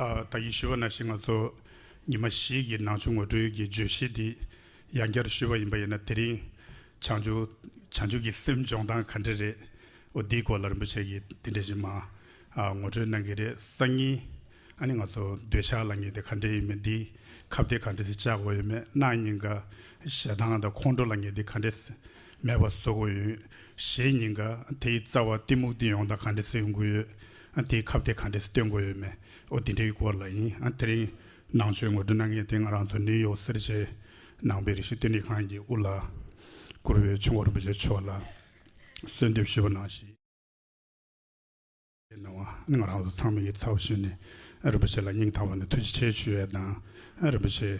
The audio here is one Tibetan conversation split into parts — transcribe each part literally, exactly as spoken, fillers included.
ཨ། ད་གིན་ཞུས་པ་ནང་བཞིན་ང་ཚོ་ཉི་མ་བཞི་གི་ནང་ཆོས་ངོ་སྤྲོད་ཀྱི་བརྗོད་གཞི་འདི་ཡང་བསྐྱར་ཞུས་པ་ཡིན་པ་ཡིན་ན། དེ་རིང་བྱང་ཆུབ་བྱང་ཆུབ་ཀྱི་སེམས་སྦྱོང་སྟངས་ག་འདྲ་རེད། འོ་འདིའི་སྐོར་ལ་རིན་པོ་ཆེ་གིས་འདི་འདྲ་ཞིག་མ་ཨ་ངོ་སྤྲོད་གནང་གི་རེད། སང་ཉིན་ཨ་ནི་ང་ཚོ་འདོད་ཆགས་ལབ་མཁན་དེ་ག་འདྲ་ཡིན་མིན། འདི་ཁ་གཏད་ག་འདྲ་ཞིག་བཅག་དགོས་ཡོད་མེད། གནངས་ཉིན་ཀ་ཞེ་སྡང་དང་ཁོང་ཁྲོ་ལབ་མཁན་དེ་ག་འདྲ་ཞིག་མེད་པ་བཟོ་དགོས་ཡོད། གཞེས་ཉིན་ཀ་དེའི་རྩ་བ་གཏི་མུག་དེ་ཡོང་དང་ག་འདྲ་ཞིག་ཡོང་དགོས་ཡོད། དེའི་ཁ་གཏད་ག་འདྲ་ཞིག་སྟོན་དགོས་ཡོད་མེད། འོ་དེ་འདྲའི་སྐོར་ལ་ཡིན། ཨ་དེ་རིང་ནང་ཆོས་ངོ་སྤྲོད་གནང་མཁན་དེ་ང་རང་ཚོ་ནིའུ་ཡོག་སེར་བྱེས་ནང་པའི་རེ་ཞིག་བསྟི་གནས་ཁང་གི་དབུ་བླ་གུ་རུ་བའི་ཆུ་འགོ་རིན་པོ་ཆེ་མཆོག་ལ་གསོལ་འདེབས་ཞུས་པ་ནང་བཞིན། གནང་བ་ང་རང་ཚོ་ཚང་མ་གི་ཚབ་ཞུས་ནས་རིན་པོ་ཆེ་ལ་སྙིང་ཐག་པ་ནས་ཐུགས་རྗེ་ཆེ་ཞུ་ཡས་དང་། རིན་པོ་ཆེ་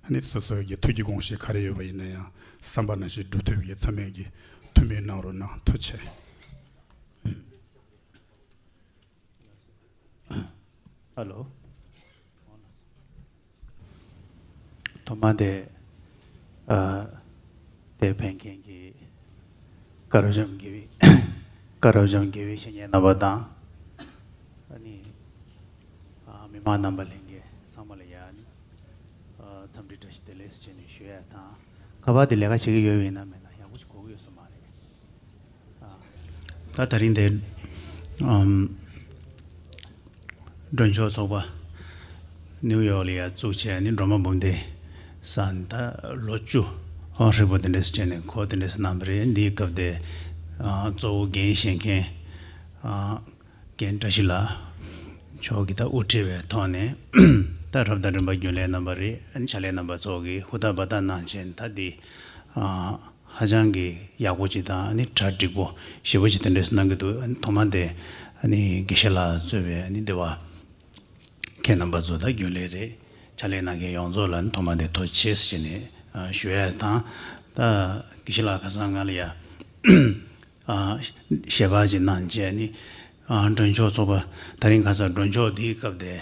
ནི་སོ་སོའི་གི་ཐུགས་ཀྱི་དགོངས་གཞི་ག་རེ་ཡོད་པ་ཡིན་ན་ཡང་བསམ་པ་ནང་བཞིན་སྒྲུབ་ཐུབ་ཀྱི་ཚང་མས་ཀྱི་ཐུགས་སྨོན་གནང་རོགས་གནང་། ཐུགས་རྗེ་ཆེ། ཧ་ལོ། ཐོག་མ་དེ། ཨ། དེ་ཕེབས་མཁན་གྱི་དཀར་འཇམ་དགེ་བའི་དཀར་འཇམ་དགེ་བའི་བཤེས་གཉེན་རྣམ་པ་དང་། ཨ་ནི། ཨ། མི་མང་རྣམ་པ་ལྷན་རྒྱས་ཚང་མ་ལ་ཡང་ནི། ཨ། འཚམས་འདྲི་བཀྲ་ཤིས་བདེ་ལེགས་ཟེར་ནས་ཞུ་ཡ་དང་། ཁ་པར་དེ་ལས་ཀ་བྱེད་ཀྱི་ཡོད་པ་ཡིན་ན་མེད་ན་ཡག་པོ་ཞིག་གོ་གི་ཡོད་ས་མ་རེད། ད་ད་རིང་དེ། ཨམ། མགྲོན་ཆོག་ཚོགས་པ་ནིའུ་ཡོག་ལ་ཡ་བཙུགས་བྱས་ནི་སྒྲོལ་མ་འབུམ་ལྡན་ས་ད་ལོ་བཅུ་ཧྲིལ་པོ་དེ་འདྲས་བྱས་ནས་ཁོ་དེ་འདྲས་གནང་བ་རེད། འདིའི་སྐབས་དེ་ཨ་གཙོ་བོ་འགན་བཞེས་མཁན་ཨ་རྒན་བཀྲ་ཤིས་ལགས་མཆོག་གིས་ད་དབུ་ཁྲིད་པའི་ཐོག་ནས་ད་རབ་དང་རིམ་པ་རྒྱུན་ལས་རྣམ་པ་རེད། ཨ་ནི་ཕྱག་ལས་རྣམ་པ་ཚོ་གིས་ཧུར་ཐག་འབད་ཐག་གནང་བྱས་ད་འདི་ཨ། ཧ་ཅང་གི་ཡག་པོ་ཅིག་དང་ཨ་ནི་གྲ་འགྲིག་པོ་ཞེ་པོ་ཅིག་དེ་འདྲས་གནང་གི་འདུག་ཨ་ནི་ཐོག་མ་དེ་ཨ་ནི་དགེ་བཤེས་ལགས་གཙོས་པའི་ཨ་ནི་སྡེ་བ་ཁྱེད་རྣམ་པ་ཚོ་དང་རྒྱུན་ལས་རེད། ཕྱག་ལས་གནང་མཁན་ཡོངས་རྫོགས་ལ་ཨ་ནི་ཐོག་མ་དེ་ཐུགས་རྗེ་ཆེ་ཟེར་ནས་ཨ་ཞུ་ཡ་དང་། ད་དགེ་བཤེས་ལགས་ཁ་སང་ང་ལ་ཡ་ཨ་ཞལ་པར་ཅིག་གནང་བྱས་ནི། ཨ་མགྲོན་ཆོག་ཚོགས་པ་ད་རིང་ཁ་སང་མགྲོན་ཆོག་འདིའི་སྐབས་དེ།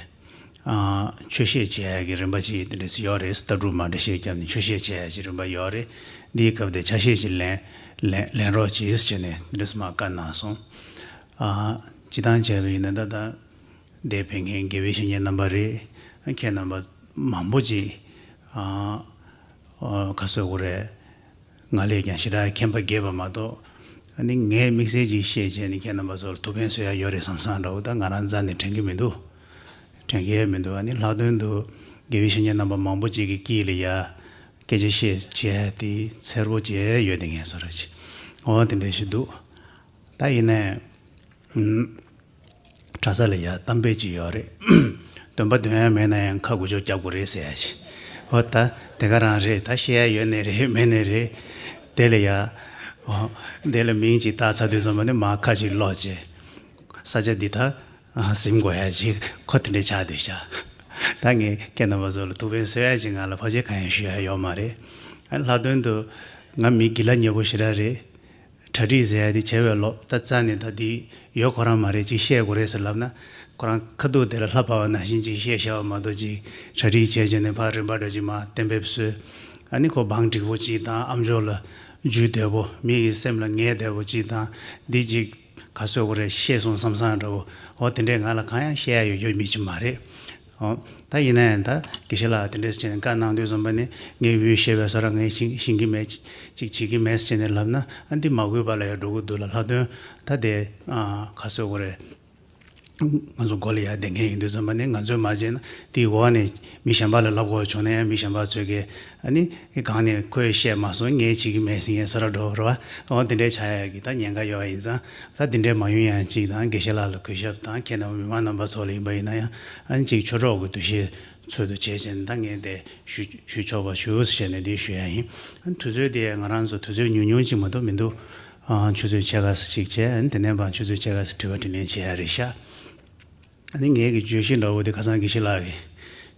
ཨ་ཆོས་བཤད་བྱེད་ཡ་གི་རིམ་པ་ཅིག་དེ་འདྲས་ཡོད་རེད། ལྟ་གྲུབ་མ་འདྲ་བཤད་རྒྱབ་ནས་ཆོས་བཤད་བྱེད་ཡ་ཅིག་རིམ་པ་ཡོད་རེད། འདིའི་སྐབས་དེ་ཆ་ཤས་ཅིག་ལེན་ལེན་ལེན་རོགས་གྱིས་ཟེར་ནས་དེ་འདྲས་མ་བཀའ་གནང་སོང་། ཨ་སྤྱི་བཏང་བྱས་པ་ཡིན་ན་ད་ལྟ་འདིར་ཕེབས་མཁན་དགེ་བའི་བཤེས་གཉེན་རྣམ་པ་རེད། ཁྱེད་རྣམ་པ་མང་པོ་ཅིག་ཨ་ཨ་ག་ཟེར་དགོས་རེད། ང་ལས་ཀྱང་ཞེ་དྲག་མཁྱེན་པ་རྒྱས་པ་མ་གཏོགས། ཨ་ནི་ངས་དམིགས་བསལ་ཅིག་བཤད་བྱས་ནས་ཁྱེད་རྣམ་པ་ཚོར་ཐུགས་ཕན་གསོས་ཡ་ཡོད་རེད་བསམ་བསམ་འདྲ་བོ་ད་ང་རང་རྩ་ནས་དྲན་གྱི་མི་འདུག་དྲན་གྱི་མི་འདུག་ཨ་ནི་ལྷག་དོན་དུ་དགེ་བའི་བཤེས་གཉེན་རྣམ་པ་མང་པོ་ཅིག་གི་དཀྱིལ་ལ་ཡ་སྐད་ཆ་བཤད་བྱས་དེ་འཚེར་པོ་བྱས་ཡོད་དེ་ངས་བཟོ་འདྲ་ཅིག་འོ་དེ་འདྲ་ཞིག་འདུག་ད་ཡིན་ནའི། གྲྭ་ས་ལ་ཡ་གཏམ་དཔེ་ཅིག་ཡོད་རེད། སྟོན་པ་འདོན་ཡ་མེད་ན་ཡང་ཁ་གུ་ཅོག་རྒྱབ་དགོས་རེད་ཟེར་ཡ་ཞིག་འོ་ད་དེ་ག་རང་རེད། ད་བཤད་ཡ་ཡོད་ནའི་རེད་མེད་ནའི་རེད། དེ་ལ་ཡ། འོ། དེ་ལ་མིང་ཅིག་བཏགས་ཚར་དུས་ཙམ་པ་ནི་མར་ཁ་ཅིག་ལོག་བྱས། ས་ཆ་འདི་ད་ཟིན་དགོས་ཡ་ཅིག་ཁོ་དེ་འདྲས་ཆགས་བསྡད་ཤག་ད་ངས་ཁྱེད་རྣམ་པ་ཚོ་ལ་ཐུགས་ཕན་གསོས་ཡ་ཅིག་ང་ལ་ཕལ་ཆེར་གང་ཡང་ཞུ་ཡ་ཡོད་མ་རེད། ལྷག་དོན་དུ་ང་མི་དགེ་ལ་ཉེ་པོ་ཞེ་དྲག་རེད། གྲ་སྒྲིག་ཟེར་ཡ་དེ་བྱས་པའི་ལོག་ད་རྩ་ནས་ད་འདི་ཡོད་ཁོ་རང་མ་རེད། ཅིག་བཤད་དགོས་རེད་ཟེར་ལབ་ན་ཁོ་རང་ཁ་ཐུག་དེ་ལ་ལྷ་བབས་པ་ནང་བཞིན་ཅིག་བཤད་བཞག་པ་མ་གཏོགས། ཅིག་གྲ་སྒྲིག་བྱས་བྱས་ནས་ཕར་རིམ་པ་འདྲ་ཅིག་མར་གཏན་འབེབས་བཟོས། ཨ་ནི་ཁོ་བང་སྒྲིག་པོ་ཅིག་དང་ཨ་མཆོག་ལ་རྒྱུས་བདེ་པོ་མི་ཡི་སེམས་ལ་ངེས་བདེ་པོ་ཅིག་དང་འདི་ཅིག་ག་ཟེར་དགོས་རེད། ཤེས་སོང་བསམ་བསམ་འདྲ་བོ། འོ་དེ་འདྲས་ང་ལ་གང་ཡང་བཤད་ཡ་ཡོད་ཡོད་མི་ཅིག་མ་རེད། ཨོ། ད་ཡིན་ན་ཡང་ད་དགེ་བཤེས་ལགས་དེ་འདྲས་བྱས་ནས་བཀའ་གནང་དུས་ཙམ་པ་ནི་ངས་འུད་བཤད་པའི་བཟོ་འདྲ་ངས་ཤེས་ཤེས་ཀྱི་མེད། ཅིག་བྱེད་ཀྱི་མེད་ཟེར་ནས་ལབ་ན་ཨ་འདི་མ་གུས་པ་ལ་ཡང་འགྲོ་གི་འདུག་ལ། ལྷག་དོན་ད་དེ་ཨ་ག་ཟེར་དགོས་རེད། ང་ཚོ་སྒོ་ལ་ཡར་བསྡད་མཁན་ཡིན་དུས་ཙམ་པ་ནི་ང་ཚོས་མ་བྱས་ན་དེའི་འོག་ནས་མི་གཞན་པ་ལ་ལབ་དགོས་བྱུང་ན་ཡང་མི་གཞན་པ་ཚོས་ཀྱིས་ཨ་ནི་གང་ནས་ཁོས་བཤད་མ་སོང་ངས་བྱེད་ཀྱི་མེད་ཟེར་མཁན་བཟོ་འདྲ་འགྲོ་རེད་བ། འོ་དེ་འདྲས་ཆགས་ཡ་གི་ད་ཉེན་ཁ་ཡོད་པ་ཡིན་ཙང་། ད་དེ་འདྲས་མ་ཡོང་ཡ་ཅིག་དང་དགེ་བཤེས་ལགས་ལ་གུས་ཞབས་དང་། ཁྱེད་རྣམ་པ་མི་མང་རྣམ་པ་ཚོ་ལ་ཡིན་པ་ཡིན་ན་ཡང་ཨ་ནི་ཅིག་ཆོས་གྲོགས་ཀྱི་འདུ་ཤེས་ཚོད་དུ་བྱས་བྱས་ནས་ད་ངས་དེ་ཞུ་ཞུ་ཆོག་པ་ཞུ་ཟེར་ནས་དེ་ཞུ་ཡ་ཡིན། ཨ་ནི་དུས་ཚོད་དེ་ང་རང་ཚོ་དུས་ཚོད་ཉུང་ཉུང་ཅིག་མ་གཏོགས་མི་འདུག་ཨ་ཆུ་ཚོད་ཕྱེད་ཀ་ཙམ་ཅིག་བྱས། ཨ་ནི་དེ་ནས་ཕར་ཆུ་ཚོད་ཕྱེད་ཀ་ཙམ་དྲི་བ་དྲིས་ལན་བྱེད་ཡ་རེད་ཤག་ཨ་ནི་ངའི་གི་བརྗོད་གཞི་འདྲ་བོ་དེ་ཁ་སང་དགེ་བཤེས་ལགས་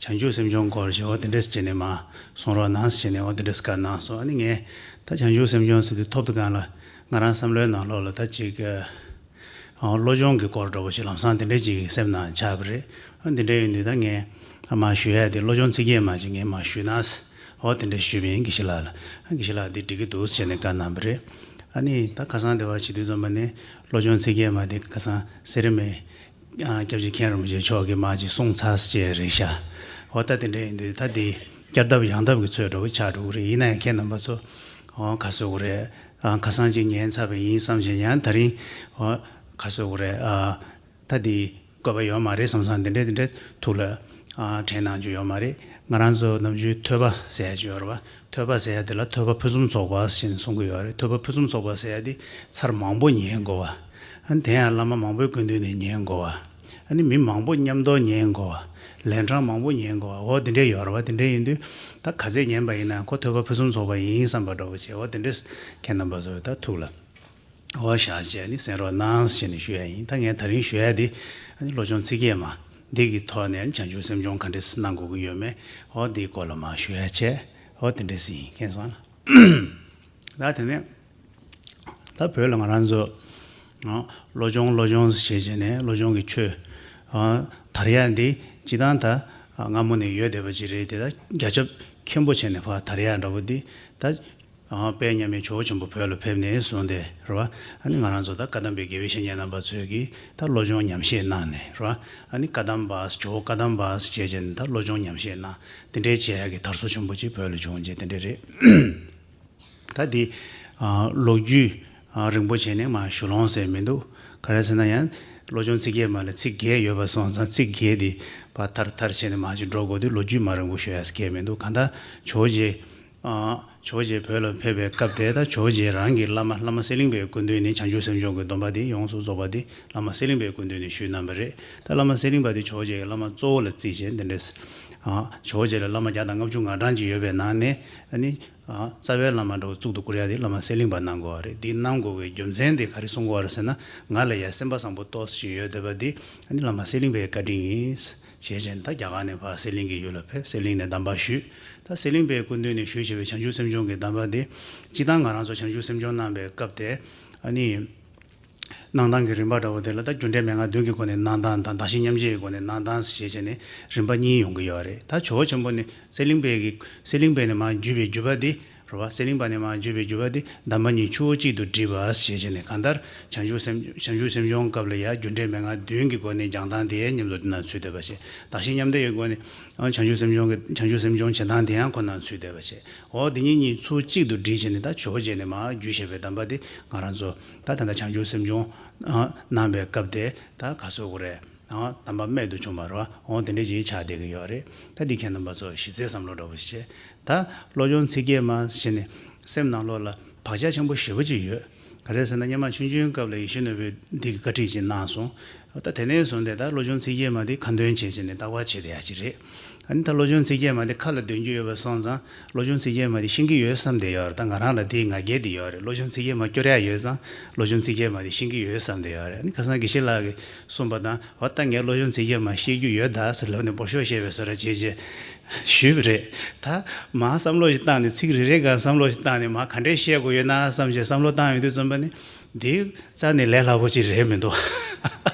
ཀྱིས་བྱང་ཆུབ་སེམས་སྦྱོང་སྐོར་ཞིག་འོ་དེ་འདྲས་བྱས་ནས་མར་གསུང་རོགས་གནང་ཟེར་ནས་འོ་དེ་འདྲས་བཀའ་གནང་སོང་། ཨ་ནི་ངས་ད་བྱང་ཆུབ་སེམས་སྦྱོང་ཟེར་དུས་ཐོབ་དུས་སྒང་ལ་ང་རང་བསམ་བློའི་ནང་ལོགས་ལ་ད་ཅིག་ཨ་བློ་སྦྱོང་གི་སྐོར་འདྲ་བོ་ཞིག་ལམ་སང་དེ་འདྲས་ཅིག་སེམས་ནང་ཆགས་པ་རེད། ཨ་དེ་འདྲས་ཡིན་དུས་ད་ངས་མར་ཞུ་ཡ་དེ་བློ་སྦྱོང་ཚིག་བརྒྱད་མ་ཅིག་ངས་མར་ཞུས་ན་ཟེར། འོ་དེ་འདྲས་ཞུས་པ་ཡིན་དགེ་བཤེས་ལགས་ལ། ཨ་དགེ་བཤེས་ལགས་འདི་འགྲིག་གི་འདུག་ཟེར་ནས་བཀའ་གནང་བ་རེད། ཨ་ནི་ད་ཁ་སང་དེ་བ་བྱེད་དུས་ཙམ་པ་ནི་བློ་སྦྱོང་ཚིག་བརྒྱད་མ་དེ་ཁ་སང་སེ་ར་སྨད་ ཨ། སྐྱབས་རྗེ་མཁན་རིན་པོ་ཆེ་མཆོག་གིས་མ་ཅིག་གསུངས་ཚར་ཅེས་རེད་ཤག་འོ་ད་དེ་འདྲ་ཡིན་དུས་ད་འདི་བསྐྱར་ལྡབ་ཡང་ལྡབ་ཀྱི་ཚོད་འདྲ་བོ་ཆགས་འགྲོ་གི་རེད། ཡིན་ན་ཡང་ཁྱེད་རྣམ་པ་ཚོ། འོ་ག་ཟེར་དགོས་རེད། ཨ། ཁ་སང་ཅིག་ཉན་ཚར་བ་ཡིན་བསམ་བྱས་ཡང་ད་རིང་། འོ་ག་ཟེར་དགོས་རེད། ཨ། ད་འདི་དགོས་པ་ཡོད་མ་རེད་བསམ་བསམ་དེ་འདྲས་དེ་འདྲས་ཐུགས་ལ། ཨ། དྲན་གནང་རྒྱུ་ཡོད་མ་རེད། ང་རང་ཚོ་ནམ་རྒྱུན་ཐོས་པ་ཟེར་ཡ་ཅིག་ཡོད་རེད་པ། ཐོས་པ་ཟེར་ཡ་དེ་ལ་ཐོས་པ་ཕུན་སུམ་ཚོགས་པ་ཞེས་གསུང་གི་ཡོད་རེད། ཐོས་པ་ཕུན་སུམ་ཚོགས་པ་ཟེར་ཡ་དེ་ཚར་མང་པོ་ཉན་དགོས་པ། ཨ་ནི་དེ་ཡང་བླ་མ་མང་པོའི་སྐུ་མདུན་ནས་ཉན་དགོས་པ། ཨ་ནི་མི་མང་པོ་མཉམ་དུ་ཉན་དགོས་པ། ལན་གྲངས་མང་པོ་ཉན་དགོས་པ། འོ་དེ་འདྲས་ཡོད་རེད་པ། དེ་འདྲས་ཡིན་དུས་ད་ག་ཚད་ཉན་པ་ཡིན་ན་ཁོ་ཐོས་པ་ཕུན་སུམ་ཚོགས་པ་ཡིན་བསམ་པ་འདྲ་པོ་བྱས། འོ་དེ་འདྲས་ཁྱེད་རྣམ་པ་ཚོ་ད་ཐུགས་ལ། འོ་བཞག་བྱས་ནི་གསན་རོགས་གནང་ཞེས་ནས་ཞུ་ཡ་ཡིན། ད་ངས་ད་རིང་ཞུ་ཡ་འདི་ཨ་ནི་བློ་སྦྱོང་ཚིག་བརྒྱད་མ་འདི་གི་ཐོག་ནས་བྱང་ཆུབ་སེམས་སྦྱོང་ག་འདྲས་གནང་དགོས་ཀྱི་ཡོད་མེད། འོ་འདིའི་སྐོར་ལ་མ་ཞུ་ཡ་བྱས། འོ་དེ་འདྲས་ཡིན། མཁྱེན་སོང་ལ། ད་དེ་ནས་ད་བོད་ལ་ང་རང་ཚོ། ཨ། བློ་སྦྱོང་བློ་སྦྱོང་ཞེས་བྱས་ནས་བློ་སྦྱོང་གི་ཆོས། ཨ། དར་ཡ་འདི་སྤྱི་བཏང་ད་སྔ་མོ་ནས་ཡོད་བསྡད་པ་ཅིག་རེད་དེ། ད་རྒྱ་ཁྱབ་མཁན་པོ་བྱས་ནས་ཕར་དར་ཡ་འདྲ་པོ་འདི་ད། ཨ། དཔལ་མཉམ་མེད་ཇོ་བོ་ཆེན་པོ་བོད་ལ་ཕེབས་ནས་བཟུང་སྟེ་རེད་པ། ཨ་ནི་ང་རང་ཚོ་ད་བཀའ་གདམས་པའི་དགེ་བའི་བཤེས་གཉེན་རྣམ་པ་ཚོས་ཀྱིས་ད་བློ་སྦྱོང་ཉམས་བཞེས་གནང་ནས་རེད་པ། ཨ་ནི་བཀའ་གདམས་པ་ཇོ་བོ་བཀའ་གདམས་པ་ཞེས་བྱས་ནས་ད་བློ་སྦྱོང་ཉམས་བཞེས་གནང་། དེ་འདྲའི་བྱེད་ཡ་གི་དར་སྲོལ་ཆེན་པོ་ཅིག་བོད་ལ་བྱུང་རྗེས་དེ་འདྲ་རེད། ད་འདི། ཨ། ལོ་རྒྱུས། ཨ། རིང་པོ་བྱས་ནས་མར་ཞུ་ལོང་ཟེར་མི་འདུག་ག་རེ་ཟེར་ན་ཡང་བློ་སྦྱོང་ཚིག་བརྒྱད་མ་ལ་ཚིག་བརྒྱད་ཡོད་པ་སོང་ཙང་ཚིག་བརྒྱད་འདི་ཕར་ཐར་ཐར་བྱས་ནས་མར་ཅིག་འགྲོ་དགོས་དུས་ལོ་རྒྱུས་མ་རིང་པོ་ཞུ་ཡ་གལ་མི་འདུག་གང་ལྟར་ཇོ་བོ་རྗེ། ཨ། ཇོ་བོ་རྗེ་བོད་ལ་ཕེབས་པའི་སྐབས་དེ་ད་ཇོ་བོ་རྗེ་རང་གི་བླ་མ་བླ་མ་གསེར་གླིང་པའི་སྐུ་མདུན་ནས་བྱང་ཆུབ་སེམས་སྦྱོང་གི་སྡོམ་པ་དེ་ཡོངས་སུ་རྫོགས་པ་དེ་བླ་མ་གསེར་གླིང་པའི་སྐུ་མདུན་ནས་ཞུས་གནང་བ་རེད། ད་བླ་མ་གསེར་གླིང་པ་དེ་ཇོ་བོ་རྗེ་གི་བླ་མ་གཙོ་བོ་ལ་བརྩིས་བྱས་འདི་འདྲས། ཨ། ཇོ་བོ་རྗེ་ལ་བླ་མ་བརྒྱ་དང་ལྔ་བཅུ་ང་གྲངས་ཅིག་ཡོད་པའི་ནང་ནས་ཨ་ནི། ཨ། རྩ་བའི་བླ་མ་འདྲ་བོ་གཙུག་ཏུ་བཀུར་ཡ་དེ་བླ་མ་གསེར་གླིང་པ་གནང་དགོས་པ་རེད། འདི་གནང་དགོས་པའི་རྒྱུ་མཚན་དེ་ག་རེ་གསུང་དགོས་པ་རེད་ཟེར་ན། ང་ལ་ཡ་སེམས་པ་བཟང་པོ་ཏོག་ཙམ་ཞིག་ཡོད་བསྡད་པ་འདི་ཨ་ནི་བླ་མ་གསེར་གླིང་པའི་བཀའ་དྲིན་ཡིན། ཞེས་བྱས་ནས་ད་རྒྱ་གར་ནས་ཕར་གསེར་གླིང་གི་ཡུལ་ལ་ཕེབས། གསེར་གླིང་ནས་གདམས་པ་ཞུས། ད་གསེར་གླིང་པའི་སྐུ་མདུན་ནས་ཞུས་བྱས་པའི་བྱང་ཆུབ་སེམས་སྦྱོང་གི་གདམས་པ་འདི། སྤྱིར་བཏང་ང་རང་ཚོ་བྱང་ཆུབ་སེམས་སྦྱོང་གནང་བའི་སྐབས་དེ་ཨ་ནི། གནང་སྟངས་ཀྱི་རིམ་པ་འདྲ་བོ་དེ་ལ་ད་རྒྱུ་འབྲས་མན་ངག་བདུན་གྱི་སྒོ་ནས་གནང་སྟངས་དང་བདག་གཞན་མཉམ་བརྗེའི་སྒོ་ནས་གནང་སྟངས་ཞེས་བྱས་ནས་རིམ་པ་གཉིས་ཡོང་གི་ཡོད་རེད། ད་ཇོ་བོ་ཆེན་པོ་ནི་གསེར་གླིང་པའི་གི་གསེར་གླིང་པའི་ནས་མར་བརྒྱུད་པའི་བརྒྱུད་པ་འདི་རེད་པ། གསེར་གླིང་པ་ནས་མར་བརྒྱུད་པའི་བརྒྱུད་པ་འདི་གདམས་པ་གཉིས་ཆུ་བོ་གཅིག་ཏུ་འདྲེས་པ་ཞེས་བྱས་ནས་གང་ལྟར་བྱང་ཆུབ་སེམས་བྱང་ཆུབ་སེམས་སྦྱོང་སྐབས་ལ་ཡང་རྒྱུ་འབྲས་མན་ངག་བདུན་གྱི་སྒོ་ནས་སྦྱང་སྟངས་དེ་ཡང་མཉམ་དུ་འདི་ན་ཚུད་བསྡད་པ་བྱས། བདག་གཞན་མཉམ་བརྗེའི་སྒོ་ནས་བྱང་ཆུབ་སེམས་སྦྱོང་གི་བྱང་ཆུབ་སེམས་སྦྱོང་བྱེད་སྟངས་དེ་ཡང་ཁོ་ན་ཚུད་བསྡད་པ་བྱས། འོ་འདི་གཉིས་གཉིས་ཚུར་གཅིག་ཏུ་སྒྲིལ་བྱས་ནས་ད་ཇོ་བོ་རྗེ་ནས་མར་བརྒྱུད་བཞག་པའི་གདམས་པ་དེ་ང་རང་ཚོ་ད་ད་ལྟ་བྱང་ཆུབ་སེམས་སྦྱོང་ཨ་གནང་བའི་སྐབས་དེ་ད་ག་ཟེར་དགོས་རེད། ཨ་གདམས་པ་རྨད་དུ་བྱུང་བ་རེད་པ། འོ་དེ་འདྲ་ཅིག་ཆགས་བསྡད་ཀྱི་ཡོད་རེད། ད་འདི་ཁྱེད་རྣམ་པ་ཚོ་གཞི་རྩའི་བསམ་བློ་འདྲ་པོ་ཞིག་བྱས། ད་བློ་སྦྱོང་ཚིག་བརྒྱད་མ་ཞེས་ནས་སེམས་ནང་ལོགས་ལ་བག་ཆགས་ཆེན་པོ་ཞེ་པོ་ཅིག་ཡོད། ག་རེ་ཟེར་ན་སྔོན་མ་ཆུང་ཆུང་སྐབས་ལ་ཡིད་བཞིན་ནོར་བུས་འདི་གི་བཀའ་ཁྲིད་ཅིག་གནང་སོང་། ད་དེ་ནས་བཟུང་སྟེ་ད་བློ་སྦྱོང་ཚིག་བརྒྱད་མ་དེ་ཁ་འདོན་བྱས་བྱས་ནས་བརྟག་པ་བྱེད་བསྡད་ཡ་ཅིག་རེད། ཨ་ནི་ད་བློ་སྦྱོང་ཚིག་བརྒྱད་མ་དེ་ཁ་ལ་འདོན་རྒྱུ་ཡོད་པ་སོང་ཙང་བློ་སྦྱོང་ཚིག་བརྒྱད་མ་དེ་ཤེས་ཀྱི་ཡོད་བསམ་བསྡད་ཡོད་རེད། ད་ང་རང་ལ་དེའི་ང་རྒྱལ་དེ་ཡོད་རེད། བློ་སྦྱོང་ཚིག་བརྒྱད་མ་སྐྱོར་ཡ་ཡོད་ཙང་བློ་སྦྱོང་ཚིག་བརྒྱད་མ་དེ་ཤེས་ཀྱི་ཡོད་བསམ་བསྡད་ཡོད་རེད། ཨ་ནི་ཁ་སང་དགེ་བཤེས་ལགས་ཀྱིས་གསུངས་པ་དང་འོ་ད་ངས་བློ་སྦྱོང་ཚིག་བརྒྱད་མ་ཤེས་རྒྱུ་ཡོད་ད་ཟེར་ལབ་ནས་འབོར་ཤོག་བཤད་པའི་བཟོ་འདྲ་བྱས་བྱས་ཞུས་པ་རེད། ད་མར་བསམ་བློ་ཞིག་བཏང་ནས་ཚིག་རེ་རེ་སྒང་བསམ་བློ་ཞིག་བཏང་ནས་མར་ག་འདྲས་བཤད་དགོས་ཡོད་ན་བསམ་བྱས་བསམ་བློ་བཏང་ཡོང་དུས་ཙམ་པ་ནི་འདི་རྩ་ནས་ལས་སླ་པོ་ཅིག་རེད་མི་འདུག་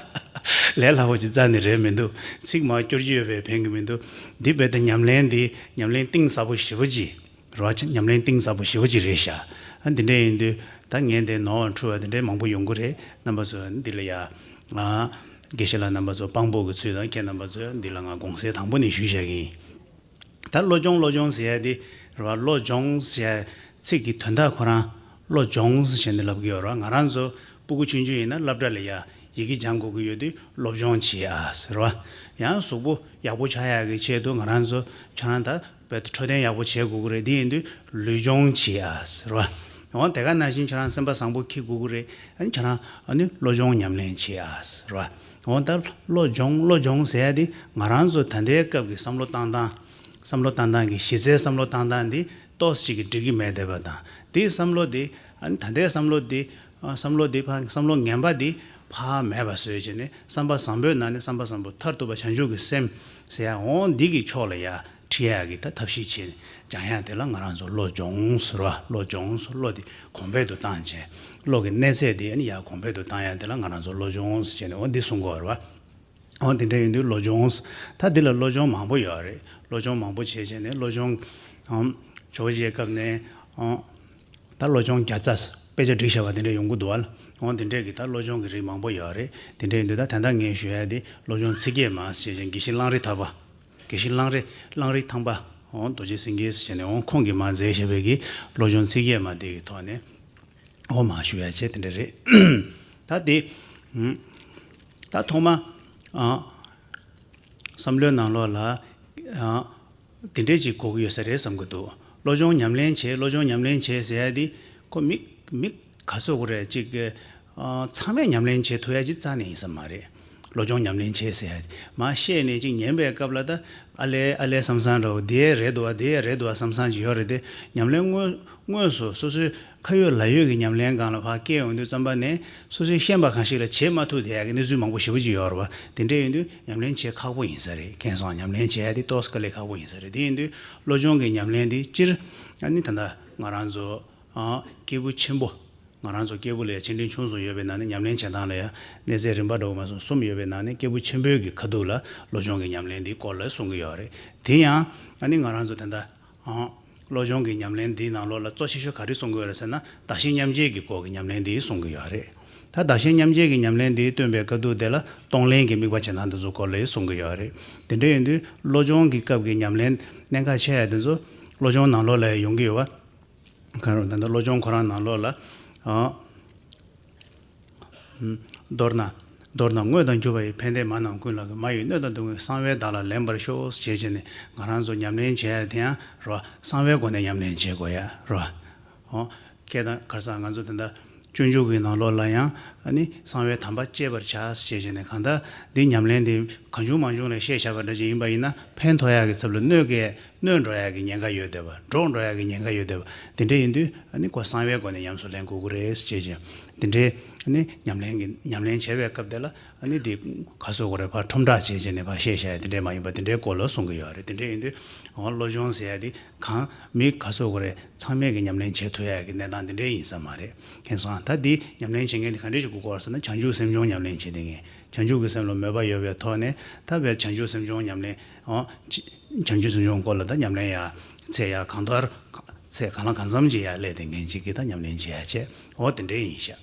ལས་སླ་པོ་ཅིག་རྩ་ནས་རེད་མི་འདུག་ཚིག་མར་སྐྱོར་རྒྱུ་ཡོད་པས་ཕན་གྱི་མི་འདུག་འདི་རྦད་དེ་ཉམས་ལེན་འདི་ཉམས་ལེན་གཏིང་ཟབ་པོ་ཞེ་པོ་ཅིག་རེད་པ། ཉམས་ལེན་གཏིང་ཟབ་པོ་ཞེ་པོ་ཅིག་རེད་ཤག་ཨ་འདི་འདྲ་ཡིན་དུས་ད་ངས་འདི་ནོར་བ་འཁྲུལ་བ་འདི་འདྲའི་མང་པོ་ཡོང་གི་རེད། རྣམ་པ་ཚོ་འདི་ལ་ཡ་ང་དགེ་བཤེས་ལགས་རྣམ་པ་ཚོ་དཔང་པོ་གི་ཚུལ་དང་ཁྱེད་རྣམ་པ་ཚོ་འདི་ལ་ང་དགོངས་སེལ་དང་པོ་ནས་ཞུས་བཞག་གི་ཡིན། ད་བློ་སྦྱོང་བློ་སྦྱོང་ཟེར་ཡ་དེ་རེད་པ། བློ་སྦྱོང་ཟེར་ཡ་ཚིག་གི་དོན་དག་ཁོ་རང་བློ་སྦྱོང་ཟེར་ནས་ལབ་ཀྱི་ཡོད་རེད་པ། ང་རང་ཚོ་སྤུ་གུ་ཆུང་ཆུང་ཡིན་ན་སློབ་གྲྭ་ལ་ཡ་ཡི་གེ་སྦྱང་དགོས་ཀྱི་ཡོད་དུས་སློབ་སྦྱོང་བྱེད་ཨ་ཟེར་བ། ཡང་གཟུགས་པོ་ཡག་པོ་ཆགས་ཡག་གི་ཆེད་དུ་ང་རང་ཚོ་ཁྱོད་རང་ད་བས་འཕྲོད་བསྟེན་ཡག་པོ་བྱེད་དགོས་ཀྱི་རེད། དེ་ཡིན་དུས་ལུས་སྦྱོང་བྱེད་ཨ་ཟེར་བ། འོ་དེ་ག་ནང་བཞིན་ཁྱོད་རང་སེམས་པ་བཟང་པོ་འཁྱེར་དགོས་ཀྱི་རེད། ཨ་ནི་ཁྱོད་རང་ཨ་ནི་བློ་སྦྱོང་ཉམས་ལེན་བྱེད་ཨ་ཟེར་བ། འོ་ད་བློ་སྦྱོང་བློ་སྦྱོང་ཟེར་ཡ་དེ་ང་རང་ཚོ་ད་ལྟའི་སྐབས་ཀྱི་བསམ་བློ་བཏང་སྟངས་བསམ་བློ་བཏང་སྟངས་ཀྱི་གཞི་རྩའི་བསམ་བློ་བཏང་སྟངས་འདི་ཏོག་ཙམ་ཅིག་གིས་འགྲིག་གི་མེད་བསྡད་པ་དང་། དེའི་བསམ་བློ་དེ་ཨ་ནི་ད་ལྟའི་བསམ་བློ་དེ་ཨ་བསམ་བློ་དེ་ཕ་བསམ་བློ་ངན་པ་དེ་ཕར་མེད་པ་བཟོས་བྱས་ནས་བསམ་པ་བཟང་པོའི་ནང་ནས་བསམ་པ་བཟང་པོ་མཐར་ཐུག་པ་བྱང་ཆུབ་ཀྱི་སེམས་ཟེར་ཡ་འོ་འདི་གི་ཕྱོགས་ལ་ཡ་ཁྲིད་ཡ་གི་ད་ཐབས་ཤེས་བྱེད་སྦྱང་ཡ་དེ་ལ་ང་རང་ཚོ་བློ་སྦྱོང་ཟེར་བ། བློ་སྦྱོང་ཟེར་བློ་དེ་གོང་འཕེལ་དུ་བཏང་བྱས་བློ་གི་གནས་ཚད་དེ་ཨ་ནི་ཡར་གོང་འཕེལ་དུ་བཏང་ཡ་དེ་ལ་ང་རང་ཚོ་བློ་སྦྱོང་ཟེར་བྱས་ནས་འོ་འདི་གསུང་གི་ཡོད་རེད་བ། འོ་དེ་འདྲ་ཡིན་དུས་བློ་སྦྱོང་། ད་འདི་ལ་བློ་སྦྱོང་མང་པོ་ཡོད་རེད། བློ་སྦྱོང་མང་པོ་བྱས་བྱས་ནས་བློ་སྦྱོང་ཨམ་ཇོ་བོ་རྗེའི་སྐབས་ནས་ཨམ་ད་བློ་སྦྱོང་བརྒྱ་རྩ་དཔེ་ཆ་བསྒྲིགས་བཞག་པ་དེ་འདྲ་ཡོང་གི་འདུག་བ། འོང་དེ་འདྲས་ཀྱི་ད་བློ་སྦྱོང་གི་རིགས་མང་པོ་ཡོད་རེད། དེ་འདྲས་ཡིན་དུས་ད་ད་ལྟ་ངས་ཞུ་ཡ་དེ་བློ་སྦྱོང་ཚིག་བརྒྱད་མ་ཟེར་བྱས་ཀྱང་དགེ་བཤེས་གླང་རི་ཐག་པ། དགེ་བཤེས་གླང་རི་གླང་རི་ཐང་པ། འོང་རྡོ་རྗེ་སེང་གེ་ཟེར་བྱས་ནས་འོང་ཁོང་གིས་མ་མཛད་བཞག་པའི་གི་བློ་སྦྱོང་ཚིག་བརྒྱད་མ་དེ་གི་ཐོག་ནས་འོ་མ་ཞུ་ཡ་བྱས་དེ་འདྲས་རེད། ད་དེ་ད་ཐོག་མ་བསམ་བློའི་ནང་ལོགས་ལ་དེ་འདྲས་ཅིག་གོ་གི་ཡོད་ས་རེད་བསམ་གི་འདུག་བློ་སྦྱོང་ཉམས་ལེན་བྱེད། བློ་སྦྱོང་ཉམས་ལེན་བྱེད་ཟེར་ཡ་དེ་ཁོ་མི་མི་ག་ཚོད་གོ་རེད། ཅིག་ཚང་མས་ཉམས་ལེན་བྱེད་ཐུབ་ཡ་ཅིག་རྩ་ནས་ཡིན་ས་མ་རེད། བློ་སྦྱོང་ཉམས་ལེན་བྱེད་ཟེར་ཡ་དེ་མ་བཤད་ནས་ཅིག་ཉན་པའི་སྐབས་ལ་ད་ཨ་ལས་ཨ་ལས་བསམ་བསམ་འདྲ་བོ་དེ་རེད་འདུག་བ་དེ་རེད་འདུག་བ་བསམ་བསམ་ཅིག་ཡོད་རེད་དེ། ཉམས་ལེན་དངོས་དངོས་སུ་སོ་སོའི་ཁ་ཡོད་ལག་ཡོད་ཀྱི་ཉམས་ལེན་སྒང་ལ་ཕར་བསྐྱལ་ཡོང་དུས་ཙམ་པ་ནས་སོ་སོའི་ཤེས་པ་གང་ཞིག་ལ་བྱེད་མ་ཐུབ་བསྡད་ཡག་གི་གནས་ཚུལ་མང་པོ་ཞེ་པོ་ཅིག་ཡོད་རེད་བ། དེ་འདྲས་ཡིན་དུས་ཉམས་ལེན་བྱེད་ཁག་པོ་ཡིན་ས་རེད། མཁྱེན་སོང་། ཉམས་ལེན་བྱེད་ཡ་དེ་ཏོག་ཙམ་དཀའ་ལས་ཁག་པོ་ཡིན་ས་རེད། དེ་ཡིན་དུས་བློ་སྦྱོང་གི་ཉམས་ལེན་དེ་སྤྱིར་ཨ་ནི་ད་ལྟ་ང་རང་ཚོ་ཨ་སྐྱེས་བུ་ཆེན་པོ། ང་རང་ཚོ་སྐྱེས་བུ་ལས་ཆེ་འབྲིང་ཆུང་གསུམ་ཡོད་པའི་ནང་ནས་ཉམས་ལེན་བྱེད་སྟངས་ལ་ཡང་གནས་ཚད་རིམ་པ་འདྲ་བོ་མ་སོང་གསུམ་ཡོད་པའི་ནང་ནས་སྐྱེས་བུ་ཆེན་པོའི་གི་ཁ་ཐུག་ལ་བློ་སྦྱོང་གི་ཉམས་ལེན་འདིའི་སྐོར་ལ་གསུང་གི་ཡོད་རེད། དེ་ཡང་ཨ་ནི་ང་རང་ཚོ་ད་ལྟ་ཨང་བློ་སྦྱོང་གི་ཉམས་ལེན་འདིའི་ནང་ལོགས་ལ་གཙོ་ཆེ་ཤོས་ག་རེ་གསུང་གི་ཡོད་རེད་ཟེར་ན། བདག་གཞན་མཉམ་བརྗེ་གི་སྐོར་གྱི་ཉམས་ལེན་འདི་གསུང་གི་ཡོད་རེད། ད་བདག་གཞན་མཉམ་བརྗེ་གི་ཉམས་ལེན་འདི་སྟོན་པའི་སྐབས་དུས་དེ་ལ་གཏོང་ལེན་གྱི་དམིགས་པ་བྱེད་སྟངས་འདི་ཚོ་སྐོར་ལ་གསུང་གི་ཡོད་རེད། དེ་འདྲ་ཡིན་དུས་བློ་སྦྱོང་གི་སྐབས་ཀྱི་ཉམས་ལེན་གནད་འགག་ཆེ་ཡ་དེ་ཚོ་བློ་སྦྱོང་ནང་ལོགས་ལ་ཡོང་གི་ཡོད་པ། གང་རུང་ད་ལྟ་བློ་སྦྱོང་ཁོ་རང་ནང་ལོགས་ལ། ཨ། མདོར་ན། མདོར་ན་དངོས་དང་བརྒྱུད་པ་ཡི། ཕན་བདེ་མ་རྣམས་ཀུན་ལ་གུས། མ་ཡི་སྣོད་དང་སྡུག་བསྔལ། གསང་བས་བདག་ལ་ལེན་པར་ཤོག་ཅེས་བྱས་ནས་ང་རང་ཚོ་ཉམས་ལེན་བྱེད་ཡ་དེ་ཡང་རོ། གསང་བའི་སྒོ་ནས་ཉམས་ལེན་བྱེད་དགོས་ཡ་རོ། འོ། སྐད་དང་གར་ས་ང་ཚོ་དེ་འདྲ་སྤྱོད་འཇུག་གི་ནང་ལོགས་ལ་ཡང་ཨ་ནི་གསང་བའི་དམ་པ་བསྐྱེད་པར་བྱ་ཞེས་བྱས་ནས་གང་ལྟར་འདི་ཉམས་ལེན་དེ་གང་བྱུང་མང་བྱུང་ལ་བཤད་བཞག་པ་འདྲ་ཅིག་ཡིན་པ་ཡིན་ན་ཕན་ཐོགས་ཡག་གི་ཚབ་ལ་གནོད་སྐྱེལ། གནོད་འགྲོ་ཡག་གི་ཉེན་ཁ་ཡོད་བསྡད་པ། འགྲོགས་འགྲོ་ཡག་གི་ཉེན་ཁ་ཡོད་བསྡད་པ། དེ་འདྲ་ཡིན་དུས་ཨ་ནི་ཁོ་གསང་བའི་སྒོ་ནས་ཉམས་སུ་ལེན་དགོས་ཀྱི་རེད་ཅེས་ཀྱང་དེ་འདྲའི་ཨ་ནི་ཉམས་ལེན་གྱི་ཉམས་ལེན་བྱེད་པའི་སྐབས་དེ་ལ་ཨ་ནི་དེ་ག་སོ་གོ་རེ་ཕར་ཁྲོམ་བསྒྲགས་བྱས་བྱས་ནས་ཕར་བཤད་བཤད་ཡ་དེ་འདྲས་མ་ཡིན་པ་དེ་འདྲའི་སྐོར་ལ་གསུང་གི་ཡོད་རེད། དེ་འདྲ་ཡིན་དུས་འོ་བློ་སྦྱོང་ཟེར་ཡ་དེ་གང་མི་ག་སོ་གོ་རེ་ཚང་མས་ཀྱི་ཉམས་ལེན་བྱེད་ཐུབ་ཡ་གི་གནས་སྟངས་དེ་འདྲས་ཡིན་ས་མ་རེད། མཁྱེན་སོང་། ད་འདི་ཉམས་ལེན་བྱེད་མཁན་དེ་ག་འདྲས་ཞིག་དགོས་ཀྱི་ཡོད་རེད་ཟེར་ན་བྱང་ཆུབ་སེམས་སྦྱོང་ཉམས་ལེན་བྱེད་བསྡད་མཁན། བྱང་ཆུབ་ཀྱི་སེམས་ལ་མོས་པ་ཡོད་པའི་ཐོག་ནས་ད་བའི་བྱང་ཆུབ་སེམས་སྦྱོང་ཉམས་ལེན་འོ། བྱང་ཆུབ་སེམས་སྦྱོང་སྐོར་ལ་ད་ཉམས་ལེན་ཡ་ཚད་ཡ་གང་ལྟར་ཚད་གང་ལ་གང་འཚམ་ཅིག་ཡ་སླེབས་ཏེ་ངན་ཅིག་གིས་ད་ཉམས་ལེན་བྱེད་ཡ་བྱས་འོ་དེ་འདྲས་ཡིན་ཤག་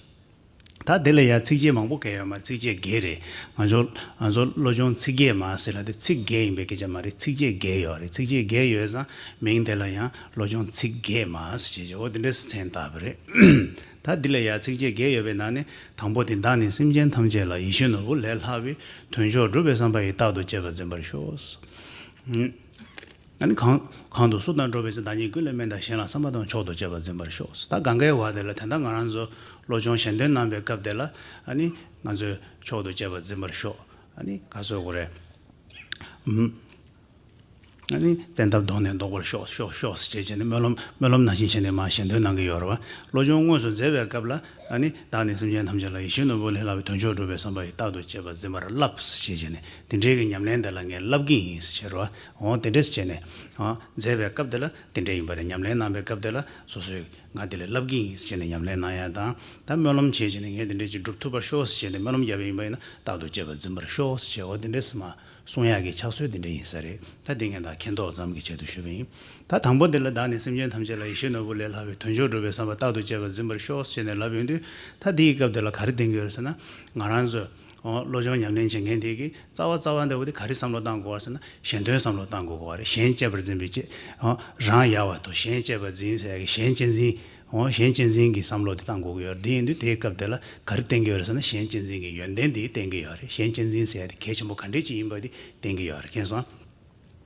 ད་དེ་ལ་ཡ་ཚིགས་བཅད་མང་པོ་བཀལ་ཡོད་མ་རེད། ཚིགས་བཅད་བརྒྱད་རེད། ང་ཚོ་ང་ཚོ་བློ་སྦྱོང་ཚིགས་བརྒྱད་མ་ཟེར་ལ་དེ་ཚིག་བརྒྱད་ཡིན་པའི་སྐད་ཆ་མ་རེད། ཚིགས་བཅད་བརྒྱད་ཡོད་རེད། ཚིགས་བཅད་བརྒྱད་ཡོད་ཙང་མིང་དེ་ལ་ཡང་བློ་སྦྱོང་ཚིག་བརྒྱད་མ་ཟེར་བྱས་འོ་དེ་འདྲས་མཚན་བཏགས་པ་རེད། ད་འདི་ལ་ཡང་ཚིགས་བཅད་བརྒྱད་ཡོད་པའི་ནང་ནས་དང་པོ་དེ། བདག་ནི་སེམས་ཅན་ཐམས་ཅད་ལ། ཡིད་བཞིན་ནོར་བུ་ལས་ལྷག་པའི། དོན་མཆོག་སྒྲུབ་པའི་བསམ་པ་ཡིས། རྟག་ཏུ་གཅེས་པར་འཛིན་པར་ཤོག་ཨ་ནི་གང་གང་དུ་སུ་དང་འགྲོགས་པའི་ཚེ། བདག་ཉིད་ཀུན་ལས་དམན་དང་གཞན་ལ་བསམ་པ་དང་། མཆོག་ཏུ་གཅེས་པར་འཛིན་པར་ཤོག་ད་གང་གའི་བར་དེ་ལ་དེ་འདྲ་ང་རང་ཚོ་བློ་སྦྱོང་གཞན་དོན་གནང་བའི་སྐབས་དེ་ལ་ཨ་ནི་ང་ཚོས་མཆོག་ཏུ་གཅེས་པར་འཛིན་པར་ཤོག་ཨ་ནི་ག་ཚོད་དགོས་རེད། ཨ་ནི་བཙན་ཐབས་གདོང་ནས་བཟློག་པར་ཤོག་ཤོག་ཤོག་ཅེས་བྱས་ནས་སྨོན་ལམ་སྨོན་ལམ་ནང་བཞིན་བྱས་ནས་མར་ཞལ་འདོན་གནང་གི་ཡོད་རེད་བ། བློ་སྦྱོང་དངོས་སུ་མཛད་པའི་སྐབས་ལ་ཨ་ནི་བདག་ནི་སེམས་ཅན་ཐམས་ཅད་ལ། ཡིད་བཞིན་ནོར་བུ་ལས་ལྷག་པའི། དོན་མཆོག་སྒྲུབ་པའི་བསམ་པ་ཡིས། རྟག་ཏུ་གཅེས་པར་འཛིན་པ་ལ་བསླབ་ཅེས་བྱས་ནས་དེ་འདྲའི་གི་ཉམས་ལེན་དེ་ལ་ངས་བསླབ་ཀྱི་ཡིན་ཟེར་བ། འོ་དེ་འདྲས་བྱས་ནས་ཨ་མཛད་པའི་སྐབས་དེ་ལ་དེ་འདྲས་ཡིན་པ་རེད། ཉམས་ལེན་གནང་བའི་སྐབས་དེ་ལ་སོ་སོས་ང་དེ་ལ་བསླབ་ཀྱི་ཡིན་ཟེར་བྱས་ནས་ཉམས་ལེན་གནང་ཡ་དང་། ད་སྨོན་ལམ་བྱས་བྱས་ནས་ངས་དེ་འདྲས་ཅིག་སྒྲུབ་ཐུབ་པར་ཤོག་ཟེར་བྱས་ནས་སྨོན་ལམ་བརྒྱབ་པ་ཡིན་པ་ཡིན་ན་རྟག་ཏུ་གཅེས་པར་འཛིན་པར་ཤོག་ཟེར་བྱས་འོ་དེ་འདྲས་སུ་མ། གསུང་ཡག་གི་ཕྱག་སྲོལ་དེ་འདྲ་ཡིན་ས་རེད། ད་དེ་ངས་ད་མཁྱེན་རྟོགས་ཙམ་གྱི་ཆེད་དུ་ཞུས་པ་ཡིན། ད་དང་པོ་དེ་ལ་བདག་ནི་སེམས་ཅན་ཐམས་ཅད་ལ། ཡིད་བཞིན་ནོར་བུ་ལས་ལྷག་པའི། དོན་མཆོག་སྒྲུབ་པའི་བསམ་པ། རྟག་ཏུ་གཅེས་པར་འཛིན་པར་ཤོག་ཟེར་ནས་ལབ་ཡོང་དུས་ད་དེའི་སྐབས་དེ་ལ་ག་རེ་བསྟན་གྱི་ཡོད་རེད་ཟེར་ན། ང་རང་ཚོས་ཨོ་བློ་སྦྱོང་ཉམས་ལེན་བྱེད་མཁན་དེ་གི་རྩ་བ་རྩ་བ་འདྲ་བོ་དེ་ག་རེ་བསམ་བློ་བཏང་དགོས་པ་ཟེར་ན་གཞན་དོན་བསམ་བློ་བཏང་དགོས་པ་རེད། གཞན་གཅེས་པར་འཛིན་པའི་གཅེས་ཨོ་རང་ཡལ་བ་དང་གཞན་གཅེས་པར་འཛིན་ཟེར་ཡ་གི་གཞན་གཅེས་འཛིན། འོ་གཞན་གཅེས་འཛིན་གྱི་བསམ་བློ་དེ་བཏང་དགོས་ཀྱི་ཡོད་རེད། དེ་ཡིན་དུས་དེའི་སྐབས་དེ་ལ་ག་རེ་བསྟན་གྱི་ཡོད་རེད་ཟེར་ན་གཞན་གཅེས་འཛིན་གྱི་ཡོན་ཏན་དེ་བསྟན་གྱི་ཡོད་རེད། གཞན་གཅེས་འཛིན་ཟེར་ཡ་དེ་གལ་ཆེན་པོ་ག་འདྲས་ཅིག་ཡིན་པ་དེ་བསྟན་གྱི་ཡོད་རེད། མཁྱེན་སོང་།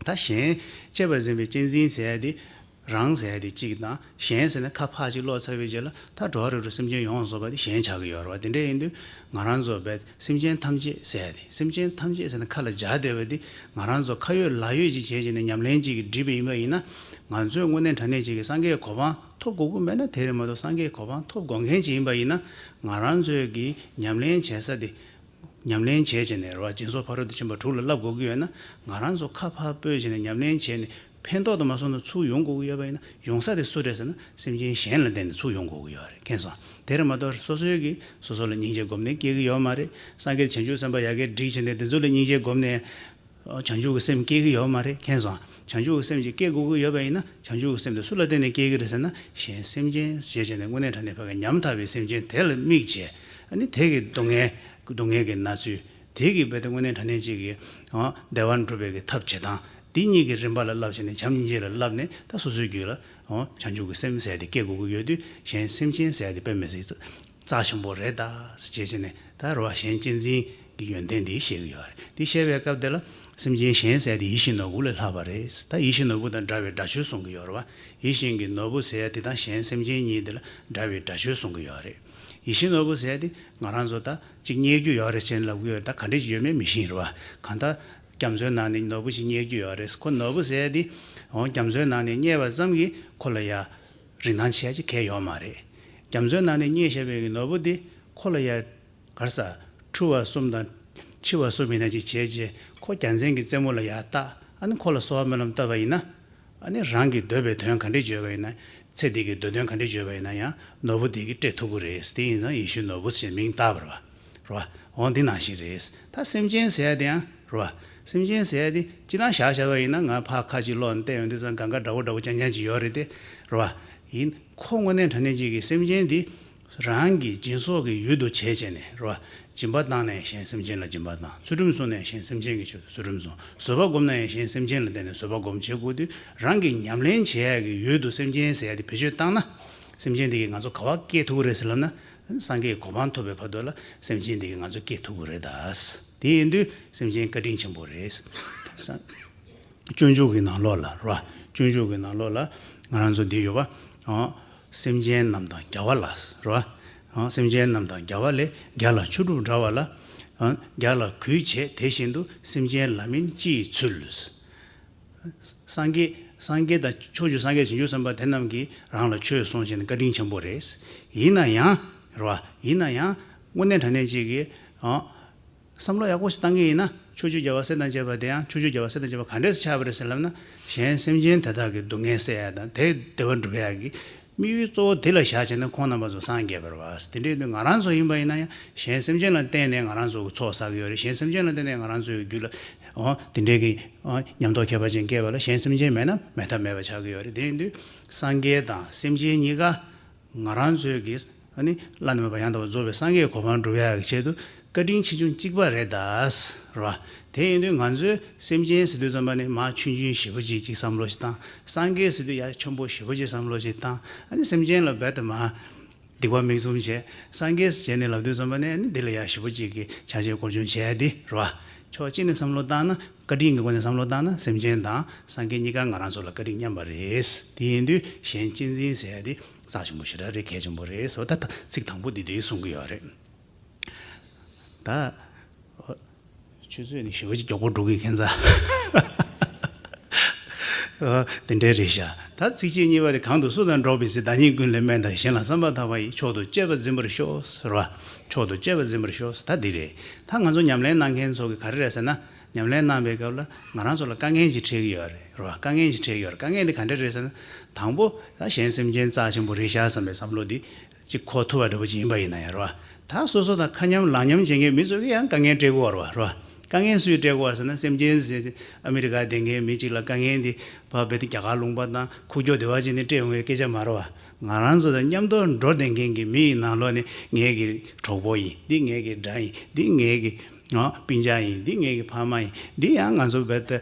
ད་གཞན་གཅེས་པར་འཛིན་པའི་གཅེས་འཛིན་ཟེར་ཡ་དེ་རང་ཟེར་ཡ་དེ་གཅིག་དང་གཞན་ཟེར་ན་ཁ་ཕར་གཅིག་ལོག་ཚར་བའི་རྗེས་ལ་ད་འགྲོ་བ་རིགས་དྲུག་སེམས་ཅན་ཡོངས་སུ་རྫོགས་པ་དེ་གཞན་ཆགས་ཀྱི་ཡོད་རེད་བ། དེ་འདྲས་ཡིན་དུས་ང་རང་ཚོ་བས་སེམས་ཅན་ཐམས་ཅད་ཟེར་ཡ་དེ་སེམས་ཅན་ཐམས་ཅད་ཟེར་ན་ཁ་ལ་འཇགས་བསྡད་པ་དེ་ང་རང་ཚོ་ཁ་ཡོད་ལག་ཡོད་ཅིག་བྱས་བྱས་ནས་ཉམས་ལེན་ཅིག་གིས་འགྲིག་པ་ཡིན་པ་ཡིན་ན་ང་ཚོས་དངོས་གནས་དྲང་གནས་ཅིག་གི་སངས་རྒྱས་གོ་འཕང་ཐོབ་དགོས་ཀྱི་མེད་ན་དེ་རེད་མ་གཏོགས་སངས་རྒྱས་གོ་འཕང་ཐོབ་དགོས་མཁན་ཅིག་ཡིན་པ་ཡིན་ན་ང་རང་ཚོའི་གི་ཉམས་ལེན་བྱེད་ས་དེ་ཉམས་ལེན་བྱས་བྱས་ནས་རེད་བ། སྦྱིན་སོགས་ཕ་རོལ་ཏུ་ཕྱིན་པ་དྲུག་ལ་བསླབ་དགོས་ཀྱི་ཡོད་ན་ང་རང་ཚོ་ཁ་ཕར་སྤོས་བྱས་ནས་ཉམས་ལེན་བྱས་ནས་ཕན་ཐོགས་དུ་མ་སོང་ན་ཚུར་ཡོང་དགོས་ཀྱི་ཡོད་པ་ཡིན་ན་ཡོང་ས་དེ་སུ་རེད་ཟེར་ན་སེམས་ཅན་གཞན་ལ་བརྟེན་ནས་ཚུར་ཡོང་དགོས་ཀྱི་ཡོད་རེད། མཁྱེན་སོང་། དེ་རེད་མ་གཏོགས་སོ་སོའི་གི་སོ་སོ་ལ་སྙིང་རྗེ་སྒོམ་ནས་སྐྱེ་གི་ཡོད་མ་རེད། སངས་རྒྱས་བྱང་ཆུབ་སེམས་དཔའ་ཡ་གིར་བསྒྲིགས་བྱས་ནས་དེ་ཚོ་ལ་སྙིང་རྗེ་སྒོམ་ནས། བྱང་ཆུབ་ཀྱི་སེམས་སྐྱེ་གི་ཡོད་མ་རེད། མཁྱེན་སོང་། བྱང་ཆུབ་ཀྱི་སེམས་ཅིག་སྐྱེ་དགོས་ཀྱི་ཡོད་པ་ཡིན་ན་བྱང་ཆུབ་ཀྱི་སེམས་དེ་སུ་ལ་བརྟེན་ནས་སྐྱེ་གི་རེད་ཟེར་ན་གཞན་སེམས་ཅན་ཞེས་བྱས་ནས་དངོས་གནས་དྲང་གནས་ཕ་གི་ཉམ་ཐག་པའི་སེམས་ཅན་དེ་ལ་དམིགས་བྱས། ཨ་ནི་དེ་གི་སྡུག་བསྔལ་སྡུག་བསྔལ་གྱི་ན་ཚུལ། དེ་གི་རྦད་དེ་དངོས་གནས་དྲང་གནས་ཅིག་གི་ཨ་བདེ་བ་འགྲུབ་པའི་གི་ཐབས་བྱེད་སྟངས་འདི་གཉིས་ཀྱི་རིམ་པ་ལ་བསླབ་བྱས་ནས་བྱམས་སྙིང་རྗེ་ལ་བསླབ་ནས་ད་སོ་སོའི་རྒྱུད་ལ་ཨོ་བྱང་ཆུབ་ཀྱི་སེམས་ཟེར་ཡ་དེ་སྐྱེ་དགོས་ཀྱི་ཡོད་དུས། གཞན་སེམས་ཅན་ཟེར་ཡ་དེ་དཔེ་མི་སྲིད་རྩ་ཆེན་པོ་རེད་ད་ཟེར་བྱས་བྱས་ནས་ད་རེད་བ། གཞན་གཅེས་འཛིན་གྱི་ཡོན་ཏན་འདི་བཤད་ཀྱི་ཡོད་རེད། འདི་བཤད་པའི་སྐབས་དེ་ལ་སེམས་ཅན་གཞན་ཟེར་ཡ་དེ་ཡིད་བཞིན་ནོར་བུ་ལས་ལྷག་པ་རེད། ད་ཡིད་བཞིན་ནོར་བུ་དང་འདྲ་བའི་སྒྲ་ཆོས་གསུང་གི་ཡོད་རེད་བ། ཡིད་བཞིན་གྱི་ནོར་བུ་ཟེར་ཡ་དེ་དང་གཞན་སེམས་ཅན་གཉིས་དེ་ལ་འདྲ་བའི་སྒྲ་ཆོས་གསུང་གི་ཡོད་རེད། ཡིད་བཞིན་ནོར་བུ་ཟེར་ཡ་དེ་ང་རང་ཚོ་ད་གཅིག་རྙེད་རྒྱུ་ཡོད་རེད་ཟེར་ལབ་ཀྱི་ཡོད། ད་ག་འདྲ་ཞིག་ཡོད་མེད་མི་ཤེས་རེད་བ། གང་ལྟར་རྒྱ་མཚོའི་ནང་ནས་ནོར་བུ་ཞིག་རྙེད་རྒྱུ་ཡོད་རེད། ཁོ་ནོར་བུ་ཟེར་ཡ་དེ་འོ་རྒྱ་མཚོའི་ནང་ནས་རྙེད་པ་ཙམ་གྱིས་ཁོ་ལ་ཡ་རིན་ཐང་ཆེ་ཡ་ཅིག་གང་ཡང་ཡོད་མ་རེད། རྒྱ་མཚོའི་ནང་ནས་རྙེད་བཞག་པའི་ནོར་བུ་དེ་ཁོ་ལ་ཡ་ག་རེ་ཟ། འཁྲུ་བ་གསུམ་དང་འཆི་བ་གསུམ་ཡིན་ན་ཅིག་བྱས་རྗེས་ཁོ་རྒྱལ་མཚན་གྱི་རྩེ་མོ་ལ་ཡར་བཏགས། ཨ་ནི་ཁོ་ལ་གསོལ་བ་སྨོན་ལམ་བཏབ་པ་ཡིན་ན། ཨ་ནི་རང་གི་འདོད་པའི་དོན་ག་འདྲས་བརྗོད་པ་ཡིན་ན། ཚེ་འདི་གི་འདོད་དོན་ག་འདྲས་བརྗོད་པ་ཡིན་ན་ཡང་ནོར་བུ་དེ་གིས་སྤྲད་ཐུབ་ཀྱི་རེད། དེ་ཡིན་ཙང་ཡིད་བཞིན་ནོར་བུ་ཞེས་མིང་བཏགས་པ་རེད་བ། རེད་བ། འོ་འདི་ནང་བཞིན་རེད། ད་སེམས་ཅན་ཟེར་ཡ་དེ་ཡང་རེད་བ། སེམས་ཅན་ཟེར་ཡ་དེ་སྤྱིར་བཏང་བཞག་བཞག་པ་ཡིན་ན། ང་ཕར་ཁ་ཅིག་ལོག་ནས་བལྟས་ཡོང་དུས་ཙང་གང་ག་འདྲ་བོ་འདྲ་བོ་རྐྱང་རྐྱང་ཅིག་ཡོད་རེད་དེ། རེད་བ། ཡིན། ཁོ་དངོས་གནས་དྲང་གནས་ཅིག་གི་སེམས་ཅན་འདི་རང་གི་སྦྱིན་སོགས་ཀྱི་ཡུལ་དུ་བྱས་བྱས་ནས་རེད་བ། སྦྱིན་པ་བཏང་ནས་གཞན་སེམས་ཅན་ལ་སྦྱིན་པ་བཏང་། ཚུལ་ཁྲིམས་བསྲུངས་ནས་གཞན་སེམས་ཅན་གྱི་ཆེད་དུ་ཚུལ་ཁྲིམས་བསྲུངས། བཟོད་པ་བསྒོམ་ནས་གཞན་སེམས་ཅན་ལ་བརྟེན་ནས་བཟོད་པ་བསྒོམ་བྱེད་དགོས་དུས། རང་གི་ཉམས་ལེན་བྱེད་ཡག་གི་ཡུལ་དུ་སེམས་ཅན་ཟེར་ཡ་དེ་བེད་སྤྱོད་བཏང་ན། སེམས་ཅན་དེ་གིས་ང་ཚོ་ག་པར་སྐྱེ་ཐུབ་ཀྱི་རེད་ཟེར་ལབ་ན། སངས་རྒྱས་ཀྱི་གོ་འཕང་ཐོབ་པའི་བར་དུ་ལ་སེམས་ཅན་དེ་གིས་ང་ཚོ་སྐྱེ་ཐུབ་ཀྱི་རེད་ད། དེ་ཡིན་དུས་སེམས་ཅན་བཀའ་དྲིན་ཆེན་པོ་རེད། སྤྱོད་འཇུག་གི་ནང་ལོགས་ལ་རེད་བ། སྤྱོད་འཇུག་གི་ནང་ལོགས་ལ་ང་རང་ཚོ་འདི་ཡོད་པ། ཨ། སེམས་ཅན་རྣམས་དང་རྒྱལ་བ་ལ་རེད་བ། ཨ། སེམས་ཅན་རྣམས་དང་རྒྱལ་བ་ལས། རྒྱལ་ལ་མཆོག་གྲུབ་འདྲ་བ་ལ། ཨ། རྒྱལ་ལ་གུས་བྱེད་དེ་བཞིན་དུ། སེམས་ཅན་ལ་མིན་ཅི་ཡི་ཚུལ། སངས་རྒྱས་སངས་རྒྱས་དང་ཕྱོགས་བཅུའི་སངས་རྒྱས་བྱང་ཆུབ་སེམས་དཔའ་དེ་རྣམས་ཀྱིས་རང་ལ་ཆོས་གསུངས་བྱས་ནས་བཀའ་དྲིན་ཆེན་པོ་རེད། ཡིན་ན་ཡང་རེད་བ། ཡིན་ན་ཡང་དངོས་གནས་དྲང་གནས་ཅིག་གིས། ཨ། བསམ་བློ་ཡག་པོ་ཞིག་བཏང་གི་ཡིན་ན། ཕྱོགས་བཅུའི་རྒྱལ་བ་སྲས་དང་བཅས་པ་དེ་ཡང་ཕྱོགས་བཅུའི་རྒྱལ་བ་སྲས་དང་བཅས་པ་ག་འདྲས་སུ་ཆགས་པ་རེད་ཟེར་ལབ་ན། གཞན་སེམས་ཅན་དེ་དག་གི་སྡུག་བསྔལ་སེལ་ཡ་དང་། དེ་བདེ་བ་སྒྲུབ་ཡ་གི་དམིགས་ཡུལ་གཙོ་བོ་དེ་ལ་བཞག་བྱས་ནས་ཁོང་རྣམ་པ་ཚོ་སངས་རྒྱས་པ་རེད་བ། དེ་འདྲའི་དུས་ང་རང་ཚོ་ཡིན་པ་ཡིན་ན་ཡང་གཞན་སེམས་ཅན་ལ་བརྟེན་ནས་ང་རང་ཚོ་གི་ཚོགས་བསགས་ཀྱི་ཡོད་རེད། གཞན་སེམས་ཅན་ལ་བརྟེན་ནས་ང་རང་ཚོའི་རྒྱུད་ལ། འོ། དེ་འདྲའི་གི། འོ། ཉམས་རྟོགས་ཁྱད་པར་ཅན་སྐྱེས་པ་ལ་གཞན་སེམས་ཅན་མེད་ན་མེད་ཐབས་མེད་པ་ཆགས་ཀྱི་ཡོད་རེད། དེ་ཡིན་དུས་སངས་རྒྱས་དང་སེམས་ཅན་གཉིས་ཀ། ང་རང་ཚོའི་གི། ཨ་ནི་བླ་ན་མེད་པ་ཡང་དག་པར་རྫོགས་པའི་སངས་རྒྱས་གོ་འཕང་སྒྲུབ་ཡག་གི་ཆེད་དུ་བཀའ་དྲིན་ཆེ་ཆུང་གཅིག་པ་རེད་ད། རེད་བ། དེ་ཡིན་དུས་ང་ཚོས་སེམས་ཅན་ཟེར་དུས་ཙམ་པ་ནི་མར་ཆུང་ཆུང་ཞེ་པོ་ཅིག་ཅིག་བསམ་བློ་ཞིག་བཏང་། སངས་རྒྱས་ཟེར་དུས་ཡར་ཆེན་པོ་ཞེ་པོ་ཅིག་བསམ་བློ་ཞིག་བཏང་། ཨ་ནི་སེམས་ཅན་ལ་རྦད་དེ་མར་སྡིག་པ་མིག་བཙུམ་བྱས། སངས་རྒྱས་ཟེར་བྱས་ནས་ལབ་དུས་ཙམ་པ་ནི་ཨ་ནི་འདི་ལ་ཡར་ཞེ་པོ་ཅིག་གི་ཆ་ཤས་སྐོར་སྦྱོང་བྱས་ཏེ། རེད་བ། ཕྱོགས་གཅིག་ནས་བསམ་བློ་བཏང་ན། བཀའ་དྲིན་གྱི་སྒོ་ནས་བསམ་བློ་བཏང་ན་སེམས་ཅན་དང་སངས་རྒྱས་གཉིས་ཀ་ང་རང་ཚོ་ལ་བཀའ་དྲིན་མཉམ་པ་རེད། དེ་ཡིན་དུས་གཞན་གཅེས་འཛིན་ཟེར་ཡ་དེ་རྩ་ཆེན་པོ་ཞེ་དྲག་རེད། གལ་ཆེན་པོ་རེད་ཟེར་བ་ད་ད་ཚིག་དང་པོ་འདི་དེ་གསུང་གི་ཡོད་རེད། ད། ཨོ། ཆུ་ཚོད་ནི་ཞེ་པོ་ཅིག་མགྱོགས་པོ་འགྲོ་གི་ཁྱད་མཚར། ཨོ། དེ་འདྲའི་རེད་ཤག་ད་ཚིགས་བཅད་གཉིས་པ་དེ། གང་དུ་སུ་དང་འགྲོགས་པའི་ཚེ། བདག་ཉིད་ཀུན་ལས་དམན་བལྟ་ཞིང་། གཞན་ལ་བསམ་པ་ཐག་པ་ཡིས། མཆོག་ཏུ་གཅེས་པར་འཛིན་པར་ཤོག་ཟེར་བ། མཆོག་ཏུ་གཅེས་པར་འཛིན་པར་ཤོག་ཟེར། ད་འདི་རེད། ད་ང་ཚོ་ཉམས་ལེན་གནང་མཁན་ཚོ་གིས་ག་རེ་རེད་ཟེར་ན། ཉམས་ལེན་གནང་བའི་སྐབས་ལ་ང་རང་ཚོ་ལ་དཀའ་ངལ་ཞིག་འཕྲད་ཀྱི་ཡོད་རེད། རེད་བ། དཀའ་ངལ་ཞིག་འཕྲད་ཀྱི་ཡོད་རེད། དཀའ་ངལ་འདི་ག་འདྲ་རེད་ཟེར་ན། དང་པོ་ད་གཞན་སེམས་ཅན་རྩ་ཆེན་པོ་རེད་ཤག་བསམ་པའི་བསམ་བློ་འདི་ཅིག་འཁོར་ཐུབ་པ་འདྲ་པོ་ཅིག་ཡིན་པ་ཡིན་ན་ཡང་། རེད་བ། ད་སོ་སོ་དང་ཁ་མཉམ་ལག་མཉམ་བྱེད་མཁན་མི་ཚོ་གིས་ཡང་དཀའ་ངལ་འཕྲད་ཀྱི་ཡོད་རེད་བ། རེད་བ། དཀའ་ངལ་སུས་འཕྲད་ཀྱི་ཡོད་རེད་ཟེར་ན། སེམས་ཅན་ཟེར། ཨ་མི་རི་ཀ་བསྡད་མཁན་མི་གཅིག་ལ་དཀའ་ངལ་འདི་ཕར་རྦད་དེ་རྒྱ་གར་ལུང་པ་དང་ཁུག་ཀྱོག་དེ་བ་ཅིག་ནས་སྤྲད་ཡོང་བའི་སྐད་ཆ་མ་རེད་བ། ང་རང་ཚོ་དང་མཉམ་དུ་འགྲོ་བསྡད་མཁན་གྱི་མི་ཡི་ནང་ལོགས་ནས་ངའི་གི་གྲོགས་པོ་ཡིན། འདི་ངའི་གི་དགྲ་ཡིན། འདི་ངའི་གི། ཨ། སྤུན་ཀྱག་ཡིན། འདི་ངའི་གི་ཕ་མ་ཡིན། འདི་ཡང་ང་ཚོ་རྦད་དེ་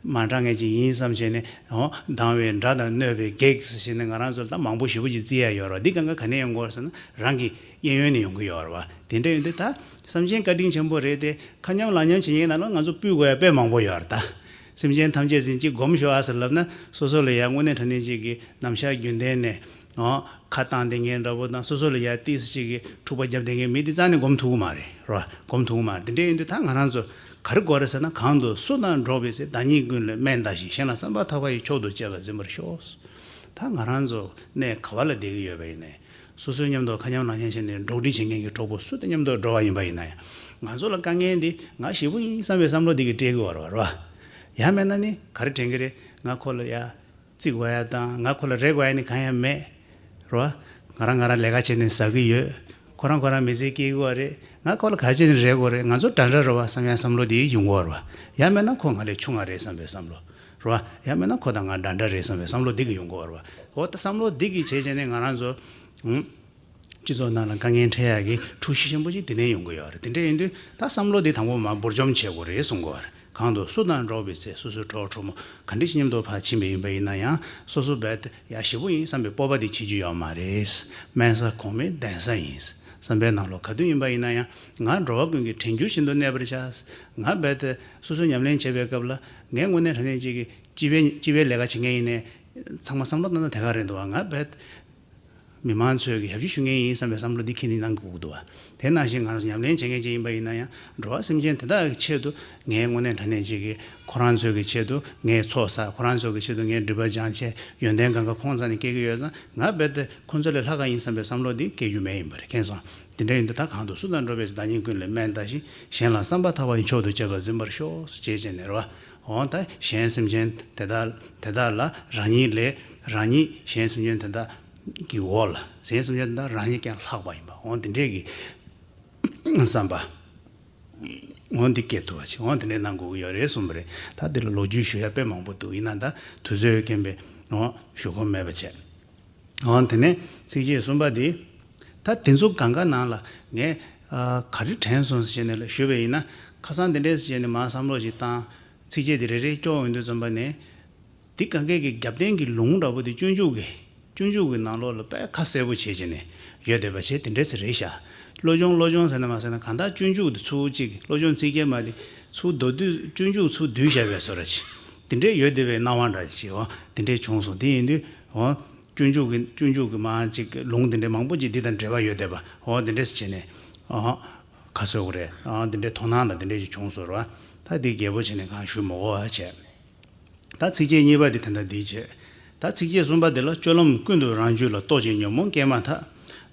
མ་འདྲ་མཁན་ཅིག་ཡིན་བསམ་བྱས་ནས། ཨོ། སྡང་བའི་དགྲ་དང་གནོད་པའི་བགེགས་ཟེར་བྱས་ནས་ང་རང་ཚོ་ལ་ད་མང་པོ་ཞེ་པོ་ཅིག་བརྩི་ཡ་ཡོད་རེད་བ། འདི་གང་ག་ག་ནས་ཡོང་གི་ཡོད་རེད་ཟེར་ན། རང་གི་གཡས་གཡོན་ནས་ཡོང་གི་ཡོད་རེད་བ། དེ་འདྲ་ཡིན་དུས་ད་སེམས་ཅན་བཀའ་དྲིན་ཆེན་པོ་རེད་དེ། ཁ་མཉམ་ལག་མཉམ་བྱེད་མཁན་ནང་ལ་ང་ཚོ་སྤུས་དགོས་ཡ་དཔེ་མང་པོ་ཡོད་རེད་ད། སེམས་ཅན་ཐམས་ཅད་ཟིན་ཅིག་སྒོམ་ཤོག་ཨ་ཟེར་ལབ་ན། སོ་སོ་ལ་ཡ་དངོས་གནས་དྲང་གནས་ཅིག་གི་ནམ་ཞག་རྒྱུན་གཏན་ནས། ཨོ། ཁ་བཏང་བསྡད་མཁན་འདྲ་པོ་དང་། སོ་སོ་ལ་ཡ་ཏིས་ཅིག་གི་འཁྲུག་པ་བརྒྱབ་བསྡད་མཁན་མི་དེ་རྩ་ནས་སྒོམ་ཐུབ་ཀྱི་མ་རེད། རེད་བ། སྒོམ་ཐུབ་ཀྱི་མ་རེད། དེ་འདྲ་ཡིན་དུས་ད་ང་རང་ཚོ་ག་རེ་དགོས་རེད་ཟེར་ན། གང་དུ་སུ་དང་འགྲོགས་པའི་ཚེ། བདག་ཉིད་ཀུན་ལས་དམན་བལྟ་ཞིང་། གཞན་ལ་བསམ་པ་ཐག་པ་ཡིས། མཆོག་ཏུ་གཅེས་པར་འཛིན་པར་ཤོག་ད་ང་རང་ཚོ་གནས་ག་བ་ལ་བསྡད་ཀྱི་ཡོད་པ་ཡིན་ནའི། སོ་སོའི་མཉམ་དུ་ཁ་མཉམ་ལག་མཉམ་བྱས་ནས་འགྲོགས་འདྲིས་བྱེད་མཁན་གྱི་གྲོགས་པོ་སུ་དང་མཉམ་དུ་འགྲོགས་པ་ཡིན་པ་ཡིན་ན་ཡང་། ང་ཚོ་ལ་དཀའ་ངལ་འདི་ང་ཞེ་པོ་ཡིན་བསམ་པའི་བསམ་བློ་འདི་གིས་སྤྲད་ཀྱི་ཡོད་རེད་བ། རེད་བ། ཡང་མིན་ན་ནི་ག་རེ་དྲན་གྱི་རེད། ང་ཁོ་ལ་ཡ་བརྩི་དགོས་ཡ་དང་། ང་ཁོ་ལ་རེ་དགོས་ཡ་ནི་གང་ཡང་མེད། རེད་བ། ང་རང་ང་རང་ལས་ཀ་བྱས་ནས་ཟ་གི་ཡོད། ཁོ་རང་ཁོ་རང་མི་ཚེ་སྐྱེལ་གྱི་ཡོད་རེད། ང་ཁོ་ལ་ག་རེ་བྱས་ནས་རེ་དགོས་རེད། ང་ཚོ་འདྲ་འདྲ་རེད་བ་བསམ་ཡ་བསམ་བློ་འདི་ཡོང་གི་ཡོད་རེད་བ། ཡང་མིན་ན་ཁོ་ང་ལས་ཆུང་བ་རེད་བསམ་པའི་བསམ་བློ། རེད་བ། ཡང་མིན་ན་ཁོ་དང་ང་འདྲ་འདྲ་རེད་བསམ་པའི་བསམ་བློ་འདི་གིས་ཡོང་གི་ཡོད་རེད་བ། འོ་ད་བསམ་བློ་འདི་གིས་བྱས་བྱས་ནས་ང་རང་ཚོ། ཨུམ། སྤྱི་ཚོགས་ནང་ལ་དཀའ་ངལ་འཕྲད་ཡག་གི་འཁྲུག་གཞི་ཆེན་པོ་ཅིག་དེ་ནས་ཡོང་གི་ཡོད་རེད། དེ་འདྲ་ཡིན་དུས་ད་བསམ་བློ་འདི་དང་པོ་མར་འབུར་འཇོམས་བྱེད་དགོས་རེད་གསུང་གི་ཡོད་རེད། གང་དུ་སུ་དང་འགྲོགས་པའི་ཚེ། སོ་སོའི་གྲོགས་གྲོགས་མོ་ག་འདྲ་ཞིག་མཉམ་དུ་ཕར་ཕྱིན་པ་ཡིན་པ་ཡིན་ན་ཡང་སོ་སོ་རྦད་དེ་ཡག་ཞེ་པོ་ཡིན་བསམ་པའི་སྤོབས་པ་དེ་བྱེད་རྒྱུ་ཡོད་མ་རེད། དམན་ས་གོང་མའི་གདན་ས་ཡིན། བསམ་པའི་ནང་ལོགས་ག་དུས་ཡིན་པ་ཡིན་ན་ཡང་ང་འགྲོ་བ་ཀུན་གྱི་དྲིན་གྱུར་བཞིན་དུ་གནས་པར་བྱ། ང་རྦད་དེ་སོ་སོས་ཉམས་ལེན་བྱེད་པའི་སྐབས་ལ་ངས་དངོས་གནས་དྲང་གནས་ཅིག་གི་སྤྱི་པའི་སྤྱི་པའི་ལས་ཀ་བྱེད་མཁན་ཡིན་ནའི་ཚང་མ་བསམ་བློ་བཏང་ན་དེ་ག་རེད་འདུག་བ། ང་རྦད་མི་མང་ཚོས་ཀྱི་ཞབས་ཕྱི་ཞུ་མཁན་ཡིན་བསམ་པའི་བསམ་བློ་འདི་ཁྱེད་ནི་གནང་དགོས་ཀྱི་འདུག་བ། དེ་ནང་བཞིན་ང་ཚོ་ཉམས་ལེན་བྱེད་མཁན་ཅིག་ཡིན་པ་ཡིན་ན་ཡང་འགྲོ་བ་སེམས་ཅན་དེ་དག་གི་ཆེད་དུ་ངས་དངོས་གནས་དྲང་གནས་ཅིག་གི་ཁོ་རང་ཚོའི་གི་ཆེད་དུ་ངས་ཚོགས་བསགས། ཁོ་རང་ཚོའི་གི་ཆེད་དུ་ངས་སྒྲིབ་པ་སྦྱང་ཆེད་ཡོན་ཏན་གང་ག་ཁོང་རྩ་ནས་སྐྱེ་གི་ཡོད་ཙང་ང་རྦད་དེ་ཁོང་ཚོ་ལས་ལྷག་ག་ཡིན་བསམ་པའི་བསམ་བློ་འདི་སྐྱེ་རྒྱུ་མེད་ཡིན་པ་རེད། མཁྱེན་སོང་། དེ་འདྲ་ཡིན་དུས་ད་གང་དུ་སུ་དང་འགྲོགས་པའི་ཚེ། བདག་ཉིད་ཀུན་ལས་དམན་ལྟ་ཞིང་། གཞན་ལ་བསམ་པ་ཐག་པ་ཡིས་མཆོག་ཏུ་གཅེས་པར་འཛིན་པར་ཤོག་ཅེས་བྱས་ནས་རེད་བ། འོ་ད་གཞན་སེམས་ཅན་དེ་དག་དེ་དག་ལ་རང་ཉིད་ལས་རང་ཉིད་གཞན་སེམས་ཅན་དེ་དག་གི་འོག་ལ་གཞན་སེམས་ཅན་དེ་དག་རང་ཉིད་ཀྱང་ལྷག་པ་ཡིན་པ། འོ་དེ་འདྲས་ཀྱི་བསམ་པ། འོ་འདི་སྐྱེ་ཐུབ་པ་ཞིག་འོ་དེ་འདྲས་གནང་དགོས་ཀྱི་ཡོད་རེད་གསུངས་པ་རེད། ད་འདི་ལ་ལོ་རྒྱུས་ཞུ་ཡ་དཔེ་མང་པོ་འདུག་ཡིན་ན་ད་དུས་ཚོད་རྐྱེན་པས་འོ་ཞུ་ཁོམ་མེད་པ་བྱས། འོ་དེ་ནས་ཚིགས་བཅད་གསུམ་པ་འདི། ད་དེ་ཚོ་གང་ག་ནང་ལ་ངས་ཨ་ག་རེ་དྲན་སོང་ཟེར་ནས་ལ་ཞུས་པ་ཡིན་ན། ཁ་སང་དེ་འདྲས་ཟེར་ནས་མར་བསམ་བློ་ཞིག་བཏང་། ཚིགས་བཅད་དེ་རེ་རེ་སྐྱོར་ཡོང་དུས་ཙམ་པ་ནས། འདི་གང་གས་ཀྱི་རྒྱབ་རྟེན་གྱི་ལུང་འདྲ་པོ་དེ་སྤྱོད་འཇུག་གི་སྤྱོད་འཇུག་གི་ནང་ལོགས་ལ་དཔེ་ཁ་གསལ་པོ་བྱེད་བྱས་ནས་ཡོད་བསྡད་པ་བྱས། དེ་འདྲས་ཟེར་རེད་ཤག་བློ་སྦྱོང་བློ་སྦྱོང་ཟེར་ན་མ་ཟེར་ན་གང་ལྟར་སྤྱོད་འཇུག་དེ་ཚུར་གཅིག་བློ་སྦྱོང་ཚིགས་བཅད་མ་དེ་ཚུར་མདོར་བསྡུས་སྤྱོད་འཇུག་ཚུར་བསྡུས་བཞག་པའི་བཟོ་འདྲ་ཅིག་དེ་འདྲས་ཡོད་བསྡད་པའི་སྣང་བ་འདྲ་ཞིག་འོ་དེ་འདྲས་བྱུང་སོང་། དེ་ཡིན་དུས་འོ་སྤྱོད་འཇུག་གི་སྤྱོད་འཇུག་གི་མ་ཅིག་ལུང་དེ་འདྲས་མང་པོ་ཅིག་འདི་དང་འབྲེལ་བ་ཡོད་བསྡད་པ་འོ་དེ་འདྲས་བྱས་ནས་འོ་ཁ་གསོ་དགོས་རེད། འོ་དེ་འདྲས་མཐོང་སྣང་ལ་དེ་འདྲས་ཅིག་བྱུང་སོང་ར། ད་འདི་རྒྱས་པོ་བྱས་ནས་གང་ཞུ་མི་དགོས་པ་བྱས། ད་ཚིགས་བཅད་གཉིས་པ་འདི་ད་ལྟ་འདི་བྱས། ད་ཚིགས་བཅད་གསུམ་པ་འདི་ལ་སྤྱོད་ལམ་ཀུན་ཏུ་རང་རྒྱུད་ལ། རྟོག་ཅིང་ཉོན་མོངས་སྐྱེས་མ་ཐག་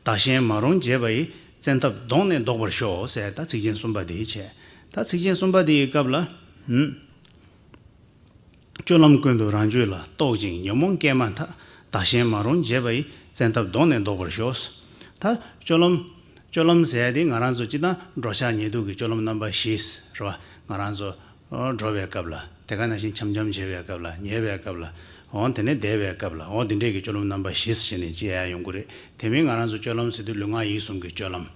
བདག་གཞན་མ་རུངས་བྱེད་པ་ཡི། བཙན་ཐབས་གདོང་ནས་བཟློག་པར་ཤོག་ཟེར་ད་ཚིགས་བཅད་གསུམ་པ་འདི་བྱས། ད་ཚིགས་བཅད་གསུམ་པ་འདི་ཡི་སྐབས་ལ། ཧུམ། སྤྱོད་ལམ་ཀུན་ཏུ་རང་རྒྱུད་ལ། རྟོག་ཅིང་ཉོན་མོངས་སྐྱེས་མ་ཐག་བདག་གཞན་མ་རུངས་བྱེད་པ་ཡི། བཙན་ཐབས་གདོང་ནས་བཟློག་པར་ཤོག་ད་སྤྱོད་ལམ། སྤྱོད་ལམ་ཟེར་ཡ་དེ་ང་རང་ཚོ་སྤྱིར་བཏང་འགྲོ་འཆག་ཉལ་འདུག་གི་སྤྱོད་ལམ་རྣམ་པ་བཞི་རེད་བ། ང་རང་ཚོ་འགྲོ་བའི་སྐབས་ལ། དེ་ག་ནང་བཞིན་འཆམ་འཆམ་བྱེད་པའི་སྐབས་ལ། ཉལ་བའི་སྐབས་ལ། འོ་དེ་ནས་བསྡད་པའི་སྐབས་ལ། འོ་དེ་འདྲས་ཀྱི་སྤྱོད་ལམ་རྣམ་པ་བཞི་ཟེར་ནས་ཅི་ཡང་ཡོང་གི་རེད། དེ་མིན་ང་རང་ཚོ་སྤྱོད་ལམ་ཟེར་དུས་ལུས་ངག་ཡིད་གསུམ་གྱི་སྤྱོད་ལམ།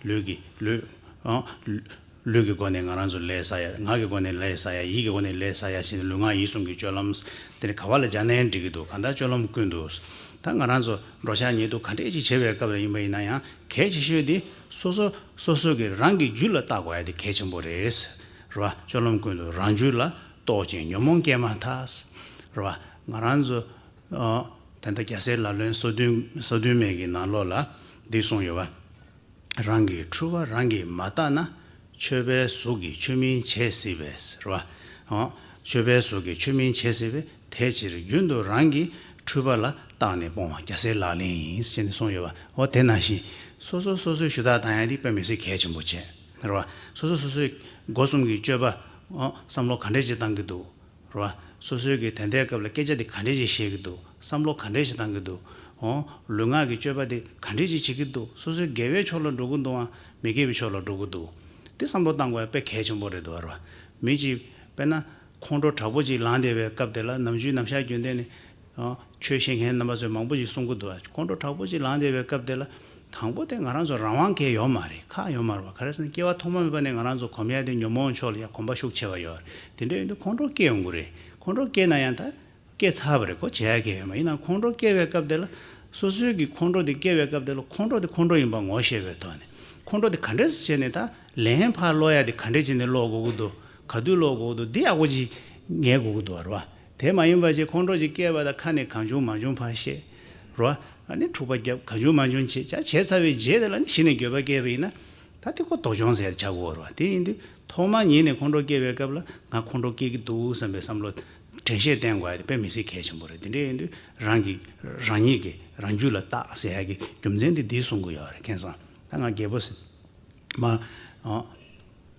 ལུས་ཀྱི་ལུས། འོ། ལུས་ཀྱི་སྒོ་ནས་ང་རང་ཚོ་ལས་བསགས་ཡ། ངག་གི་སྒོ་ནས་ལས་བསགས་ཡ། ཡིད་ཀྱི་སྒོ་ནས་ལས་བསགས་ཡ་ཞེས་ལུས་ངག་ཡིད་གསུམ་གྱི་སྤྱོད་ལམ། དེ་ནི་ག་བ་ལ་སྦྱར་ནའི་འགྲིག་གི་འདུག་གང་ལྟར་སྤྱོད་ལམ་ཀུན་ཏུ། ད་ང་རང་ཚོ་འགྲོ་འཆག་ཉལ་འདུག་ག་འདྲས་ཅིག་བྱེད་པའི་སྐབས་ལ་ཡིན་པ་ཡིན་ན་ཡང་གལ་ཆེ་ཤོས་དེ་སོ་སོ་སོ་སོ་གི་རང་གི་རྒྱུད་ལ་བལྟ་དགོས་ཡ་དེ་གལ་ཆེན་པོ་རེད། རེད་བ། སྤྱོད་ལམ་ཀུན་ཏུ་རང་རྒྱུད་ལ། རྟོག་ཅིང་ཉོན་མོངས་སྐྱེས་མ་ཐག་རེད་བ། ང་རང་ཚོ་ཨ་ད་ལྟ་རྒྱལ་སྲས་ལག་ལེན་སོ་བདུན་སོ་བདུན་མའི་གི་ནང་ལོགས་ལ་འདི་གསུངས་ཡོད་བ། རང་གི་འཁྲུལ་པ་རང་གིས་མ་བརྟགས་ན། ཆོས་པའི་གཟུགས་ཀྱིས་ཆོས་མིན་བྱེད་སྲིད་པས། རེད་བ། འོ། ཆོས་པའི་གཟུགས་ཀྱིས་ཆོས་མིན་བྱེད་སྲིད་པས། དེ་ཕྱིར་རྒྱུན་དུ་རང་གི་འཁྲུལ་པ་ལ་བརྟགས་ནས་སྤོང་བ་རྒྱལ་སྲས་ལག་ལེན་ཡིན་ཞེས་ནས་གསུངས་ཡོད་པ། འོ་དེ་ནང་བཞིན་སོ་སོ་སོ་སོའི་ཞུ་དག་བཏང་ཡ་འདི་དཔེ་མི་སྲིད་གལ་ཆེན་པོ་བྱས། རེད་བ། སོ་སོ་སོ་སོའི་སྒོ་གསུམ་གྱི་སྤྱོད་པ། འོ། བསམ་བློ་ག་འདྲས་ཅིག་བཏང་གི་འདུག་རེད་བ། སོ་སོའི་གི་ད་ལྟའི་སྐབས་ལ་སྐད་ཆ་དེ་ག་འདྲས་ཅིག་བཤད་ཀྱི་འདུག་བསམ་བློ་ག་འདྲས་ཅིག་བཏང་གི་འདུག་འོ། ལུས་ངག་གི་སྤྱོད་པ་དེ་ག་འདྲས་ཅིག་བྱེད་ཀྱི་འདུག་སོ་སོའི་དགེ་བའི་ཕྱོགས་ལ་འགྲོ་གི་འདུག་ཨང་། མི་དགེ་བའི་ཕྱོགས་ལ་འགྲོ་གི་འདུག་དེ་བསམ་བློ་བཏང་དགོས་ཡ་དཔེ་གལ་ཆེན་པོ་རེད་འདུག་རེད་བ། མི་གཅིག་དཔེར་ན་ཁོང་ཁྲོ་དྲག་པོ་ཅིག་ལངས་བསྡད་པའི་སྐབས་དེ་ལ་ནམ་རྒྱུན་ནམ་ཞག་རྒྱུན་ལྡན་ནས། ཨ། ཆོས་བཤད་མཁན་རྣམ་པ་ཚོས་མང་པོ་ཞིག་གསུང་གི་འདུག་ཁོང་ཁྲོ་དྲག་པོ་ཞིག་ལངས་བསྡད་པའི་སྐབས་དེ་ལ། དང་པོ་དེ་ང་རང་ཚོ་རང་དབང་གང་ཡང་ཡོད་མ་རེད། གང་ཡང་ཡོད་མ་རེད་བ། ག་རེ་ཟེར་ན་སྐྱེ་བ་ཐོག་མ་མེད་པ་ནས་ང་རང་ཚོ་གོམས་ཡ་དེ་ཉོན་མོངས་ཕྱོགས་ལ་ཡ་གོམས་པ་ཤུགས་ཆེ་བ་ཡོད་རེད། དེ་འདྲ་ཡིན་དུས་ཁོང་ཁྲོ་སྐྱེ་ཡོང་གི་རེད། ཁོང་ཁྲོ་སྐྱེས་ན་ཡང་ད་སྐྱེས་ཚར་བ་རེད། ཁོ་བྱེད་ཡ་གང་ཡང་ཡོད་མ་རེད། ཡིན་ནའང་ཁོང་ཁྲོ་སྐྱེ་བའི་སྐབས་དེ་ལ། སོ་སོའི་གི་ཁོང་ཁྲོ་དེ་སྐྱེ་བའི་སྐབས་དེ་ལ་ཁོང་ཁྲོ་དེ་ཁོང་ཁྲོ་ཡིན་པ་ངོ་ཤེས་པའི་ཐོག་ནས། ཁོང་ཁྲོ་དེ་ག་འདྲས་སེ་བྱས་ནས་ད་ལན་ཕར་སློག་ཡ་དེ་ག་འདྲས་བྱས་ནས་སློག་དགོས་ཀྱི་འདུག་ག་དུས་སློག་དགོས་ཀྱི་འདུག་འདི་ཡག་པོ་ཅིག་ངེས་དགོས་ཀྱི་འདུག་རེད་བ། དེ་མ་ཡིན་པ་ཅིག་ཁོང་ཁྲོ་ཅིག་སྐྱེས་པ་དང་ཁ་ནས་གང་བྱུང་མང་བྱུང་ཕར་བཤད། རེད་བ། ཨ་ནི་འཁྲུག་པ་བརྒྱབ། གང་བྱུང་མང་བྱུང་བྱས། བྱས་ཚར་བའི་རྗེས་དེ་ལ་ནི་གཞི་ནས་འགྱོད་པ་སྐྱེས་པ་ཡིན་ན། ད་དེ་ཁོ་སྡུག་སྦྱོང་ཟེར་ཆགས་ཀྱི་ཡོད་རེད་བ། དེ་ཡིན་དུས་ཐོག་མ་ཉིད་ནས་ཁོང་ཁྲོ་སྐྱེ་བའི་སྐབས་ལ་ང་ཁོང་ཁྲོ་སྐྱེ་གི་འདུག་བསམ་པའི་བསམ་བློ་དྲན་ཤེས་བསྟེན་དགོས་ཡ་དེ་དཔེ་མི་སྲིད་གལ་ཆེན་པོ་རེད། དེ་འདྲ་ཡིན་དུས་རང་གི་རང་ཉིད་ཀྱི་རང་རྒྱུད་ལ་བརྟག་ཟེར་ཡ་གི་རྒྱུ་མཚན་དེ་འདི་གསུང་གི་ཡོད་རེད། མཁྱེན་སོང་། ད་ང་རྒྱལ་པོ་ཟེར། མ། འོ།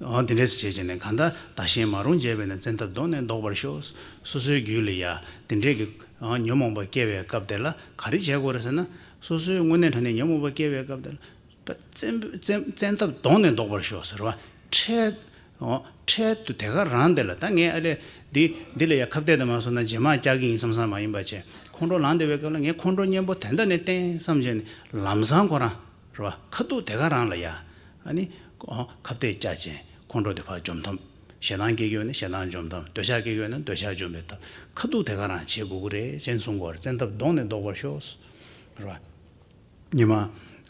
འོ་དེ་འདྲས་བྱས་བྱས་ནས་གང་ལྟར་བདག་གཞན་མ་རུངས་བྱས་པས་ན། བཙན་ཐབས་གདོང་ནས་བཟློག་པར་ཤོག་སོ་སོའི་རྒྱུད་ལ་ཡ་དེ་འདྲས་ཀྱི་ཨ་ཉོན་མོངས་པ་སྐྱེ་བའི་སྐབས་དེ་ལ་ག་རེ་བྱེད་དགོས་རེད་ཟེར་ན། སོ་སོའི་དངོས་གནས་དྲང་གནས་ཉོན་མོངས་པ་སྐྱེ་བའི་སྐབས་དེ་ལ་བཙན་བཙན་བཙན་ཐབས་གདོང་ནས་བཟློག་པར་ཤོག་ཟེར་བ། འཕྲལ། འོ། འཕྲལ་དུ་དེ་ག་རང་དེ་ལ་ད་ངས་ཨ་ལས་འདི་འདི་ལ་ཡ་ཁ་གཏད་དུ་མ་སོང་ན་རྗེས་མ་བཅག་གི་ཡིན་བསམ་བསམ་མ་ཡིན་པ་བྱས། ཁོང་ཁྲོ་ལངས་བསྡད་པའི་སྐབས་ལ་ངས་ཁོང་ཁྲོ་གཉེན་པོ་དེ་འདྲ་ནས་བསྟེན་བསམ་བྱས་ནས་ལམ་སང་ཁོ་རང་། རེད་བ། ཁ་ཐུག་དེ་ག་རང་ལ་ཡ། ཨ་ནི། ཨོ། ཁ་གཏད་བཅག་ཅན་ཁོང་ཁྲོ་དེ་ཕར་འཇོམས་ཐབས། ཞེ་སྡང་སྐྱེ་གི་ཡོད་ན་ཞེ་སྡང་འཇོམས་ཐབས། འདོད་ཆགས་སྐྱེ་གི་ཡོད་ན་འདོད་ཆགས་འཇོམས་པའི་ཐབས། ཁ་ཐུག་དེ་ག་རང་བྱེད་དགོས་ཀྱི་རེད་ཅེས་གསུང་གི་ཡོད་རེད། བཙན་ཐབས་གདོང་ནས་བཟློག་པར་ཤོག། རེད་བ། ཉི་མ།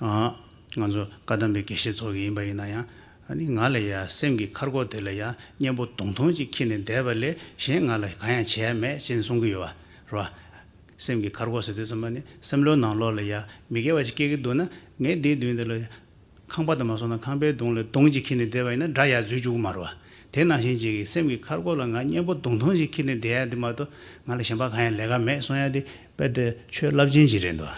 ཨ། ང་ཚོ་བཀའ་གདམས་པའི་དགེ་བཤེས་ཚོ་གི་ཡིན་པ་ཡིན་ན་ཡང་། ཨ་ནི་ང་ལ་ཡ་སེམས་ཀྱི་ཁ་སྒོ་དེ་ལ་ཡ་གཉེན་པོ་དུང་ཐུང་ཅིག་འཁྱེར་ནས་བསྡད་པ་ལས་གཞན་ང་ལ་གང་ཡང་བྱས་ཡ་མེད་ཅེས་གསུང་གི་ཡོད་བ། རེད་བ། སེམས་ཀྱི་ཁ་སྒོ་ཟེར་དུས་ཙམ་པ་ནི་སེམས་བློའི་ནང་ལོགས་ལ་ཡ་མི་དགེ་བ་ཞིག་སྐྱེ་གི་འདུག་ན། ངས་འདིའི་མདུན་དེ་ལ་ཡ། ཁང་པ་དང་མ་སོང་ན་ཁང་པའི་གདུང་ལ་གདུང་ཅིག་འཁྱེར་ནས་བསྡད་པ་ཡིན་ན་དགྲ་ཡར་འཛུལ་བཅུག་གི་མ་རེད་བ། དེ་ནང་བཞིན་ཅིག་གི་སེམས་ཀྱི་ཁ་སྒོ་ལ་ང་གཉེན་པོ་དུང་ཐུང་ཞིག་འཁྱེར་ནས་བསྡད་ཡ་དེ་མ་གཏོགས་ང་ལ་གཞན་པ་གང་ཡང་ལས་ཀ་མེད་གསུང་ཡ་དེ་དཔེ་དེ་ཆོས་རླབས་ཆེན་ཅིག་རེད་འདུག་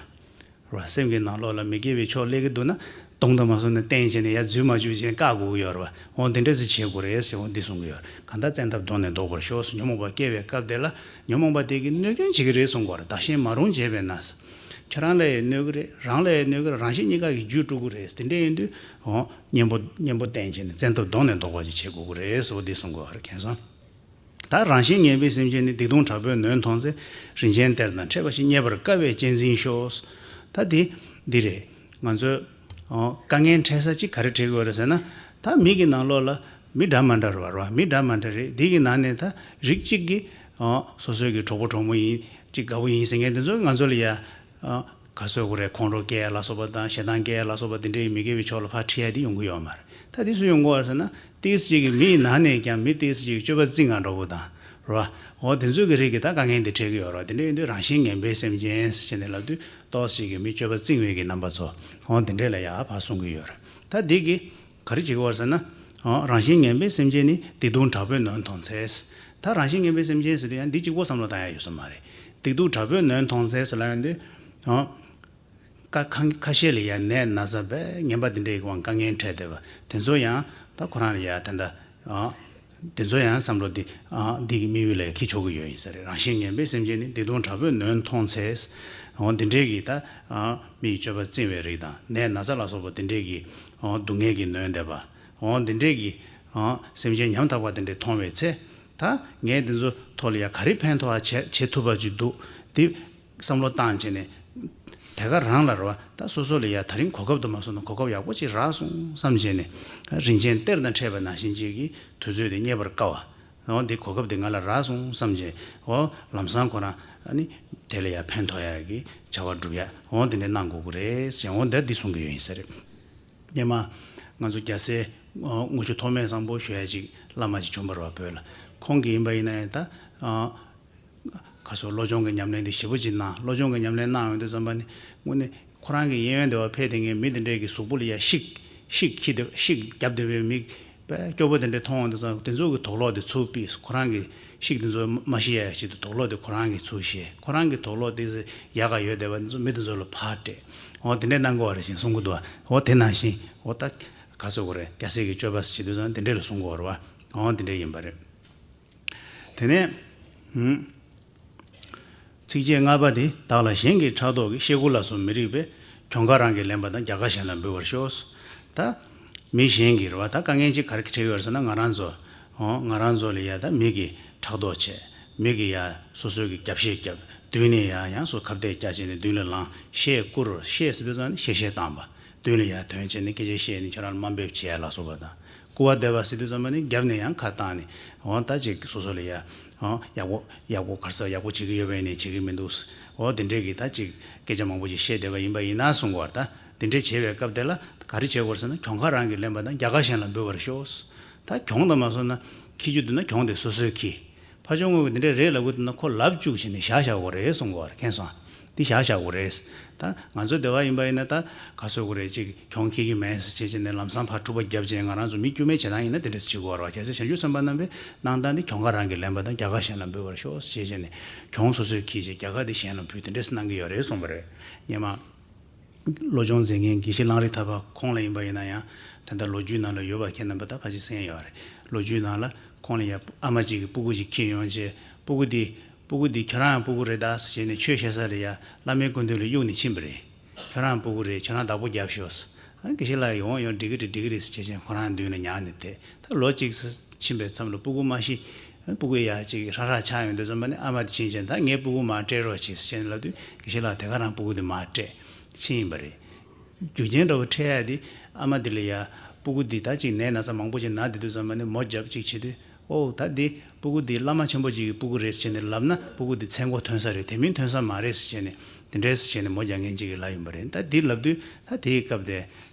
བ། སེམས་ཀྱི་ནང་ལོགས་ལ་མི་དགེ་བའི་ཕྱོགས་སླེབས་ཀྱི་འདུག་ན་གདུང་དང་མ་སོང་ན་བསྟན་བྱས་ནས་ཡར་འཛུལ་མ་བཅུག་བྱས་ནས་བཀག་དགོས་ཀྱི་ཡོད་རེད་བ། འོ་འདི་འདྲ་ཞིག་བྱེད་དགོས་རེད་ཟེར། འོ་འདི་གསུང་གི་ཡོད་རེད། གང་ལྟར་བཙན་ཐབས་གདོང་ནས་བཟློག་པར་ཤོག་ཟེར། ཉོན་མོངས་པ་སྐྱེ་བའི་སྐབས་དེ་ལ་ཉོན་མོངས་པ་དེ་གིས་གནོད་སྐྱོན་བྱེད་ཀྱི་རེད་གསུང་གི་ཡོད་རེད། བདག་གཞན་མ་རུངས་བྱེད་པས་ན། ཁྱོད་རང་ལ་ཡང་གནོད་ཀྱི་རེད། རང་ལ་ཡང་གནོད་ཀྱི་རེད། རང་གཞན་གཉིས་ཀ་གི་རྒྱུ་དཀྲུག་གི་རེད། དེ་འདྲ་ཡིན་དུས་འོ་གཉེན་པོ་གཉེན་པོ་བསྟེན་བྱས་ནས་བཙན་ཐབས་གདོང་ནས་བཟློག་པ་ཅིག་བྱེད་དགོས་ཀྱི་རེད་ཟེར། འོ་འདི་གསུང་གི་ཡོད་རེད། མཁྱེན་སོང་། ད་རང་བཞིན་ངན་པའི་སེམས་ཅན་ནི། སྡིག་ལྟུང་དྲག་པོས་ནོན་མཐོང་ཚེ། རིན་ཆེན་གཏེར་དང་འཕྲད་པ་ཞིག་རྙེད་པར་དཀའ་བས་གཅེས་འཛིན་ཤོག། ད་འདི་འདི་རེད། ང་ཚོས་ཨོ་དཀའ་ངལ་འཕྲད་ས་གཅིག་ག་རེ་འཕྲད་ཀྱི་ཡོད་རེད་ཟེར་ན། ད་མི་གི་ནང་ལོགས་ལ་མི་འདྲ་མི་འདྲ་རེད་བ། མི་འདྲ་མི་འདྲ་རེད། འདི་གི་ནང་ནས་ད་རིགས་གཅིག་གི་ཨོ་སོ་སོའི་གི་གྲོགས་པོ་གྲོགས་མོ་ཡིན། གཅིག་དགའ་པོ་ཡིན་ཟེར་མཁན་དེ་ཚོ་ང་ཚོ་ལ་ཡ་ཨོ་ག་ཟེར་དགོས་རེད། ཁོང་ཁྲོ་སྐྱེ་ཡ་ལ་སོགས་པ་དང་ཞེ་སྡང་སྐྱེ་ཡ་ལ་སོགས་པ་དེ་འདྲའི་མི་དགེ་བའི་ཕྱོགས་ལ་ཕར་ཁྲིད་ཡ་དེ་ཡོང་གི་ཡོད་མ་རེད། ད་དེ་སུ་ཡོང་གི་ཡོད་རེད་ཟེར་ན། ཏོག་ཙམ་ཅིག་གིས་མི་ཡི་ནང་ནས་ཀྱང་མི་ཏོག་ཙམ་ཅིག་གིས་སྤྱོད་པ་རྩིས་ངན་འདྲ་པོ་དང་། རེད་བ། འོ་དེ་ཚོའི་གི་རིགས་ཀྱིས་ད་དཀའ་ངལ་འདི་འཕྲད་ཀྱི་ཡོད་རེད་བ། དེ་འདྲ་ཡིན་དུས་རང་བཞིན་ངན་པའི་སེམས་ཅན་ཟེར་ནས་ལབ་དུས་ཏོག་ཙམ་ཅིག་གིས་མི་སྤྱོད་པ་རྩིས་ངན་གྱི་རྣམ་པ་ཚོ། འོ་དེ་འདྲས་ལ་ཡ་ཕར་གསུང་གི་ཡོད་རེད། ད་འདི་གིས་ག་རེ་བྱེད་ཀྱི་ཡོད་རེད་ཟེར་ན། འོ་རང་བཞིན་ངན་པའི་སེམས་ཅན་ནི། སྡིག་ལྟུང་དྲག་པོས་ནོན་མཐོང་ཚེ། ད་རང་བཞིན་ངན་པའི་སེམས་ཅན་ཟེར་དུས་ཡང་འདི་གཅིག་པོ་བསམ་བློ་བཏང་ཡ་ཡོད་ས་མ་རེད། སྡིག་ལྟུང་དྲག་པོས་ནོན་མཐོང་ཚེ་ཟེར་ལབ་ཡོང་དུས། འོ། ཁ་ཁ་ཁ་ཤས་ལ་ཡ་ནད་ན་ཚ་བས་ངན་པ་འདི་འདྲའི་དབང་དཀའ་ངལ་འཕྲད་བསྡད་པ་དེ་ཚོ་ཡང་ད་ཁོ་རང་ལ་ཡ་ད་ལྟ་ཨ་དེ་ཚོ་ཡང་བསམ་བློ་འདི་ཨ་འདི་གི་དམིགས་ཡུལ་ལ་ཡ་འཁྱེར་ཆོག་གི་ཡོད་ཡིན་ས་རེད། རང་བཞིན་ངན་པའི་སེམས་ཅན་ནི། སྡིག་ལྟུང་དྲག་པོས་ནོན་མཐོང་ཚེ། འོ་འདི་འདྲའི་གི་ད་ཨ་མི་ཡི་སྤྱོད་པ་རྩིས་པའི་རིགས་དང་ནད་ན་ཚ་ལ་སོགས་པ་འདི་འདྲའི་གི་འོ་སྡུག་བསྔལ་གྱིས་ནོན་བསྡད་པ། འོ་འདི་འདྲའི་གི་ཨ་སེམས་ཅན་ཉམ་ཐག་པ་འདི་འདྲ་མཐོང་བའི་ཚེ། ད་ངས་འདི་ཚོ་ཐོག་ལ་ཡ་ག་རེ་ཕན་ཐོགས་བྱེད་བྱེད་ཐུབ་པ་ཅིག་འདུག་འདི། བསམ་བློ་བཏང་བྱས་ནས། དེ་ག་རང་ལ་རེད་བ། ད་སོ་སོ་ལ་ཡ་ད་རིང་གོ་སྐབས་དུ་མ་སོང་ན་གོ་སྐབས་ཡག་པོ་ཅིག་རག་སོང་བསམ་བྱས་ནས། རིན་ཆེན་གཏེར་དང་འཕྲད་པ་ནང་བཞིན་ཅིག་གི་དུས་ཚོད་དེ་རྙེད་པར་དཀའ་བ། འོ་འདི་གོ་སྐབས་དེ་ང་ལ་རག་སོང་བསམ་བྱས། འོ་ལམ་སང་ཁོ་རང་ཨ་ནི་དེ་ལ་ཡ་ཕན་ཐོགས་ཡ་གི་བྱ་བ་སྒྲུབ་ཡ། འོ་དེ་འདྲ་གནང་དགོས་ཀྱི་རེད་ཟེར། འོ་འདི་འདི་གསུང་གི་ཡོད་ཡིན་ས་རེད། སྔོན་མ་ང་ཚོ་རྒྱལ་སྲས་དངུལ་ཆུ་ཐོགས་མེད་བཟང་པོ་ཞུ་ཡ་ཅིག་བླ་མ་ཅིག་བྱུང་བ་རེད་བ། བོད་ལ། ཁོང་གིས་ཡིན་པ་ཡིན་ན་ཡང་ད། ཁ་སོ་བློ་སྦྱོང་གི་ཉམས་ལེན་དེ་ཞེ་པོ་ཅིག་གནང་། བློ་སྦྱོང་གི་ཉམས་ལེན་གནང་ཡོང་དུས་ཙམ་པ་ནི་དངོས་གནས་ཁོ་རང་གི་གཡས་གཡོན་དེ་བ་ཕེབས་དེ་ངས་མི་དེ་འདྲས་ཀྱི་གཟུགས་པོ་ལ་ཡ་ཤིག་ཤིག་ཁྱི་དེ་ཤིག་བརྒྱབ་བསྡད་པའི་མི་དཔེ་སྐྱོ་པོ་དེ་འདྲས་མཐོང་ཡོང་དུས་ཙམ་དེ་ཚོ་གི་དོགས་སློག་དེ་ཚུར་ཕུད། ཁོ་རང་གི་ཤིག་དེ་ཚོ་མ་ཤི་ཡ་ཡ་ཞིག་ཏུ་དོགས་སློག་དེ་ཁོ་རང་གིས་ཚུར་བཤད། ཁོ་རང་གི་དོགས་སློག་དེ་ཡག་ག་ཡོད་བསྡད་པ་དེ་ཚོ་མི་དེ་ཚོ་ལ་ཕར་སྤྲད། འོ་དེ་འདྲས་གནང་དགོས་བ་རེད་ཅེས་གསུང་གི་འདུག་བ། འོ་དེ་ནང་བཞིན་འོ་ད་ག་ཟེར་དགོས་རེད། རྒྱལ་སྲས་ཀྱི་སྤྱོད་པ་ཟེར་བྱེད་དུས་ཙམ་དེ་འདྲས་ལ་གསུང་དགོས་བ་རེད་བ། འོ་དེ་འདྲས་ཡིན་པ་རེད། དེ་ནས། ཚིགས་བཅད་ལྔ་པ་དེ། བདག་ལ་གཞན་གྱིས་ཕྲག་དོག་གིས། བཤད་ཁུར་ལ་སོགས་མི་རིགས་པས། གྱོང་ཁ་རང་གིས་ལེན་པ་དང་། རྒྱལ་ཁ་གཞན་ལ་འབུལ་བར་ཤོག། ད་མི་གཞན་གྱིས་རེད་བ། ད་དཀའ་ངལ་ཅིག་ག་རེ་འཕྲད་ཡོད་རེད་ཟེར་ན། ང་རང་ཚོ་འོ་ང་རང་ཚོ་ལ་ཡ་ད་མི་གིས་ཕྲག་དོག་བྱས། མི་གིས་ཡ་སོ་སོའི་གི་རྒྱབ་བཤད་བརྒྱབ། མདུན་ནས་ཡ་ཡང་སོ་ཁ་གཏད་བཅག་བྱས་ནས་མདུན་ལ་ལངས། བཤད་བསྐུར། བཤད་ཟེར་དུས་ཙམ་ནས་བཤད་བཤད་བཏང་བ། མདུན་ལ་ཡར་ཐོན་བྱས་ནས་སྐད་ཆ་བཤད་ནས་ཁྱོད་རང་ལ་དམའ་འབེབས་བྱེད་ཡ་ལ་སོགས་པ་དང་། སྐུར་བ་འདེབས་པ་ཟེར་དུས་ཙམ་པ་ནི་རྒྱབ་ནས་ཡང་ཁ་བཏང་ནས། འོ་ད་ཅིག་སོ་སོ་ལ་ཡ། འོ་ཡག་པོ་ཡག་པོ་ག་རེ་ཟེར། ཡག་པོ་བྱེད་ཀྱི་ཡོད་པ་ཡིན་ནའི་བྱེད་ཀྱི་མི་འདུག། འོ་དེ་འདྲས་ཀྱི་ད་ཅིག་སྐད་ཆ་མང་པོ་ཅིག་བཤད་བསྡད་པ་ཡིན་པ་ཡིན་ན་གསུང་གི་བར། ད་དེ་འདྲས་བྱེད་པའི་སྐབས་དེ་ལ་ག་རེ་བྱེད་དགོས་རེད་ཟེར་ན། གྱོང་ཁ་རང་གིས་ལེན་པ་དང་། རྒྱལ་ཁ་གཞན་ལ་འབུལ་བར་ཤོག། ད་གྱོང་དང་མ་སོང་ན་འཁྱེར་རྒྱུ་འདུག་ན་གྱོང་དེ་སོ་སོས་འཁྱེར། ཕར་ཕྱོགས་ངོས་ཀྱིས་འདི་འདྲ་རེད་ལབ་གི་འདུག་ན་ཁོ་ལབ་བཅུག་བྱས་ནས་བཞག་བཞག་དགོས་རེད་གསུང་གི་ཡོད་རེད། མཁྱེན་སོང་། འདི་བཞག་བཞག་དགོས་རེད། ད་ང་ཚོ་སྡེ་བ་ཡིན་པ་ཡིན་ན་ད་ག་ཟེར་དགོས་རེད། ཅིག་གྱོང་ཁྱེར་གྱི་མེད་ཟེར་བྱས་བྱས་ནས་ལམ་སང་ཕར་འཁྲུག་པ་བརྒྱབ་བྱས། ང་རང་ཚོ་མི་དཀྱུས་མའི་བྱེད་སྟངས་ཡིན་ན་དེ་འདྲ་ཞིག་བྱེད་དགོས་རེད་བ། གལ་སྲིད་བྱང་ཆུབ་སེམས་དཔའ་རྣམ་པའི་གནང་སྟངས་འདི། གྱོང་ཁ་རང་གིས་ལེན་པ་དང་། རྒྱལ་ཁ་གཞན་ལ་འབུལ་བར་ཤོག་ཅེས་བྱས་ནས། གྱོང་སོ་སོས་འཁྱེར་བྱས་རྒྱལ་ཁ་འདི་གཞན་ལ་འབུལ། དེ་འདྲས་གནང་གི་ཡོད་རེད་གསུངས་པ་རེད། སྔོན་མ། བློ་སྦྱོང་མཛད་མཁན་དགེ་བཤེས་གླང་རི་ཐར་པ་ཁོང་ལ་ཡིན་པ་ཡིན་ན་ཡང་། ད་ལྟ་ལོ་རྒྱུས་ནང་ལ་ཡོད་པ་ཁྱེད་རྣམ་པ་ད་ཕལ་ཆེར་གསན་ཡོད་རེད། ལོ་རྒྱུས་ནང་ལ་ཁོང་ལ་ཡང་ཨ་མ་གཅིག་གིས་སྤུ་གུ་གཅིག་འཁྱེར་ཡོང་བྱས། སྤུ་གུ་འདི། སྤུ་གུ་འདི་ཁྱོད་རང་ཡང་སྤུ་གུ་རེད་ད་ཟེར་བྱས་ནས་ཆོས་བཤད་ས་ལ་ཡ་བླ་མའི་སྐུ་མདུན་ལ་གཡུགས་ནས་ཕྱིན་པ་རེད། ཁྱོད་རང་སྤུ་གུ་རེད། ཁྱོད་རང་བདག་པོ་རྒྱབ་ཤོག། ཨ་དགེ་བཤེས་ལགས་ཡོང་ཡོང་། འགྲིག་གི་རེད། འགྲིག་གི་རེད་ཟེར་བྱས་བྱས་ཁོ་རང་མདུན་ལ་ཉར་ནས་བསྡད། ད་ལོ་གཅིག་ཕྱིན་པའི་མཚམས་ལ་སྤུ་གུ་མ་ཤི། སྤུ་གུ་ཡ་ཅིག་ཧྲ་ཧྲ་ཆགས་ཡོང་དུས་ཙམ་པ་ནི་ཨ་མ་དེ་ཕྱིན་བྱས། ད་ངའི་སྤུ་གུ་མར་སྤྲད་རོགས་བྱེད་ཟེར་བྱས་ནས་ལབ་དུས། དགེ་བཤེས་ལགས་དེ་ག་རང་སྤུ་གུ་དེ་མར་སྤྲད་ཕྱིན་ཡིན་པ་རེད། རྒྱུ་རྐྱེན་འདྲ་བོ་འཕྲད་ཡ་དེ། ཨ་མ་དེ་ལ་ཡ་སྤུ་གུ་འདི་ད་ཅིག་ནད་ན་ཚ་མང་པོ་ཅིག་ན་བསྡད་དུས་ཙམ་པ་ནས་མོ་རྒྱབ་ཅིག་བྱེད་དུས། ཨོ་ད་འདི་སྤུ་གུ་འདི་བླ་མ་ཆེན་པོ་ཅིག་གི་སྤུ་གུ་རེད་ཟེར་ནས་ལབ་ན། སྤུ་གུ་འདི་ཚེ་མགོ་ཐོན་ས་རེད། དེ་མིན་ཐོན་ས་མ་རེད་ཟེར་བྱས་ནས། དེ་འདྲས་ཟེར་བྱས་ནས་མོ་རྒྱག་མཁན་ཅིག་གིས་ལབ་ཡིན་པ་རེད། ད་འདི་ལབ་དུས་ད་དེའི་སྐབས་དེ།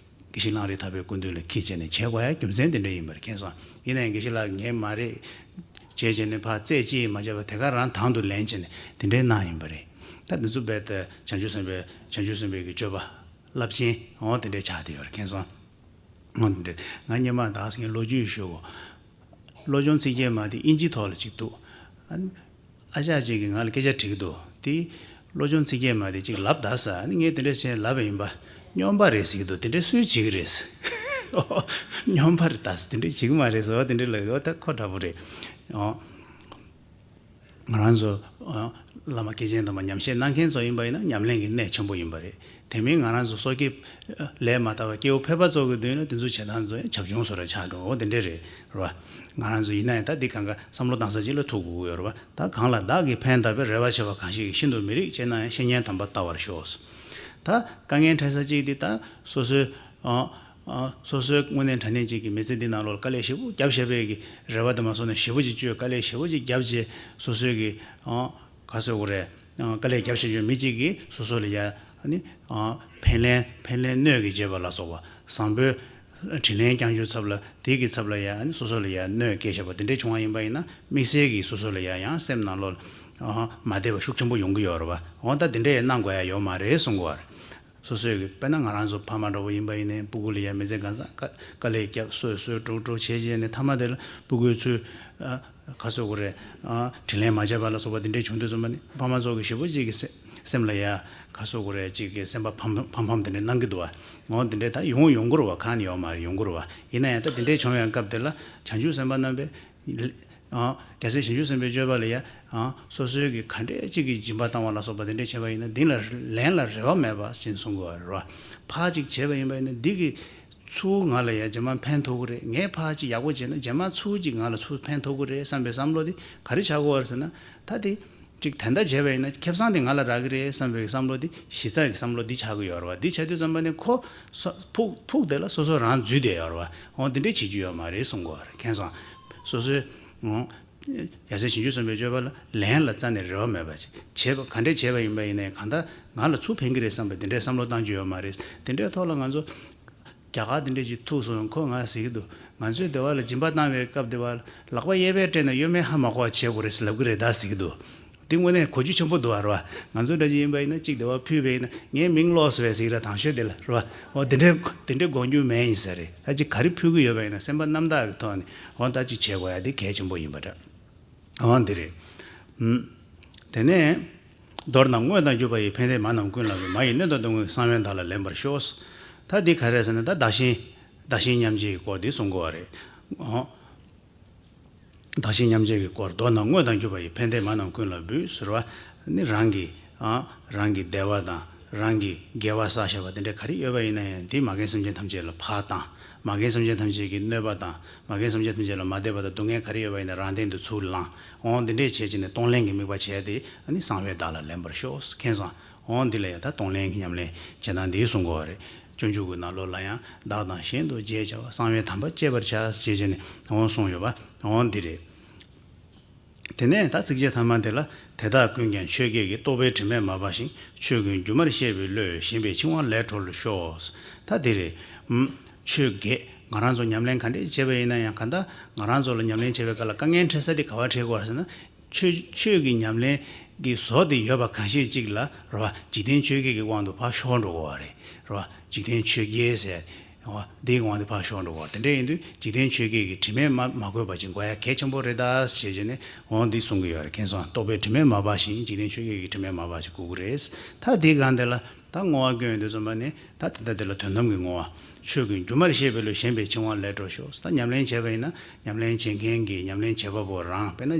དགེ་བཤེས་གླང་རི་ཐར་པའི་སྐུ་མདུན་ལ་ཁྱེར་བྱས་ནས་བྱེད་དགོས་ཡ་རྒྱུ་མཚན་དེ་འདྲ་ཡིན་པ་རེད། མཁྱེན་སོང་། ཡིན་ནའི་དགེ་བཤེས་ལགས་ངས་མ་རེད་བྱས་བྱས་ནས་ཕར་རྩད་གཅིག་མ་བྱས་པར་དེ་ག་རང་དང་དུ་ལེན་བྱས་ནས་དེ་འདྲའི་གནང་ཡིན་པ་རེད། ད་འདི་ཚོ་རྦད་དེ་བྱང་ཆུབ་སེམས་དཔའི་བྱང་ཆུབ་སེམས་དཔའི་གི་སྤྱོད་པ་རླབས་ཆེན་འོ་དེ་འདྲའི་ཆགས་བསྡད་ཡོད་རེད། མཁྱེན་སོང་། འོ་དེ་འདྲའི་ང་སྔོན་མ་ད་ངས་ལོ་རྒྱུས་ཞུ་གོ། བློ་སྦྱོང་ཚིག་བརྒྱད་མ་དེ་ཨིན་ཇི་ཐོག་ལ་ཅིག་འདུག། ཨ་ནི་ཨ་ཅག་ཅིག་གིས་ང་ལ་སྐད་ཆ་དྲིས་ཀྱི་འདུག། དེ་བློ་སྦྱོང་ཚིག་བརྒྱད་མ་དེ་ཅིག་ལབ་ད་ཟེར། ཨ་ནི་ངས་དེ་འདྲ་བྱས་ལབ་པ་ཡིན་པ། སྨྱོན་པ་རེད་ཟེར་གྱི་འདུག། དེ་འདྲ་སུས་བྱེད་ཀྱི་རེད་ཟེར། སྨྱོན་པ་རེད་ད་ཟེར། དེ་འདྲ་བྱེད་ཀྱི་མ་རེད་ཟེར་བ་དེ་འདྲ་ལབ་ཀྱི་འདུག། ད་ཁོ་འདྲ་པོ་རེད། ཨོ། ང་རང་ཚོ་ཨ་བླ་མ་སྐྱེས་ཆེན་དམ་པ་ཉམས་བཞེས་གནང་མཁན་ཚོ་ཡིན་པ་ཡིན་ན་ཉམས་ལེན་གྱི་གནད་ཆེན་པོ་ཡིན་པ་རེད། དེ་མིན་ང་རང་ཚོ་སོ་སྐྱེ་ལས་མ་དག་པ་སྐྱེ་བོ་ཕལ་པ་ཚོ་གི་མདུན་ལ་དེ་ཚོ་བྱེད་སྟངས་ཚོ་ཡང་བྱབ་ཆུང་བཟོ་འདྲ་ཆགས་འགྲོ། འོ་དེ་འདྲ་རེད། རེད་བ། ང་རང་ཚོ་ཡིན་ན་ཡང་ད་འདི་གང་ག་བསམ་བློ་བཏང་ས་ཅིག་ལ་ཐུག་དགོས་ཀྱི་ཡོད་རེད་བ། ད་གང་ལ་བདག་གིས་ཕན་བཏགས་པའི་རེ་བ་ཆེ་བ་གང་ཞིག་གིས་ཤིན་ཏུ་མི་རིགས། བྱས་ན་ཡང་བཤེས་གཉེན་དམ་པ་ལྟ་བར་ཤོག། ད་དཀའ་ངལ་འཕྲད་ས་ཅིག་འདི་ད་སོ་སོའི་ཨ། ཨ། སོ་སོའི་དངོས་གནས་དྲང་གནས་ཅིག་གི་མི་ཚེ་འདི་ནང་ལོགས་ལ་དཀའ་ལས་ཞེ་པོ་རྒྱབ་བཞག་པའི་གི་རེ་བ་དེ་མ་སོང་ན་ཞེ་པོ་ཅིག་བཅོལ། དཀའ་ལས་ཞེ་པོ་ཅིག་རྒྱབ་བྱས་སོ་སོའི་གི་ཨ། ག་ཟེར་དགོས་རེད། ཨ། དཀའ་ལས་རྒྱབ་བཞག་ཡོད་མི་ཅིག་གིས་སོ་སོ་ལ་ཡ་ཨ་ནི་ཨ། ཕན་ལན་ཕན་ལན་སྣོད་ཀྱིས་འཇལ་བ་ལ་སོགས་པ། བཟང་པོའི་དྲིན་ལན་བསྐྱང་རྒྱུའི་ཚབ་ལ་དེ་གི་ཚབ་ལ་ཡ་ཨ་ནི་སོ་སོ་ལ་ཡ་གནོད་སྐྱེལ་བཞག་པ་དེ་འདྲས་བྱུང་བ་ཡིན་པ་ཡིན་ན། དམིགས་བསལ་གྱིས་སོ་སོ་ལ་ཡ་ཡང་སེམས་ནང་ལོགས་ལ་ཨ། མ་བདེ་བ་ཤུགས་ཆེན་པོ་ཡོང་གི་ཡོད་རེད་བ། འོ་ད་དེ་འདྲས་ཡ་གནང་དགོས་ཡ་ཡོད་མ་རེད་གསུང་གི་ཡོད་རེད། སོ་སོའི་གི་དཔེར་ན་ང་རང་ཚོ་ཕ་མ་འདྲ་བོ་ཡིན་པ་ཡིན་ནའི་སྤུ་གུ་ལ་ཡ་མི་ཚེ་གང་ས་དཀའ་དཀའ་ལས་བརྒྱབ་གསོས་གསོས་དཀྲུག་དཀྲུག་བྱས་བྱས་ནས་མཐའ་མ་དེ་ལ་སྤུ་གུའི་ཚུལ་ཨ། ག་ཟེར་དགོས་རེད། ཨ། དྲིན་ལན་མ་འཇལ་བ་ལ་སོགས་པ་དེ་འདྲས་བྱུང་དུས་ཙམ་པ་ནི་ཕ་མ་ཚོ་གི་ཞེ་པོ་ཅིག་གི་སེ་སེམས་ལ་ཡ་ག་ཟེར་དགོས་རེད། ཅིག་གི་སེམས་པ་ཕམ་ཕམ་ཕམ་དེ་འདྲས་གནང་གི་འདུག་བ། འོ་དེ་འདྲས་ད་ཡོང་ཡོང་གི་རེད་བ། གང་ནས་ཡོང་མ་རེད། ཡོང་གི་རེད་བ། ཡིན་ན་ཡང་ད་དེ་འདྲས་བྱུང་བའི་སྐབས་དེ་ལ་བྱང་ཆུབ་སེམས་དཔའ་རྣམ་པས། ཨ། རྒྱལ་སྲས་བྱང་ཆུབ་སེམས་དཔའི་སྤྱོད་པ་ལ་ཡ། ཨ། སོ་སོའི་གི་ག་འདྲས་ཅིག་གི་སྦྱིན་པ་བཏང་བ་ལ་སོགས་པ་དེ་འདྲས་བྱས་པ་ཡིན་ན་འདི་ལ་ལན་ལ་རེ་བ་མེད་པ་ཞེས་གསུང་གི་ཡོད་རེད་བ། ཕར་ཅིག་བྱས་པ་ཡིན་པ་ཡིན་ན་འདི་གི་ཚུར་ང་ལ་ཡ་རྗེས་མ་ཕན་ཐོགས་ཀྱི་རེད། ངས་ཕར་ཅིག་ཡག་པོ་བྱས་ན་རྗེས་མ་ཚུར་ཅིག་ང་ལ་ཚུར་ཕན་ཐོགས་ཀྱི་རེད་བསམ་པའི་བསམ་བློ་དེ་ག་རེ་ཆགས་ཀྱི་ཡོད་རེད་ཟེར་ན། ད་དེ་ཅིག་དེ་འདྲ་བྱས་པ་ཡིན་ན་ཁེ་བཟང་དེ་ང་ལ་རག་གི་རེད་བསམ་པའི་བསམ་བློ་དེ་གཞི་རྩ་གི་བསམ་བློ་འདི་ཆགས་ཀྱི་ཡོད་རེད་བ། འདི་ཆགས་དུས་ཙམ་པ་ནས་ཁོ་སོ་ཕུགས་ཕུགས་དེ་ལ་སོ་སོ་རང་འཛུལ་བསྡད་ཡོད་རེད་བ། འོ་འདི་འདྲས་བྱེད་རྒྱུ་ཡོད་མ་རེད་གསུང་གི་ཡོད་རེད། མཁྱེན་སོང་། སོ་སོའི་འོ། རྒྱལ་སྲས་བྱང་ཆུབ་སེམས་དཔའི་སྤྱོད་པ་ལ་ལན་ལ་རྩ་ནས་རེ་བ་མེད་པ་ཅིག་བྱས་པ། ག་འདྲས་བྱས་པ་ཡིན་པ་ཡིན་ནའི་གང་ལྟར་ང་ལ་ཚུར་ཕན་གྱི་རེད་བསམ་པའི་དེ་འདྲའི་བསམ་བློ་བཏང་རྒྱུ་ཡོད་མ་རེད། དེ་འདྲའི་ཐོག་ལ་ང་ཚོ་རྒྱ་གར་དེ་འདྲས་ཅིག་ཐུག་སོང་། ཁོ་ང་ཟེར་གྱི་འདུག། ང་ཚོའི་སྡེ་བ་ལ་སྦྱིན་པ་བཏང་བའི་སྐབས་དེ་བ་ལག་པ་གཡས་པས་སྤྲད་ན་གཡོན་མས་ཧ་མ་གོ་བ་བྱེད་དགོས་རེད་ཟེར་ལབ་ཀྱི་རེད་ད་ཟེར་གྱི་འདུག། འདི་དངོས་གནས་གོ་རྒྱུ་ཆེན་པོ་འདུག་ཨ་རེད་བ། ང་ཚོ་འདྲ་ཅིག་ཡིན་པ་ཡིན་ན་གཅིག་སྡེ་བ་ཕུལ་བ་ཡིན་ན་ངའི་མིང་ཀློག་ཟེར་བས་ཟེར་གྱི་ར། དང་ཤོས་དེ་ལ་རེད་བ། འོ་དེ་འདྲའི་དེ་འདྲའི་དགོངས་རྒྱུ་མེད་ཡིན་ས་རེད། ད་ཅིག་ག་རེ་ཕུལ་གྱི་ཡོད་པ་ཡིན་ན་སེམས་པ་རྣམ་དག་གི་ཐོག་ནས་འོ་ད་ཅིག་བྱེད་དགོས་ཡ་དེ་གལ་ཆེན་པོ་ཡིན་པ་འདྲ། འོ་འདི་རེད། ཨུམ། དེ་ནས། མདོར་ན་དངོས་དང་བརྒྱུད་པ་ཡི། ཕན་བདེ་མ་རྣམས་ཀུན་ལ་འབུལ། མ་ཡི་སྣོད་དང་སྡུག་བསྔལ། གསང་བས་བདག་ལ་ལེན་པར་ཤོག། ད་འདི་ག་རེ་ཟེར་ན་ད་བདག་གཞན་བདག་གཞན་མཉམ་བརྗེའི་སྐོར་འདི་གསུང་གི་ཡོད་རེད། འོ། བདག་གཞན་མཉམ་བརྗེའི་སྐོར། མདོར་ན་དངོས་དང་བརྒྱུད་པ་ཡི། ཕན་བདེ་མ་རྣམས་ཀུན་ལ་འབུལ་ཟེར་བ་ནི་རང་གི་ཨ། རང་གི་བདེ་བ་དང་རང་གི་དགེ་བ་བསགས་བཞག་པ་དེ་འདྲ་ག་རེ་ཡོད་པ་ཡིན་ན་ཡང་དེ་མ་རྒན་སེམས་ཅན་ཐམས་ཅད་ལ་ཕར་བཏང་། མ་རྒན་སེམས་ཅན་ཐམས་ཅད་ཀྱི་གནོད་པ་དང་མ་རྒན་སེམས་ཅན་ཐམས་ཅད་ལ་མ་བདེ་བ་དང་སྡུག་བསྔལ་ག་རེ་ཡོད་པ་ཡིན་ན་རང་སྟེང་དུ་ཚུར་བླངས། འོང་དེ་འདྲས་བྱས་བྱས་ནས་གཏོང་ལེན་གྱི་དམིགས་པ་བྱས་ཏེ་ཨ་ནི་གསང་བས་བདག་ལ་ལེན་པར་ཤོག། མཁྱེན་སོང་། འོང་འདི་ལ་ཡང་ད་གཏོང་ལེན་གྱི་ཉམས་ལེན་བྱེད་སྟངས་འདི་གསུང་གི་ཡོད་རེད། སྤྱོད་འཇུག་གི་ནང་ལོགས་ལ་ཡང་བདག་དང་གཞན་དུ་བརྗེས་བྱ་བ། གསང་བའི་དམ་པ་སྤྱད་པར་བྱ་ཞེས་བྱས་ནས་འོང་གསུངས་ཡོད་པ་འོང་འདི་རེད། དེ་ནས་ད་ཚིགས་བཅད་ཐ་མ་འདི་ལ། དེ་དག་ཀུན་ཀྱང་ཆོས་བརྒྱད་ཀྱི། རྟོག་པའི་དྲི་མས་མ་སྦགས་ཤིང་། ཆོས་ཀུན་སྒྱུ་མར་ཤེས་པའི་བློས། ཞེན་པའི་འཆིང་བ་ལས་གྲོལ་ཤོག། ད་འདི་རེད། ཨུམ། ཆོས་བརྒྱད་ང་རང་ཚོ་ཉམས་ལེན་ག་འདྲས་བྱས་པ་ཡིན་ན་ཡང་གང་ལྟར་ང་རང་ཚོ་ལ་ཉམས་ལེན་བྱེད་པའི་སྐབས་ལ་དཀའ་ངལ་འཕྲད་ས་དེ་ག་པར་འཕྲད་ཀྱི་ཡོད་རེད་ཟེར་ན། ཆོས་ཆོས་ཀྱི་ཉམས་ལེན་གྱི་བཟོ་དེ་ཡོད་པ་གང་ཤེས་གཅིག་ལ་རེད་བ། འཇིག་རྟེན་ཆོས་བརྒྱད་ཀྱི་དབང་དུ་ཕར་ཤོར་འགྲོ་གི་ཡོད་རེད། རེད་བ། འཇིག་རྟེན་ཆོས་བརྒྱད་ཟེར། འོ། འདིའི་དབང་དུ་ཕར་ཤོར་འགྲོ་བ། དེ་འདྲ་ཡིན་དུས་འཇིག་རྟེན་ཆོས་བརྒྱད་ཀྱི་དྲི་མས་མ་མ་གོས་པ་ཅིག་དགོས་ཡ་གལ་ཆེན་པོ་རེད་ད་ཞེས་བྱས་ནས་འོ་འདི་གསུང་གི་ཡོད་རེད། མཁྱེན་སོང་། རྟོག་པའི་དྲི་མས་མ་སྦགས་ཤིང་། འཇིག་རྟེན་ཆོས་བརྒྱད་ཀྱི་དྲི་མས་མ་སྦགས་ཤིང་དགོས་ཀྱི་རེད། ད་འདི་གང་དེ་ལ་ད་བསྔོ་བ་སྐྱོན་ཡོང་དུས་ཙམ་པ་ནི་ད་དེ་ལྟ་དེ་ལ་དོན་དམ་གྱི་བསྔོ་བ། ཆོས་ཀུན་སྒྱུ་མར་ཤེས་པའི་བློས། ཞེན་པའི་འཆིང་བ་ལས་གྲོལ་ཤོག། ད་ཉམས་ལེན་བྱས་པ་ཡིན་ན་ཉམས་ལེན་བྱེད་མཁན་གྱི་ཉམས་ལེན་བྱེད་པ་པོ་རང་། དཔེར་ན་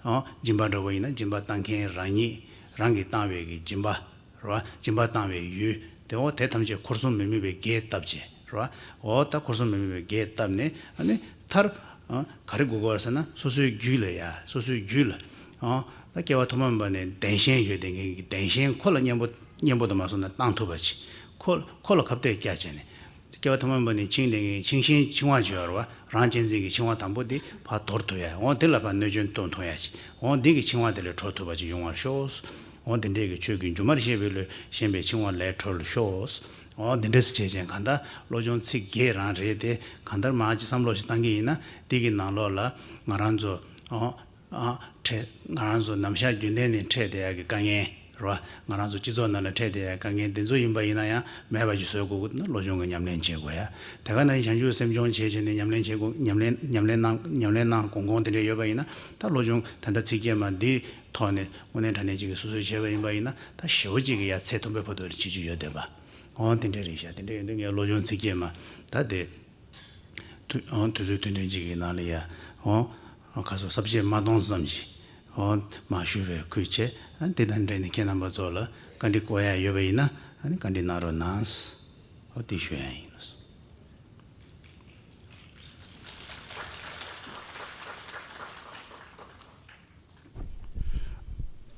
འོ་སྦྱིན་པ་འདྲ་པོ་ཡིན་ན་སྦྱིན་པ་བཏང་མཁན་རང་ཉིད་རང་གིས་བཏང་བའི་གི་སྦྱིན་པ། རེད་བ། སྦྱིན་པ་བཏང་བའི་ཡུལ་དེ་འོ་དེ་ཐམས་ཅད་འཁོར་གསུམ་མི་དམིགས་པའི་རྒྱས་བཏབ་བྱས། རེད་བ། འོ་ད་འཁོར་གསུམ་མི་དམིགས་པའི་རྒྱས་བཏབ་ནས་ཨ་ནི་མཐར་ཨ་ག་རེ་དགོས་ཀྱི་ཡོད་ཟེར་ན་སོ་སོའི་རྒྱུད་ལ་ཡ། སོ་སོའི་རྒྱུད་ལ་ཨ་ད་སྐྱེ་བ་ཐོག་མ་མེད་པ་ནས་བདེན་ཞེན་ཡོད་བསྡད་མཁན་གྱི་བདེན་ཞེན་ཁོ་ལ་གཉེན་པོ་གཉེན་པོ་དུ་མ་སོང་ན་བཏང་ཐུབ་པ་ཅིག། ཁོ་ཁོ་ལ་ཁ་གཏད་བཀྱག་བྱས་ནས། སྐྱེ་བ་ཐོག་མ་པ་ནས་འཆིང་ལྡན་གྱི་འཆིང་ཞེན་འཆིང་བ་བྱོས་ར་བ། རང་གཅེས་འཛིན་གྱི་འཆིང་བ་དང་པོ་འདི་ཕར་དོར་ཐུབ་ཡ། འོ་འདི་ལ་ཕར་གནོད་སྐྱོན་གཏོང་ཐུབ་ཡ་ཞིག་འོ་འདི་གི་འཆིང་བ་དེ་ལས་གྲོལ་ཐུབ་པ་ཅིག་ཡོང་བར་ཤོག་འོ་འདི་འདྲས་ཀྱི་ཆོས་ཀྱི་སྒྱུ་མར་ཤེས་པའི་བློས་ཞེན་པའི་འཆིང་བ་ལས་གྲོལ་ཤོག་འོ་འདི་འདྲས་སུ་བྱས་ཅན་གང་ལྟར་བློ་སྦྱོང་ཚིག་བརྒྱད་རང་རེད་དེ། གང་ལྟར་མ་ཅི་བསམ་བློ་ཞིག་བཏང་གི་ཡིན་ན། འདི་གི་ནང་ལོགས་ལ་ང་རང་ཚོ་འོ། ཨ། འཕྲད། ང་རང་ཚོ་ནམ་ཞག་རྒྱུན་ལྡན་ནས་འཕྲད་བསྡད་ཡག་གི་དཀའ་ངལ་རེད་བ། ང་རང་ཚོ་སྤྱི་ཚོགས་ནང་ལ་འཕྲད་བསྡད་ཡག་དཀའ་ངལ་འདི་ཚོ་ཡིན་པ་ཡིན་ན་ཡང་མེད་པ་ཞིག་བཟོ་དགོས་ཀྱི་འདུག་ན་བློ་སྦྱོང་གི་ཉམས་ལེན་བྱེད་དགོས་ཡ། དེ་ག་ནང་བཞིན་བྱང་ཆུབ་སེམས་སྦྱོང་བྱེད་བྱས་ནས་ཉམས་ལེན་བྱེད་དགོས། ཉམས་ལེན་ཉམས་ལེན་གནང་ཉམས་ལེན་གནང་གོང་གོང་དེ་འདྲ་ཡོད་པ་ཡིན་ན། ད་བློ་སྦྱོང་ད་ལྟ་ཚིག་བརྒྱད་མ་འདིའི་ཐོག་ནས་དངོས་གནས་དྲང་གནས་ཅིག་གི་སོ་སོས་བྱས་པ་ཡིན་པ་ཡིན་ན། ད་ཞེ་པོ་ཅིག་གི་ཡ་ཚད་མཐོན་པོའི་བར་དུ་ལ་བྱེད་རྒྱུ་ཡོད་བསྡད་པ། འོ་དེ་འདྲ་རེད་ཤག་དེ་འདྲ་ཡིན་དུས་ངས་བློ་སྦྱོང་ཚིག་བརྒྱད་མ་ད་དེ། དུས་འོང་དུས་ཚོད་ཐུང་ཐུང་ཅིག་གི་ནང་ལ་ཡ་འོང་ཁ་སོ་ས་བཅད་མ་གཏོང་ཙམ་ཞིག་འོང་མ་ཞུ་བའི་ཁུལ་བྱས། ཨ་ནི་དེ་དང་འབྲེལ་ནས་ཁྱེད་རྣམ་པ་ཚོ་ལ་བཀའ་འདྲི་བསྐོར་ཡ་ཡོད་པ་ཡིན་ན། ཨ་ནི་བཀའ་འདྲི་གནང་རོགས་གནང་། འོ་དེ་ཞུ་ཡ་ཡིན།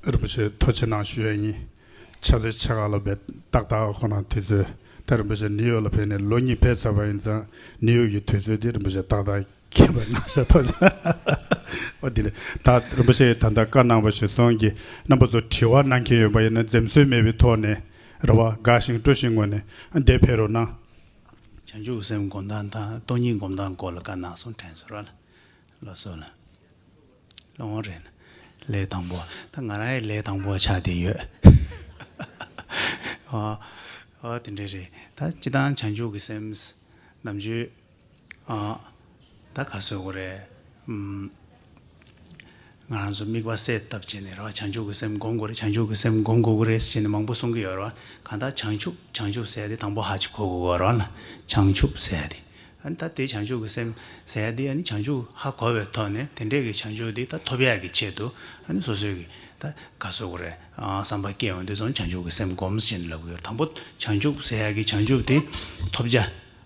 རིན་པོ་ཆེ་ཐུགས་རྗེ་གནང་ཞུ་ཡ་ཡིན། ཆ་ཚོད་ཕྱེད་ཀ་ལ་བས་ཏག་ཏག་ཁོ་ན་དུས་ཚོད་ད་རིན་པོ་ཆེ་ནིའུ་ཡོག་ལ་ཕེབས་ནས་ལོ་གཉིས་ཕེབས་ཚར་བ་ཡིན་ཙང་། ནིའུ་ཡོག་གི་དུས་ཚོད་དེ་རིན་པོ་ཆེ་ཏག་ཏག་མཁྱེན་པ་གནང་ཤག་ཐུགས་རྗེ། འོ་དེ་ནས་ད་རིན་པོ་ཆེ་ད་ལྟ་བཀའ་གནང་བ་གཞིར་བཟུང་གིས་རྣམ་པ་ཚོ་དྲི་བ་གནང་མཁན་ཡོད་པ་ཡིན་ན་འཛེམ་ཟོན་མེད་པའི་ཐོག་ནས་རེ་བ་དགའ་ཞིང་སྤྲོ་ཞིང་ངང་ནས་འདིར་ཕེབས་རོགས་གནང་། བྱང་ཆུབ་སེམས་སྒོམ་སྟངས་དང་སྟོང་ཉིད་སྒོམ་སྟངས་སྐོར་ལ་བཀའ་གནང་སོང་། དྲན་སོང་ར་ལ། ལགས་སོ་ལགས། ལོ་ངོ་རེ་ལས་དང་པོ། ད་ང་རང་ཡི་ལས་དང་པོ་ཆགས་བསྡད་ཡོད། ཨ། ཨ་དེ་འདྲ་རེད། ད་སྤྱིར་བཏང་བྱང་ཆུབ་ཀྱི་སེམས་ནམ་རྒྱུན། ཨ། ད་ག་ཟེར་དགོས་རེད། ཨམ། ང་རང་ཚོ་དམིགས་པ་གསལ་བཏབ་བྱས་ནས་རེད་བ། བྱང་ཆུབ་ཀྱི་སེམས་སྒོམ་དགོས་རེད། བྱང་ཆུབ་ཀྱི་སེམས་སྒོམ་དགོས་ཀྱི་རེད་ཟེར་ནས་མང་པོ་གསུང་གི་ཡོད་རེད་བ། གང་ལྟར་བྱང་ཆུབ་བྱང་ཆུབ་ཟེར་ཡ་དེ་དང་པོ་ཧ་ཅིག་གོ་དགོས་ཀྱི་ཡོད་རེད་བ་ལ། བྱང་ཆུབ་ཟེར་ཡ་དེ། ཨ་ནི་ད་དེ་བྱང་ཆུབ་ཀྱི་སེམས་ཟེར་ཡ་དེ། ཨ་ནི་བྱང་ཆུབ་ཧ་གོ་བའི་ཐོག་ནས་དེ་འདྲས་ཀྱི་བྱང་ཆུབ་དེ་ད་ཐོབ་ཡག་གི་ཆེད་དུ། ཨ་ནི་སོ་སོའི་གི་ད་ག་ཟེར་དགོས་རེད། ཨ། བསམ་པ་སྐྱེ་ཡོང་དུས་ཙམ་བྱང་ཆུབ་ཀྱི་སེམས་སྒོམ་ཟེར་ནས་ལབ་ཀྱི་ཡོད། དང་པོ་བྱང་ཆུབ་ཟེར་ཡག་གི་བྱང་ཆུབ་དེ་ཐོབ་བྱ་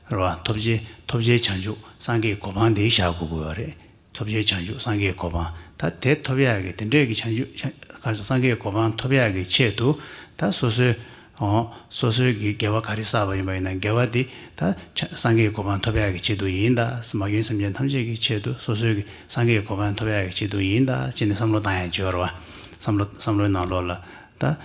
རེད་བ། ཐོབ་བྱའི་ཐོབ་བྱའི་བྱང་ཆུབ་སངས་རྒྱས་གོ་འཕང་དེ་བཞག་དགོས་ཀྱི་ཡོད་རེད། ཐོབ་བྱའི་བྱང་ཆུབ་སངས་རྒྱས་གོ་འཕང་། ད་དེ་ཐོབ་ཡག་གི་དེ་འདྲས་ཀྱི་བྱང་ཆུབ་བྱང་ག་སོ་སངས་རྒྱས་གོ་འཕང་ཐོབ་ཡག་གི་ཆེད་དུ། ད་སོ་སོའི་འོ་སོ་སོའི་གི་དགེ་བ་ག་རེ་བསགས་པ་ཡིན་པ་ཡིན་ན་དགེ་བ་དེ་ད་ཆ་སངས་རྒྱས་གོ་འཕང་ཐོབ་ཡག་གི་ཆེད་དུ་ཡིན་ད། མ་གྱུར་སེམས་ཅན་ཐམས་ཅད་ཀྱི་ཆེད་དུ། སོ་སོའི་གི་སངས་རྒྱས་གོ་འཕང་ཐོབ་ཡག་གི་ཆེད་དུ་ཡིན་ད་ཅེས་ནས་བསམ་བློ་བཏང་ཡག་ཅིག་ཡོད་རེད་བ། བསམ་བློ་བསམ་བློའི་ནང་ལོགས་ལ། ད།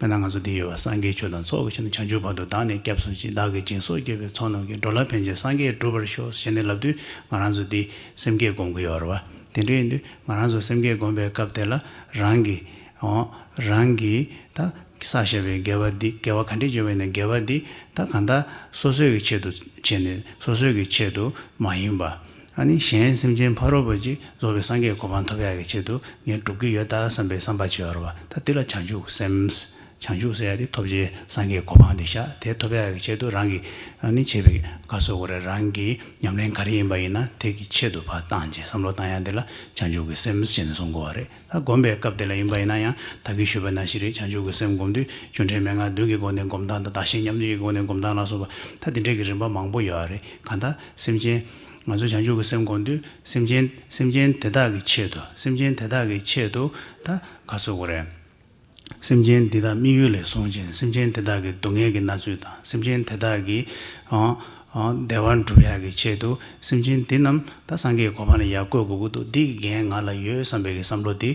དཔེར་ན་ང་ཚོ་འདི་ཡོད་པ། སངས་རྒྱས་ཆོས་དང་ཚོགས་ཀྱི་མཆོག་ནི། བྱང་ཆུབ་བར་དུ་བདག་ནི་སྐྱབས་སུ་མཆི། བདག་གིས་སྦྱིན་སོགས་བགྱིས་པའི་ཚོགས་རྣམས་ཀྱིས། འགྲོ་ལ་ཕན་ཕྱིར་སངས་རྒྱས་འགྲུབ་པར་ཤོག་ཞེས་ནས་ལབ་དུས་ང་རང་ཚོ་འདི་སེམས་བསྐྱེད་སྒོམ་གྱི་ཡོད་རེད་བ། དེ་འདྲ་ཡིན་དུས་ང་རང་ཚོ་སེམས་བསྐྱེད་སྒོམ་པའི་སྐབས་དེ་ལ་རང་གི་འོ་རང་གི་ད་བསགས་བཞག་པའི་དགེ་བ་འདི། དགེ་བ་ག་འདྲས་བྱས་པ་ཡིན་ན་དགེ་བ་འདི་ད་གང་ལྟར་སོ་སོའི་གི་ཆེད་དུ་བྱས་ནས་སོ་སོའི་གི་ཆེད་དུ་མ་ཡིན་པ། ཨ་ནི་གཞན་སེམས་ཅན་ཕ་རོལ་པོ་ཅིག་རྫོགས་པའི་སངས་རྒྱས་གོ་འཕང་ཐོབ་ཡག་གི་ཆེད་དུ་ངས་སྒྲུབ་ཀྱི་ཡོད་ད་བསམ་པའི་བསམ་པ་ཅིག་ཡོད་རེད་བ། ད་འདི་ལ་བྱང་ཆུབ་སེམས། བྱང་ཆུབ་ཟེར་ཡ་དེ་ཐོབ་བྱའི་སངས་རྒྱས་གོ་འཕང་དེ་ཤག་དེ་ཐོབ་ཡག་གི་ཆེད་དུ་རང་གིས་ཨ་ནི་བྱས་པའི་ག་ཟེར་དགོས་རེད། རང་གི་ཉམས་ལེན་ག་རེ་ཡིན་པ་ཡིན་ན་དེ་གི་ཆེད་དུ་ཕར་བཏང་བྱས་བསམ་བློ་བཏང་ཡ་དེ་ལ་བྱང་ཆུབ་ཀྱི་སེམས་ཞེས་ནས་གསུང་དགོས་པ་རེད། ད་སྒོམ་པའི་སྐབས་དེ་ལ་ཡིན་པ་ཡིན་ན་ཡང་ད་གིན་ཞུས་པ་ནང་བཞིན་རེད། བྱང་ཆུབ་ཀྱི་སེམས་སྒོམ་དུས་སྒྱུ་འཕྲུལ་མན་ངག་བདུན་གྱི་སྒོ་ནས་སྒོམ་སྟངས་དང་། བདག་གཞན་མཉམ་བརྗེའི་སྒོ་ནས་སྒོམ་སྟངས་ལ་སོགས་པ། ད་དེ་འདྲའི་གི་རིམ་པ་མང་པོ་ཡོད་རེད། གང་ལྟར་སེམས་ཅན་ང་ཚོ་བྱང་ཆུབ་ཀྱི་སེམས་སྒོམ་དུས་སེམས་ཅན་སེམས་ཅན་དེ་དག་གི་ཆེད་དུ། སེམས་ཅན་དེ་དག་གི་ཆེད་དུ་ད་ག་ཟེར་དགོས་རེད། སེམས་ཅན་འདི་དག་དམིགས་ཡུལ་ལས་བཟུང་ཞིང་། སེམས་ཅན་དེ་དག་གི་སྡུག་བསྔལ་གྱི་མནར་ཚུལ་དང་། སེམས་ཅན་དེ་དག་གི་ཨ་ཨ་བདེ་བ་སྒྲུབ་ཡག་གི་ཆེད་དུ། སེམས་ཅན་འདི་རྣམས་ད་སངས་རྒྱས་གོ་འཕང་ལ་ཡར་བཀོད་དགོས་ཀྱི་འདུག་འདི་གི་འགན་ང་ལ་ཡོད་བསམ་པའི་གི་བསམ་བློ་འདི་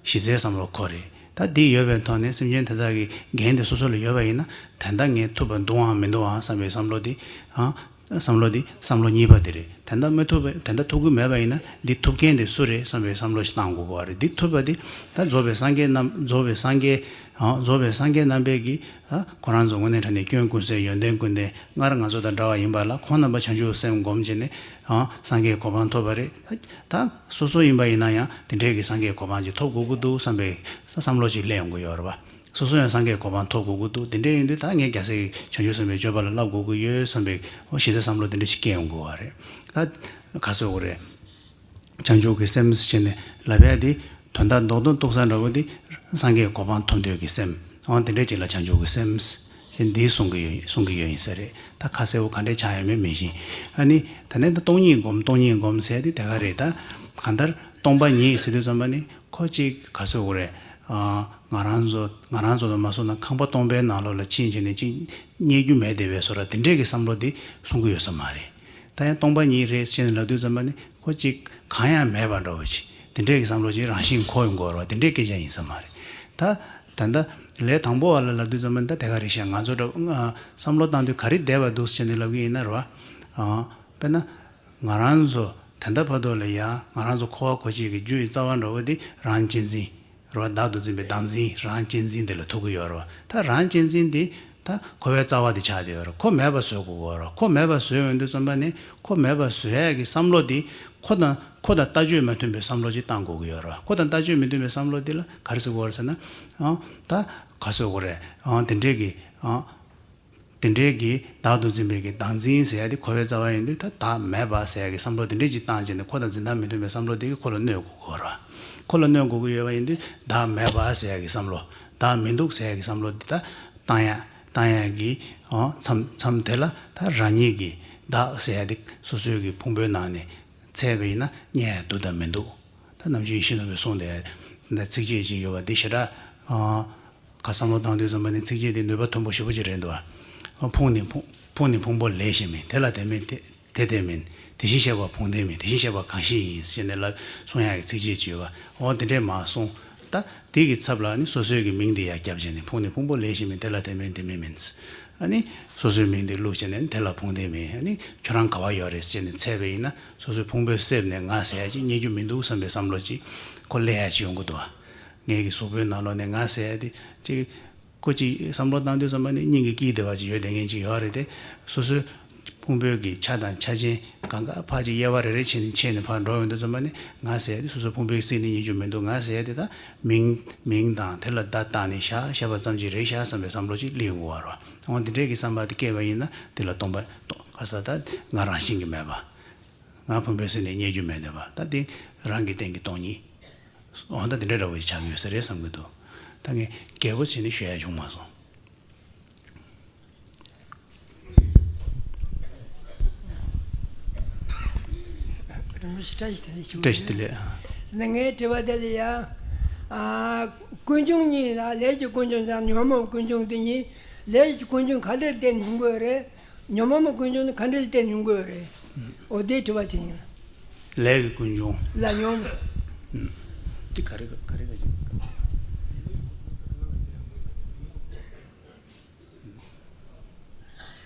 གཞི་རྩའི་བསམ་བློ་ཁོ་རེད། ད་འདི་ཡོད་པའི་ཐོག་ནས་སེམས་ཅན་དེ་དག་གི་འགན་དེ་སོ་སོ་ལ་ཡོད་པ་ཡིན་ན། ད་ལྟ་ངས་ཐུབ་པ་འདུག་ཨང་མི་འདུག་ཨང་བསམ་པའི་བསམ་བློ་འདི་ཨ། བསམ་བློ་འདི་བསམ་བློ་གཉིས་པ་དེ་རེད། ད་ལྟ་མི་ཐུབ་པ། ད་ལྟ་ཐུབ་ཀྱི་མེད་པ་ཡིན་ན་འདི་ཐུབ་མཁན་དེ་སུ་རེད་བསམ་པའི་བསམ་བློ་ཞིག་བཏང་དགོས་ཀྱི་རེད། འདི་ཐུབ་པ་འདི་ད་རྫོགས་པའི་སངས་རྒྱས་རྣམས། རྫོགས་པའི་སངས་རྒྱས་ཨ། རྫོགས་པའི་སངས་རྒྱས་རྣམ་པས་ཀྱིས་ཨ། ཁོ་རང་ཚོ་དངོས་གནས་དྲང་གནས་སྐྱོན་ཀུན་ཟད་ཡོན་ཏན་ཀུན་ལྡན་སྔར་ང་ཚོ་དང་འདྲ་བ་ཡིན་པ་ལ། ཁོང་རྣམ་པ་བྱང་ཆུབ་སེམས་སྒོམ་བྱས་ནས་ཨ། སངས་རྒྱས་གོ་འཕང་ཐོབ་པ་རེད། ད་སོ་སོ་ཡིན་པ་ཡིན་ན་ཡང་དེ་འདྲའི་གི་སངས་རྒྱས་གོ་འཕང་ཅིག་ཐོབ་དགོས་ཀྱི་འདུག་བསམ་པའི་བསམ་བློ་ཅིག་སླེབས་ཡོང་གི་ཡོད་རེད་པ། སོ་སོ་ཡང་སངས་རྒྱས་གོ་འཕང་ཐོབ་དགོས་ཀྱི་འདུག་དེ་འདྲ་ཡིན་དུས་ད་ངས་རྒྱལ་སྲས་ཀྱི་བྱང་ཆུབ་སེམས་དཔའི་སྤྱོད་པ་ལ་བསླབ་དགོས་ཀྱི་ཡོད་བསམ་པའི་འོ་གཞི་རྩའི་བསམ་བློ་དེ་འདྲ་ཞིག་སྐྱེ་ཡོང་དགོས་པ་རེད། ད་ག་ཟེར་དགོས་རེད། བྱང་ཆུབ་ཀྱི་སེམས་ཟེར་ནས་ལབ་ཡ་དེ་དོན་དག་རྡོག་རྡོག་གཏུག་ས་འདྲ་བོ་དེ་སངས་རྒྱས་གོ་འཕང་ཐོབ་འདོད་ཀྱི་སེམས། འོ་དེ་འདྲ་ཅིག་ལ་བྱང་ཆུབ་ཀྱི་སེམས་ཞེས་འདི་གསུང་གི་ཡོད། གསུང་གི་ཡོད་ཡིན་ས་རེད། ད་ཁ་གསལ་བོ་ག་འདྲས་ཆགས་ཡོད་མེད་མི་ཤེས། ཨ་ནི་ད་ནས་ད་སྟོང་ཉིད་སྒོམ་སྟོང་ཉིད་སྒོམ་ཟེར་དེ་དེ་ག་རེད། ད་གང་ལྟར་སྟོང་པ་ཉིད་ཟེར་དུས་ཙམ་པ་ནི་ཁོ་ཅིག་ག་ཟེར་དགོས་རེད། ཨ། ང་རང་ཚོ་ང་རང་ཚོ་དང་མ་སོང་ན་ཁང་པ་སྟོང་པའི་ནང་ལོགས་ལ་ཕྱིན་བྱས་ནས་ཅིག་རྙེད་རྒྱུ་མེད་བསྡད་པའི་བཟོ་འདྲ་དེ་འདྲས་ཀྱི་བསམ་བློ་དེ་གསུང་གི་ཡོད་ས་མ་རེད། ད་ཡང་སྟོང་པ་ཉིད་རེད་ཟེར་ནས་ལབ་དུས་ཙམ་པ་ནི་ཁོ་ཅིག་གང་ཡང་མེད་པ་འདྲ་བོ་ཅིག་དེ་འདྲས་ཀྱི་བསམ་བློ་ཅིག་རང་བཞིན་འཁོར་ཡོང་གི་ཡོད་རེད་བ། དེ་འདྲས་སྐད་ཆ་ཡིན་ས་མ་རེད། ད་ད་ལྟ་ལས་དང་པོ་བ་ལ་ལབ་དུས་ཙམ་པ་ནི་ད་དེ་ག་རེད་ཤག་ང་ཚོ་འདྲ་ཨ། བསམ་བློ་བཏང་དུས་ག་རེ་བསྡད་པ་འདུག་ཟེར་ནས་ལབ་གི་ཡིན་ན་རེད་བ། ཨ། དཔེར་ན། ང་རང་ཚོ་ད་ལྟ་བར་དུ་ལ་ཡང་ང་རང་ཚོ་འཁོར་བ་འཁོར་བྱེད་ཀྱི་རྒྱུ་ཡི་རྩ་བ་འདྲ་བོ་དེ་རང་གཅེས་འཛིན་རེད་བ། བདག་ཏུ་འཛིན་པའི་བདག་འཛིན་རང་གཅེས་འཛིན་དེ་ལ་ཐུག་གི་ཡོད་རེད་བ། ད་རང་གཅེས་འཛིན་དེ་ད་འཁོར་བའི་རྩ་བ་དེ་ཆགས་བསྡད་ཡོད་རེད། ཁོ་མེད་པ་བཟོ་དགོས་ཀྱི་ཡོད་རེད་བ། ཁོ་མེད་པ་བཟོས་ཡོང་དུས་ཙམ་པ་ནི་ཁོ་མེད་པ་བཟོ་ཡག་གི་བསམ་བློ་དེ་ཁོ་དང་ཁོ་དང་ལྟ་སྤྱོད་མ་མཐུན་པའི་བསམ་བློ་ཅིག་བཏང་དགོས་ཀྱི་ཡོད་རེད་བ། ཁོ་དང་ལྟ་སྤྱོད་མི་མཐུན་པའི་བསམ་བློ་དེ་ལ་ག་རེ་ཟེར་དགོས་རེད་ཟེར་ན། ཨང་། ད་ག་ཟེར་དགོས་རེད། ཨང་། དེ་འདྲས་ཀྱི། ཨང་། དེ་འདྲའི་གི་བདག་ཏུ་འཛིན་པའི་གི་བདག་འཛིན་ཟེར་ཡ་དེ་འཁོར་བའི་རྩ་བ་ཡིན་དུས་ད་བདག་མེད་པ་ཟེར་ཡ་གི་བསམ་བློ་དེ་འདྲའི་ཅིག་བཏང་བྱས་ནས་ཁོ་དང་འཛིན་སྟངས་མི་མཐུན་པའི་བསམ་བློ་དེ་གིས་ཁོ་ལ་གནོད་དགོས་ཀྱི་ཡོད་རེད། ཁོ་ལ་གནོད་དགོས་ཀྱི་ཡོད་པ་ཡིན་དུས་བདག་མེད་པ་ཟེར་ཡ་གི་བསམ་བློ། བདག་མི་འདུག་ཟེར་ཡ་གི་བསམ་བློ་དེ་ད་བཏང་ཡ་བཏང་ཡ་གི། ཨོ། མཚམས་མཚམས་དེ་ལ་ད་རང་ཉིད་ཀྱི་བདག་ཟེར་ཡ་དེ་སོ་སོའི་གི་ཕུང་པོའི་ནང་ནས་ཚད་པ་ཡིན་ན་རྙེད་ཡ་འདུག་དང་མི་འདུག་ད་ནམ་རྒྱུན་ཡིད་བཞིན་ནོར་བུས་གསུངས་ཏེ་ཚིགས་བཅད་ཅིག་ཡོད་པ་འདི་ཞེ་དྲག་ཨ། ག་བསམ་བློ་བཏང་དུས་ཙམ་པ་ནི་ཚིགས་བཅད་འདི་ནུས་པ་མཐོན་པོ་ཞེ་པོ་ཅིག་རེད་འདུག་ཨ། ཕུང་ནི་ཕུང་ཕུང་ནི་ཕུང་པོ་ལས་གཞན་མིན། དེ་ལ་དེ་མིན་དེ་དེ་དེ་མིན། དེ་བཞིན་གཤེགས་པ་ཕུང་ལྡན་མིན། དེ་བཞིན་གཤེགས་པ་གང་ཞིག་ཡིན་ཞེས་ནས་ལབ་གསུང་ཡག་གི་ཚིགས་བཅད་ཅིག་ཡོད་པ། འོ་དེ་འདྲས་མ་གསུངས། ད་དེ་གི་ཚབ་ལ་ནི་སོ་སོའི་གི་མིང་དེ་ཡར་བརྒྱབ་བྱས་ནས་ཕུང་ནི་ཕུང་པོ་ལས་གཞན་མིན། དེ་ལ་དེ་མིན་དེ་མིན་མིན། ཨ་ནི་སོ་སོའི་མིང་དེ་བླུགས་བྱས་ནས་དེ་ལ་ཕུང་ལྡན་མིན། ཨ་ནི་ཁྱོད་རང་ག་བ་ཡོད་རེད་ཟེར་ནས་འཚལ་བ་ཡིན་ན་སོ་སོའི་ཕུང་པོའི་གསེབ་ནས་ང་ཟེར་ཡ་ཅིག་རྙེད་རྒྱུ་མི་འདུག་བསམ་པའི་བསམ་བློ་ཅིག་ཁོ་སླེབས་ཡ་ཅིག་ཡོང་གི་འདུག་ངའི་གི་གཟུགས་པོའི་ནང་ལོགས་ནས་ང་ཟེར་ཡ་དེ་ཅིག་ཁོ་ཅིག་བསམ་བློ་བཏང་དུས་ཙམ་པ་ནི་སྙིང་གི་དཀྱིལ་དེ་བ་ཅིག་ཡོད་དེ་ངན་ཅིག་ཡོད་རེད་དེ། སོ་སོའི་ཕུང་པོའི་གི་ཆ་དང་ཆ་ཅན་གང་ག་ཕར་ཅིག་དབྱེ་བ་རེ་རེ་ཕྱེ་ནས་ཕྱེ་ནས་ཕར་འགྲོ་ཡོང་དུས་ཙམ་པ་ནི་ང་ཟེར་ཡ་དེ་སོ་སོའི་ཕུང་པོའི་གསེབ་ནས་རྙེད་རྒྱུ་མི་འདུག་ང་ཟེར་ཡ་དེ་ད་མིང་མིང་དང་དེ་ལ་བརྡ་བཏགས་ནས་བཞག་བཞག་པ་ཙམ་ཅིག་རེད་ཤག་བསམ་པའི་བསམ་བློ་ཅིག་སླེབས་ཡོང་གི་ཡོད་རེད། འོ་འདི་འདྲའི་གི་བསམ་པ་དེ་སྐྱེས་པ་ཡིན་ན་དེ་ལ་སྟོང་པ་སྟོང་ག་ས་ད་ང་རང་བཞིན་གྱིས་མེད་པ། ང་ཕུང་པོའི་གསེབ་ནས་རྙེད་རྒྱུ་མེད་བསྡད་པ། ད་དེ་རང་གི་སྟེང་གི་སྟོང་ཉིད། འོ་ད་དེ་འདྲ་འདྲ་བོ་ཞིག་ཆགས་ཀྱི་ཡོད་ས་རེད་བསམ་གྱི་འདུག་ད་ངས་རྒྱས་པོ་བྱས་ནས་ཞུ་ཡ་བྱུང་མ་སོང་། རིན་པོ་ཆེ་བཀྲ་ཤིས་བདེ་ལེགས། བཀྲ་ཤིས་བདེ་ལེགས། ངའི་དྲི་བ་དེ་ལ་ཡ། ཨ། ཀུན་འབྱུང་གཉིས་ལ་ལས་ཀྱི་ཀུན་འབྱུང་དང་ཉོན་མོངས་ཀུན་འབྱུང་དེ་གཉིས། ལས་ཀྱི་ཀུན་འབྱུང་ག་འདྲར་བརྟེན་ཡོང་གི་ཡོད་རེད། ཉོན་མོངས་པའི་ཀུན་འབྱུང་ནི་ག་འདྲ་ལ་བརྟེན་ཡོང་གི་ཡོད་རེད། འོ་དེའི་དྲི་བ་ཅིག་ཡིན། ལས་ཀྱི་ཀུན་འབྱུང་། ལ་ཉོན། ཨུམ། དེ་ག་རེ་ག་རེ་ག་ཅིག་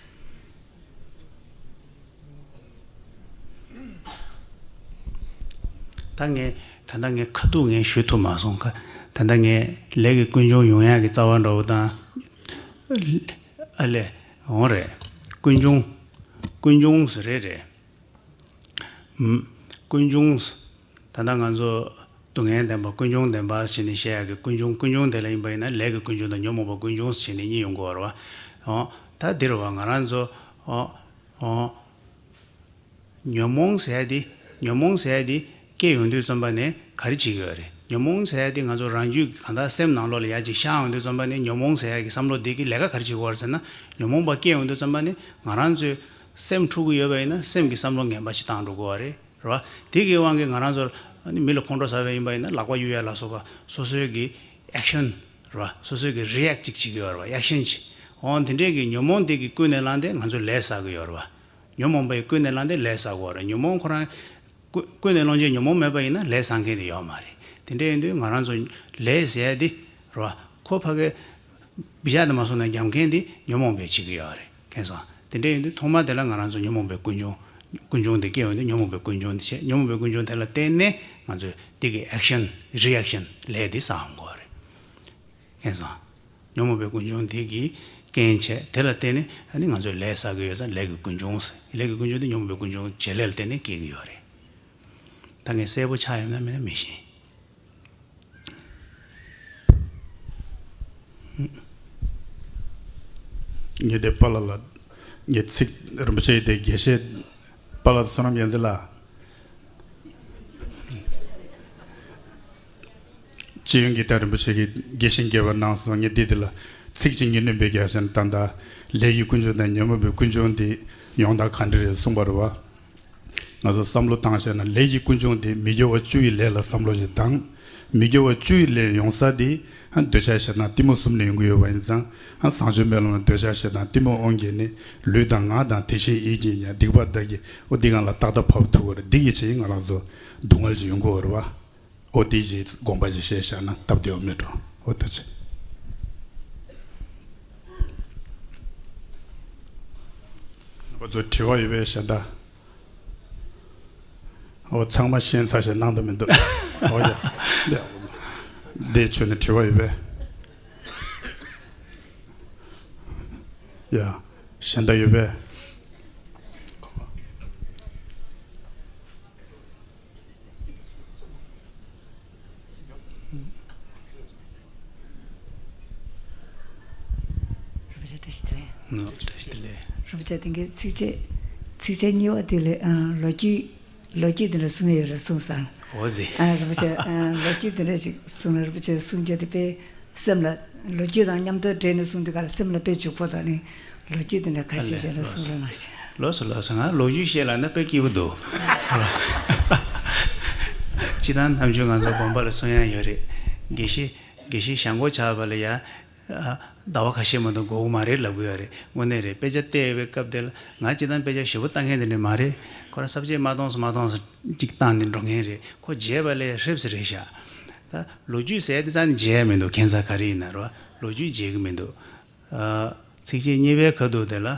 ད་ངས་ད་ལྟ་ངས་ཁ་ཐུག་ངས་ཞུ་ཐུབ་མ་སོང་། ཁ་ད་ལྟ་ངས་ལས་ཀྱི་ཀུན་འབྱུང་ཡོང་ཡག་གི་རྩ་བ་འདྲ་བོ་དང་། ཨ་ལས། འོང་རེད། ཀུན་འབྱུང་། ཀུན་འབྱུང་ཟེར་རེད་རེད། ཨུམ། ཀུན་འབྱུང་། ད་ལྟ་ང་ཚོ་སྡུག་བསྔལ་བདེན་པ་ཀུན་འབྱུང་བདེན་པ་ཟེར་ནས་བཤད་ཡག་གི་ཀུན་འབྱུང་ཀུན་འབྱུང་དེ་ལ་ཡིན་པ་ཡིན་ན་ལས་ཀྱི་ཀུན་འབྱུང་དང་ཉོན་མོངས་པ་ཀུན་འབྱུང་ཟེར་ནས་གཉིས་ཡོང་གི་ཡོད་རེད་བ། འོ། ད་འདིར་བ་ང་རང་ཚོ། འོ། འོ། ཉོན་མོངས་ཟེར་ཡ་དེ། ཉོན་མོངས་ཟེར་ཡ་དེ་སྐྱེ་ཡོང་དུས་ཙམ་པ་ནས་ག་རེ་བྱེད་ཀྱི་ཡོད་རེད། ཉོན་མོངས་ཟེར་ཡ་དེ་ང་ཚོ་རང་རྒྱུད་ཀྱི་གང་ལྟར་སེམས་ནང་ལོགས་ལ་ཡར་ཅིག་ཤར་ཡོང་དུས་ཙམ་པ་ནས་ཉོན་མོངས་ཟེར་ཡ་གི་བསམ་བློ་དེ་གི་ལས་ཀ་ག་རེ་བྱེད་ཀྱི་ཡོད་རེད་ཟེར་ན། ཉོན་མོངས་པ་སྐྱེ་ཡོང་དུས་ཙམ་པ་ནས་ང་རང་ཚོའི་སེམས་འཁྲུག་གི་ཡོད་པ་ཡིན་ན་སེམས་ཀྱི་བསམ་བློ་ངན་པ་ཞིག་བཏང་འགྲོ་གི་ཡོད་རེད། རེད་བ། དེ་གི་དབང་གིས་ང་རང་ཚོ་ནི་མི་ལ་ཁོང་ཁྲོ་ཟ་བ་ཡིན་པ་ཡིན་ན་ལག་པ་གཡུག་ཡ་ལ་སོགས་པ་སོ་སོའི་གི་ཨེག་ཤན་རེད་བ། སོ་སོའི་གི་རི་ཨེག་ཅིག་བྱེད་ཀྱི་ཡོད་རེད་བ། ཨེག་ཤན་ཅིག་འོ་དེ་འདྲའི་གི་ཉོན་མོངས་དེ་གི་ཀུན་ནས་བསླངས་ཏེ་ང་ཚོ་ལས་བསགས་ཀྱི་ཡོད་རེད་བ། ཉོན་མོངས་པའི་ཀུན་ནས་བསླངས་ཏེ་ལས་བསགས་ཀྱི་ཡོད་རེད། ཉོན་མོངས་ཁོ་རང་ཀུན་ཀུན་ནས་བསླངས་བྱས་ཉོན་མོངས་མེད་པ་ཡིན་ན་ལས་བསགས་མཁན་དེ་ཡོད་མ་རེད། དེ་འདྲ་ཡིན་དུས་ང་རང་ཚོ་ལས་ཟེར་ཡ་དེ་རེད་བ། ཁོ་ཕ་གི་བི་ཇ་དེ་མ་སོང་ན་རྒྱབ་མཁན་དེ་ཉོན་མོངས་པས་བྱེད་ཀྱི་ཡོད་རེད། མཁྱེན་སོང་། དེ་འདྲ་ཡིན་དུས་ཐོག་མ་དེ་ལ་ང་རང་ཚོ་ཉོན་མོངས་པའི་ཀུན་འབྱུང་། ཀུན་འབྱུང་དེ་སྐྱེ་ཡོང་དུས་ཉོན་མོངས་པའི་ཀུན་འབྱུང་དེ་བྱས། ཉོན་མོངས་པའི་ཀུན་འབྱུང་དེ་ལ་བརྟེན་ནས་ང་ཚོས་དེ་གི་ཨེག་ཤན་རི་ཨེག་ཤན་ལས་དེ་བསགས་ཡོང་གི་ཡོད་རེད། མཁྱེན་སོང་། ཉོན་མོངས་པའི་ཀུན་འབྱུང་དེ་གི་རྐྱེན་བྱས་དེ་ལ་བརྟེན་ནས་ཨ་ནི་ང་ཚོས་ལས་བསགས་ཀྱི་ཡོད་ཙང་ལས་ཀྱི་ཀུན་འབྱུང་ཟེར། ལས་ཀྱི་ཀུན་འབྱུང་དེ་ཉོན་མོངས་པའི་ཀུན་འབྱུང་བྱེད་ལས་ལ་བརྟེན་ནས་སྐྱེ་གི་ཡོད་རེད། ད་ངས་གསལ་པོ་ཆགས་ཡོད་ན་མེད་ན་མི་ཤེས། ངས་དེ་པཱ་ལགས་ལ་ངས་ཚིག་རིན་པོ་ཆེ་དེ་དགེ་བཤེས་པཱ་ལགས་བསོད་ནམས་རྒྱལ་མཚན་ལགས། སྤྱི་ཡོངས་ཀྱི་ད་རིན་པོ་ཆེ་གིས་དགེ་བཤེས་དགེ་བ་གནང་སོང་། ངས་འདི་འདི་ལ་ཚིག་གཅིག་ངས་སྣོན་པའི་རྒྱ་ཆེན་ད་ལྟ་ལས་ཀྱི་ཀུན་འབྱུང་དང་ཉོན་མོངས་པའི་ཀུན་འབྱུང་འདི་ཡོང་སྟངས་ག་འདྲ་རེད་གསུངས་པ་རེད་བ། ང་ཚོ་བསམ་བློ་བཏང་བྱས་ན་ལས་ཀྱི་ཀུན་འབྱུང་དེ་མི་དགེ་བ་བཅུ་ཡི་ལས་ལ་བསམ་བློ་ཞིག་བཏང་། མི་དགེ་བ་བཅུ་ཡི་ལས་ཡོང་ས་དེ་འདོད་ཆགས་ཞེ་སྡང་གཏི་མུག་གསུམ་ནས་ཡོང་གི་ཡོད་པ་ཡིན་ཙང་། བཟང་སྤྱོད་སྨོན་ལམ་ལ་འདོད་ཆགས་ཞེ་སྡང་གཏི་མུག་དབང་གིས་ནི། ལུས་དང་ངག་དང་དེ་བཞིན་ཡིད་ཀྱིས་ཀྱང་སྡིག་པ་བདག་གིས། འོ་འདི་གང་ལ་ཏག་ཏག་བབས་ཐུབ་པར། འདི་ཡི་ཕྱིར་ང་རང་ཚོ་སྡུག་བསྔལ་ཅིག་ཡོང་གི་ཡོད་རེད་བ། འོ་དེ་ཅིག་དགོངས་པ་ཅིག་བཞེས་བཞག་ན་སྟབས་བདེ་བ་མེད་འགྲོ། འོ་ཐུགས་རྗེ་ཆེ། ང་ཚོ་དྲི་བ་ཡོད་པས་གཞན་དག་འོ་ཚང་མ་ཤེས་ཚར་ཞེས་གནང་དུ་མི་འདུག་འོ་ཡ། འདི་འདི་ཆོས་ནི་དྲི་བ་ཡོད་པས། ཡ། གཞན་དག་ཡོད་པས། རུ་བ་ཅག་བཀྲ་ཤིས་བདེ་ལེགས། ཨ། བཀྲ་ཤིས་བདེ་ལེགས། རུ་བ་ཅག་དེང་གི་ཚིགས་བཅད། ཚིགས་བཅད་གཉིས་པ་དེ་ལས། ཨ། ལོ་རྒྱུས། ལོ་རྒྱུས་དེ་འདྲ་གསུང་ཡ་ཡོད་རེད་གསུངས་སོང་། འོ་ཟེ། ཨ། རུ་བ་ཅག་ཨ། ལོ་རྒྱུས་དེ་འདྲ་ཞིག་གསུངས་ན། རུ་བ་ཅག་གསུང་རྒྱུ་དེ་དཔེ་སེམས་ལ། ལོ་རྒྱུས་དང་མཉམ་དུ་འབྲེལ་ནས་གསུང་དུས་ག་ལ་སེམས་ལ་དཔེ་འཇུག་པོ་དང་ནི། ལོ་རྒྱུས་དེ་འདྲ་ཁ་ཤས་ཤིག་ལ་གསུང་རོགས་གནང་ཞེས། ལགས་སོ་ལགས་སོ། ང་ལོ་རྒྱུས་བཤད་ལབ་ན་དཔེ་སྐྱིད་པོ་འདུག་སྤྱིར་བཏང་ནམ་རྒྱུན་ང་ཚོ་དགོན་པ་ལ་གསུང་ཡ་ཡོད་རེད། དགེ་བཤེས། དགེ་བཤེས་ཞལ་མགོ་ཆག་པ་ལ་ཡ། ཨ། ཟླ་བ་ཁ་ཤས་མ་གཏོགས་འགོར་གི་མ་རེད་ལབ་གི་ཡོད་རེད། དངོས་གནས་རེད། དཔེ་ཆ་བལྟས་ཡོད་པའི་སྐབས་དེ་ལ། ང་སྤྱིར་བཏང་དཔེ་ཆ་ཞེ་པོ་ལྟ་མཁན་དེ་འདྲ་མ་རེད། ཁོ་རང་ས་བཅད་མ་གཏོང་ས་མ་གཏོང་ས་ཅིག་བཏང་ནས་འགྲོ་མཁན་རེད། ཁོ་བརྗེད་པ་ལས་ཧྲིབ་སེ་རེད་ཤག་ད་ལོ་རྒྱུས་ཟེར་དེ་རྩ་ནས་བརྗེད་ཡ་མི་འདུག་གན་ས་ག་རེ་ཡིན་ན་རོ། ལོ་རྒྱུས་བརྗེད་གི་མི་འདུག་ཨ། ཚིགས་བཅད་གཉིས་པའི་ཁ་ཐུག་དེ་ལ་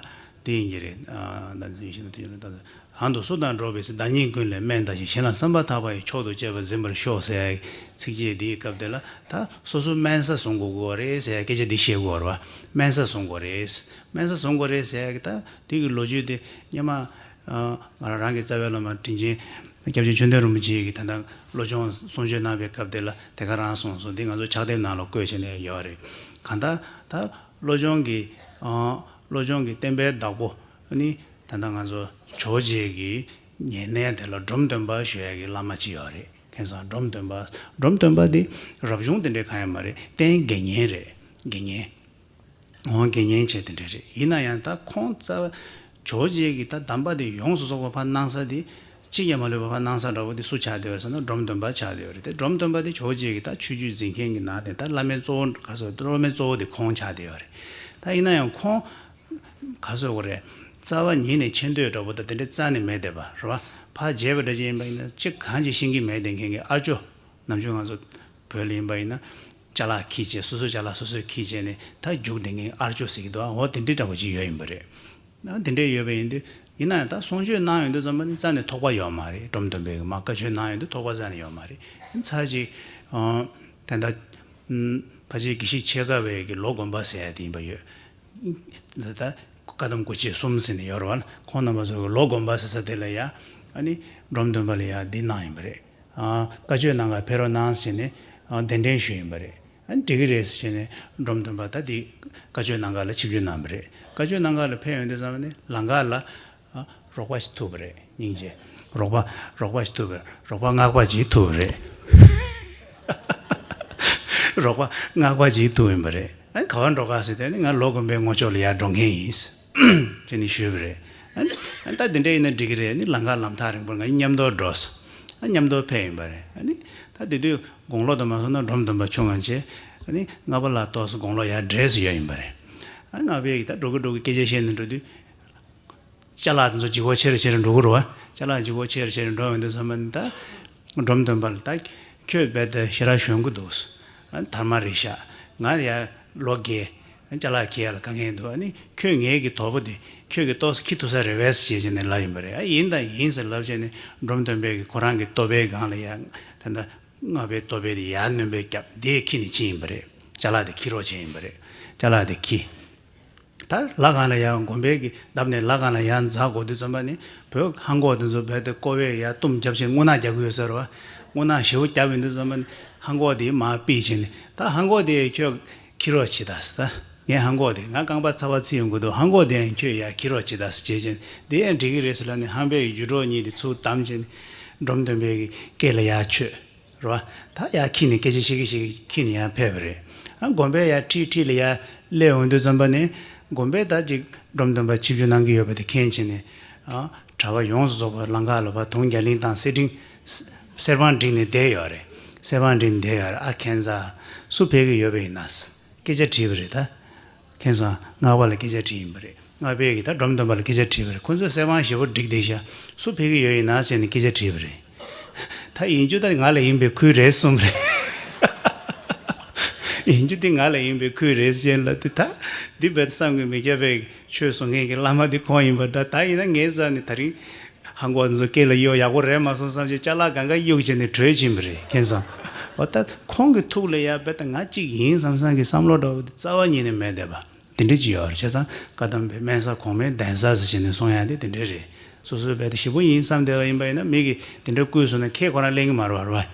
འདི་ཡིན་གྱི་རེད། ཨ། ད་ཡིན་ཞིག་ན་དེ་ཡིན་ན་ད། གང་དུ་སུ་དང་འགྲོགས་པའི་ཚེ། བདག་ཉིད་ཀུན་ལས་དམན་བལྟ་ཞིང་། གཞན་ལ་བསམ་པ་ཐག་པ་ཡིས། མཆོག་ཏུ་གཅེས་པར་འཛིན་པར་ཤོག་ཟེར་ཡ་གི་ཚིགས་བཅད་འདིའི་སྐབས་དེ་ལ། ད་སོ་སོ་དམན་ས་བཟུང་དགོས་ཀྱི་ཡོད་རེད་ཟེར་ཡ་སྐད་ཆ་འདི་བཤད་དགོས་རེད་བ། དམན་ས་བཟུང་དགོས་རེད། དམན་ས་བཟུང་དགོས་རེད་ཟེར་ཡ་གི་ད་དེ་གི་ལོ་རྒྱུས་དེ་སྔོན་མ། ཨ། ང་རང་རང་གི་རྩ་བའི་བླ་མ་དྲིན་ཅན་སྐྱབས་རྗེ་ཆོས་ལྡན་རིན་པོ་ཆེ་གིས་ད་ལྟ་བློ་སྦྱོང་གསུང་ཆོས་གནང་བའི་སྐབས་དེ་ལ་དེ་ག་རང་གསུངས་སོང་། འདི་ང་ཚོ་ཕྱག་དེབ་ནང་ལ་བཀོད་བྱས་ནས་ཡོད་རེད། གང་ལྟར་ད་བློ་སྦྱོང་གི། ཨ། བློ་སྦྱོང་གི་བསྟན་པའི་བདག་པོ་ནི། ད་ལྟ་ང་ཚོ་ཇོ་བོ་རྗེ་གི་ཉེ་གནས་དེ་ལ་འབྲོམ་སྟོན་པ་ཞུ་ཡ་གི་བླ་མ་ཅིག་ཡོད་རེད། མཁྱེན་སོང་། འབྲོམ་སྟོན་པ། འབྲོམ་སྟོན་པ་དེ་རབ་བྱུང་དེ་འདྲའི་གང་ཡང་མ་རེད། རྟེན་དགེ་བསྙེན་རེད། དགེ་བསྙེན། འོང་། དགེ་བསྙེན་བྱས་དེ་འདྲ་རེད། ཡིན་ན་ཡང་ད་ཁོང་རྩ་བ་ཇོ་བོ་རྗེ་གི་ད་གདམས་པ་དེ་ཡོངས་སུ་རྫོགས་པ་ཕར་གནང་ས་དེ། གཅིག་ཀྱང་མ་ལུས་པ་ཕར་གནང་ས་འདྲ་བོ་དེ་སུ་ཆགས་བསྡད་ཡོད་རེད་ཟེར་ན། འབྲོམ་སྟོན་པ་ཆགས་བསྡད་ཡོད་རེད་དེ། འབྲོམ་སྟོན་པ་དེ་ཇོ་བོ་རྗེ་གི་ད་ཆོས་བརྒྱུད་འཛིན་མཁན་གྱི་ནང་ནས་ད་བླ་མའི་གཙོ་བོ། ག་ཟེར། སློབ་མའི་གཙོ་བོ་དེ་ཁོང་ཆགས་བསྡད་ཡོད་རེད། ད་ཡིན་ན་ཡང་ཁོང་ག་ཟེར་དགོས་རེད། རྩ་བ་ཉིད་ནས་ཆེ་འདོད་འདྲ་བོ་ད་དེ་འདྲ་རྩ་ནས་མེད་བསྡད་པ་རེད་བ། ཕར་བྱས་པ་འདྲ་ཅིག་ཡིན་པ་ཡིན་ན་ཅི་གང་ཅིག་ཤེས་ཀྱི་མེད་བསྡད་མཁན་གྱི་ཨ་ཇོ། ནམ་རྒྱུན་ང་ཚོ་བོད་ལ་ཡིན་པ་ཡིན་ན་ཅ་ལག་འཁྱེར་བྱས། སོ་སོའི་ཅ་ལག་སོ་སོས་འཁྱེར་བྱས་ནས་ད་རྒྱུགས་བསྡད་མཁན་ཨ་ཇོ་ཟེར་གྱི་འདུག་འོ་དེ་འདྲའི་འདྲ་བོ་ཅིག་ཡོད་ཡིན་པ་རེད། ཨ། དེ་འདྲ་ཡོད་པ་ཡིན་དུས། ཡིན་ན་ཡང་ད་གསུང་ཆོས་གནང་ཡོང་དུས་ཙམ་པ་ནི་རྩ་ནས་ཐོགས་པ་ཡོད་མ་རེད། འབྲོམ་སྟོན་པས་མར་བཀའ་ཆོས་གནང་ཡོང་དུས་ཐོགས་པ་རྩ་ནས་ཡོད་མ་རེད། ཚར་གཅིག་ཨ། ད་ལྟ། ཨ། ཕལ་ཆེར་དགེ་བཤེས་ཆེ་དགའ་བའི་གི་ལོ་དགོན་པ་ཟེར་ཡ་དེ་ཡིན་པ་ཡོད། ད་ལྟ་བཀའ་གདམས་སྐུ་མཆེད་གསུམ་ཟེར་ནས་ཡོད་རེད་བ། ཁོང་རྣམ་པ་ཚོ་གི་ལོ་དགོན་པ་ཟེར་ས་དེ་ལ་ཡ། ཨ་ནི་འབྲོམ་སྟོན་པ་ལ་ཡ་འདི་གནང་ཡིན་པ་རེད། ཨ། བཀའ་ཆོས་གནང་གར་ཕེབས་རོགས་གནང་ཟེར་ནས། ཨ། གདན་འདྲེན་ཞུས་ཡིན་པ་རེད། ཨ་ནི་འགྲིག་གི་རེད་ཟེར་ནས་འབྲོམ་སྟོན་པ་ད་འདི་བཀའ་ཆོས་གནང་གར་ལ་ཆིབས་བསྒྱུར་གནང་བ་རེད། བཀའ་ཆོས་གནང་གར་ལ་ཕེབས་ཡོང་དུས་ཙམ་ནས་ལམ་ཁ་ལ། ཨ། རོགས་པ་ཞིག་ཐུག་པ་རེད། སྙིང་རྗེ། རོགས་པ། རོགས་པ་ཞིག་ཐུག་པ་རེད། རོགས་པ་སྔགས་པ་ཅིག་ཐུག་པ་རེད། རོགས་པ་སྔགས་པ་ཅིག་ཐུག་ཡིན་པ་རེད། ཨ་ནི་ག་པར་འགྲོ་ག་ཟེར་དུས། ཨ་ནི་ང་ལོ་དགོན་པའི་ངོ་ཅོག་ལ་ཡར་འགྲོ་མཁན་ཡིན་ཟེར་ནས་ཞུས་པ་རེད། ཨ་ནི་ད་འདི་འདྲ་ཡིན་ན་འགྲིག་གི་རེད། ཨ་ནི་ལམ་ཁ་ལམ་ཐག་རིང་པོར་ང་མཉམ་དུ་འགྲོ་ཟེར། ཨ། མཉམ་དུ་ཕེབས་ཡིན་པ་རེད། ཨ་ནི་ད་དེ་དུས་དགུང་ལོ་དུ་མ་སོང་ན་འབྲོམ་སྟོན་པ་ཆུང་ང་བྱས། ཨ་ནི་སྔགས་པ་ལགས་ཏོག་ཙམ་དགུང་ལོ་ཡར་བགྲེས་སུ་ཡོད་ཡིན་པ་རེད། ཨ། སྔགས་པས་ད་འགྲོ་གི་འགྲོ་གི་སྐད་ཆ་བཤད་ནས་འགྲོ་དུས། ཅ་ལག་དེ་ཚོ་ལྗིད་ཁོག་ཆེ་རུ་ཆེ་རུ་འགྲོ་གི་རེད་བ། ཅ་ལག་ལྗིད་ཁོག་ཆེ་རུ་ཆེ་རུ་འགྲོ་ཡོང་དུས་ཙམ་པ་ནི་ད། འབྲོམ་སྟོན་པ་ལ། ད་ཁྱོད་རྦད་དེ་ཞེ་དྲག་གཞོན་གི་འདུག་ཨ། དར་མ་རེད་ཤག་ང་ཡ་ལོ་རྒས། ཅ་ལག་འཁྱེར་ཡ་ལ་དཀའ་ངལ་འདུག་ཨ་ནི་ཁྱོད་ངེད་ཀྱི་དོ་པོ་དེ། ཁྱོད་ཀྱིས་ཏོག་ཙམ་འཁྱེར་ཐུབ་ས་རེད་པས་ཟེར་བྱས་ནས་ལབ་ཡིན་པ་རེད། ཨ། ཡིན་དང་ཡིན་ཟེར་ལབ་བྱས་ནས་འབྲོམ་སྟོན་པས་ཀྱིས་ཁོ་རང་གི་ཏོ་པའི་སྒང་ལ་ཡ། ད་ལྟ་སྔགས་པའི་ཏོ་པའི་དེ་ཡར་སྣོན་པ་བརྒྱབ། དེ་འཁྱེར་ནས་ཕྱིན་ཡིན་པ་རེད། ཅ་ལག་དེ་འཁྱེར་རོགས་བྱས་ཡིན་པ་རེད། ཅ་ལག་དེ་འཁྱེར། ད་ལ་སྒང་ལ་ཡར། དགོན་པའི་གི་འདབས་ནས་ལ་སྒང་ལ་ཡར་འཛེག་དགོས་དུས་ཙམ་པ་ནི། བོད་ལྷམ་གོག་དེ་ཚོ་རྦད་དེ་ཀོ་བས་ཡར་བཏུམས་བརྒྱབ་བྱས་རྔུལ་ནག་རྒྱག་གི་ཡོད་ས་རེད་བ། རྔུལ་ནག་ཞེ་པོ་བརྒྱབ་ཡོང་དུས་ཙམ་པ་ནི་ལྷམ་གོག་དེ་མར་ཕུད་བྱས་ནས། ད་ལྷམ་གོག་དེ་ཁྱོད་འཁྱེར་རོགས་བྱེད་ད་ཟེར། ད་ངའི་ལྷམ་གོག་དེ། ང་རྐང་པ་ཚ་བ་ཚིག་ཡོང་གི་འདུག་ལྷམ་གོག་དེ་ཡང་ཁྱོད་ཡར་འཁྱེར་རོགས་བྱེད་ད་ཟེར་བྱས་བྱས་ནས། དེ་ཡང་འགྲིག་གི་རེད་ཟེར་ལབ་ནས་ལྷམ་པའི་རྒྱུ་སྒྲོག་གཉིས་དེ་ཚུར་བསྡམས་བྱས་ནས་འབྲོམ་སྟོན་པའི་གི་སྐེ་ལ་ཡར་ཆོད། རེད་བ། ད་ཡར་འཁྱེར་ནས་སྐད་ཆ་བཤད་གི་བཤད་གི་འཁྱེར་ནས་ཡར་ཕེབས་པ་རེད། ཨ། དགོན་པའི་ཡར་འཁྲིས་འཁྲིས་ལ་ཡར་སླེབས་ཡོང་དུས་ཙམ་པ་ནས། དགོན་པའི་ད་ཅིག་འབྲོམ་སྟོན་པ་ཆིབས་བསྒྱུར་གནང་གི་ཡོད་པ་དེ་མཁྱེན་བྱས་ནས། ཨ། གྲྭ་པ་ཡོངས་སུ་རྫོགས་པ་ལམ་ཁ་ལ་ཕར་དུང་རྒྱ་གླིང་དང་གསེར་ཕྲེང་། གསེར་པང་བསྒྲིགས་ནས་བསྡད་ཡོད་རེད། གསེར་བང་སྒྲིག་བསྡད་ཡོད་རེད། ཨ་ཁྱེད་ཚོ་སུ་ཕེབས་ཀྱི་ཡོད་པ་ཡིན་ན། སྐད་ཆ་དྲིས་པ་རེད་ད། ཁྱེད་ཚོ་སྔགས་པ་ལ་སྐད་ཆ་དྲིས་ཡིན་པ་རེད། སྔགས་པས་ཀྱིས་ད་འབྲོམ་སྟོན་པ་ལ་སྐད་ཆ་དྲིས་པ་རེད། ཁོ་ཚོས་གསེར་བང་ཞེ་པོ་སྒྲིག་བསྡད་ཤག་སུ་ཕེབས་ཀྱི་ཡོད་ཡིན་ན་ཟེར་ནས་སྐད་ཆ་དྲིས་པ་རེད། ད་ཡིན་རྒྱུ་ད་ང་ལ་ཡིན་པའི་ཁུལ་རེད་གསུངས་རེད། ཡིན་རྒྱུ་དེ་ང་ལ་ཡིན་པའི་ཁུལ་རེད་ཟེར་ལབ་དུས། ད་འདི་བས་བསམ་གྱིས་མི་ཁྱབ་པའི་ཆོས་གསུང་མཁན་གྱི་བླ་མ་འདི་ཁོང་ཡིན་པ་འདྲ། ད་ཡིན་ན་ངའི་རྩ་ནས་ད་རིང་ཧང་གོ་ཚོ་སྐད་ལ་གཡོག་ཡག་པོ་རེད་མ་སོང་བསམ་བྱས་ཅ་ལག་གང་ག་གཡུག་བྱས་ནས་བྲོས་ཕྱིན་པ་རེད། མཁྱེན་སོང་། འོ་ད་ཁོང་གི་ཐུགས་ལ་ཡ་བས་ད་ང་གཅིག་ཡིན་བསམ་བསམ་གྱི་བསམ་བློ་འདྲ་བོ་དེ་རྩ་བ་ཉིད་ནས་མེད་བསྡད་པ། དེ་འདྲ་ཅིག་ཡོད་རེད། བྱས་ཙང་བཀའ་གདམས་པའི་དམན་ས་གོང་མའི་གདན་ས་ཟེར་བྱས་ནས་གསུང་ཡ་དེ་དེ་འདྲ་རེད། སོ་སོའི་བས་དེ་ཞེ་པོ་ཡིན་བསམ་བསྡད་པ་ཡིན་པ་ཡིན་ན། མི་གིས་དེ་འདྲ་བསྐུལ་སོང་ན་ཁས་ཁོ་རང་ལེན་གྱི་མ་རེད་བ། རེད་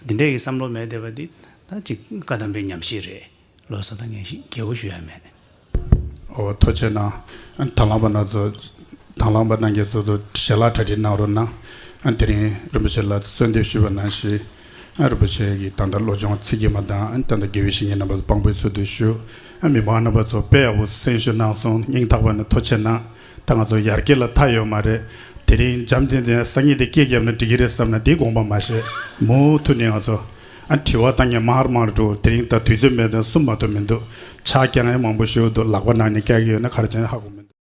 བ། དེ་འདྲ་གི་བསམ་བློ་མེད་བསྡད་པ་འདི་ད་ཅིག་བཀའ་གདམས་པའི་ཉམས་ཞིབ་རེད། ལོ་གསར་ད་ངས་ཞིག་རྒྱས་པོ་ཞུ་ཡ་མེད། འོ་ཐུགས་རྗེ་གནང་། དང་བླངས་པ་རྣམས་ཚོ། དང་བླངས་པ་རྣམས་ཀྱིས་ཚོ་ཚོ་ཞལ་ལག་གྲ་སྒྲིག་གནང་རོགས་གནང་། དེ་རིང་རིན་པོ་ཆེ་ལ་གསོལ་འདེབས་ཞུས་པ་ནང་བཞིན། རིན་པོ་ཆེ་གིས་ད་ལྟ་བློ་སྦྱོང་ཚིག་བརྒྱད་མ་དང་ད་ལྟ་དགེ་བའི་བཤེས་གཉེན་རྣམ་པ་ཚོ་དཔང་པོའི་ཚུལ་དུ་ཞུ། མི་མང་རྣམ་པ་ཚོ་དཔེ་ཡག་པོ་གསན་ཞུ་གནང་སོང་། སྙིང་ཐག་པ་ནས་ཐུགས་རྗེ་གནང་། ད་ང་ཚོ་ཡར་རྒྱས་ལ་མཐའ་ཡོད་མ་རེད། དེ་རིང་འཇམ་ཐིང་ཐིང་སང་ཉིན་དེ་སྐད་བརྒྱབ་ན་འགྲིག་གི་རེད་བསམ་ན་དེའི་དགོངས་པ་མ་བཞེས། མུ་མཐུད་ནས་ང་ཚོ་ཨ་དྲི་བ་བཏང་མཁན་མང་རུ་མང་རུ་འགྲོ། དེ་རིང་ད་དུས་ཚོད་མེད་དང་གསུམ་མ་གཏོགས་མི་འདུག་ཕྱག་བརྐྱང་ཡང་མང་པོ་ཞིག་འདུག་ལག་པ་ནང་ནས་བཀྱག་གི་ཡོད་ན་ག་རེ་བྱས་ན་ཧ་གོ་མེད།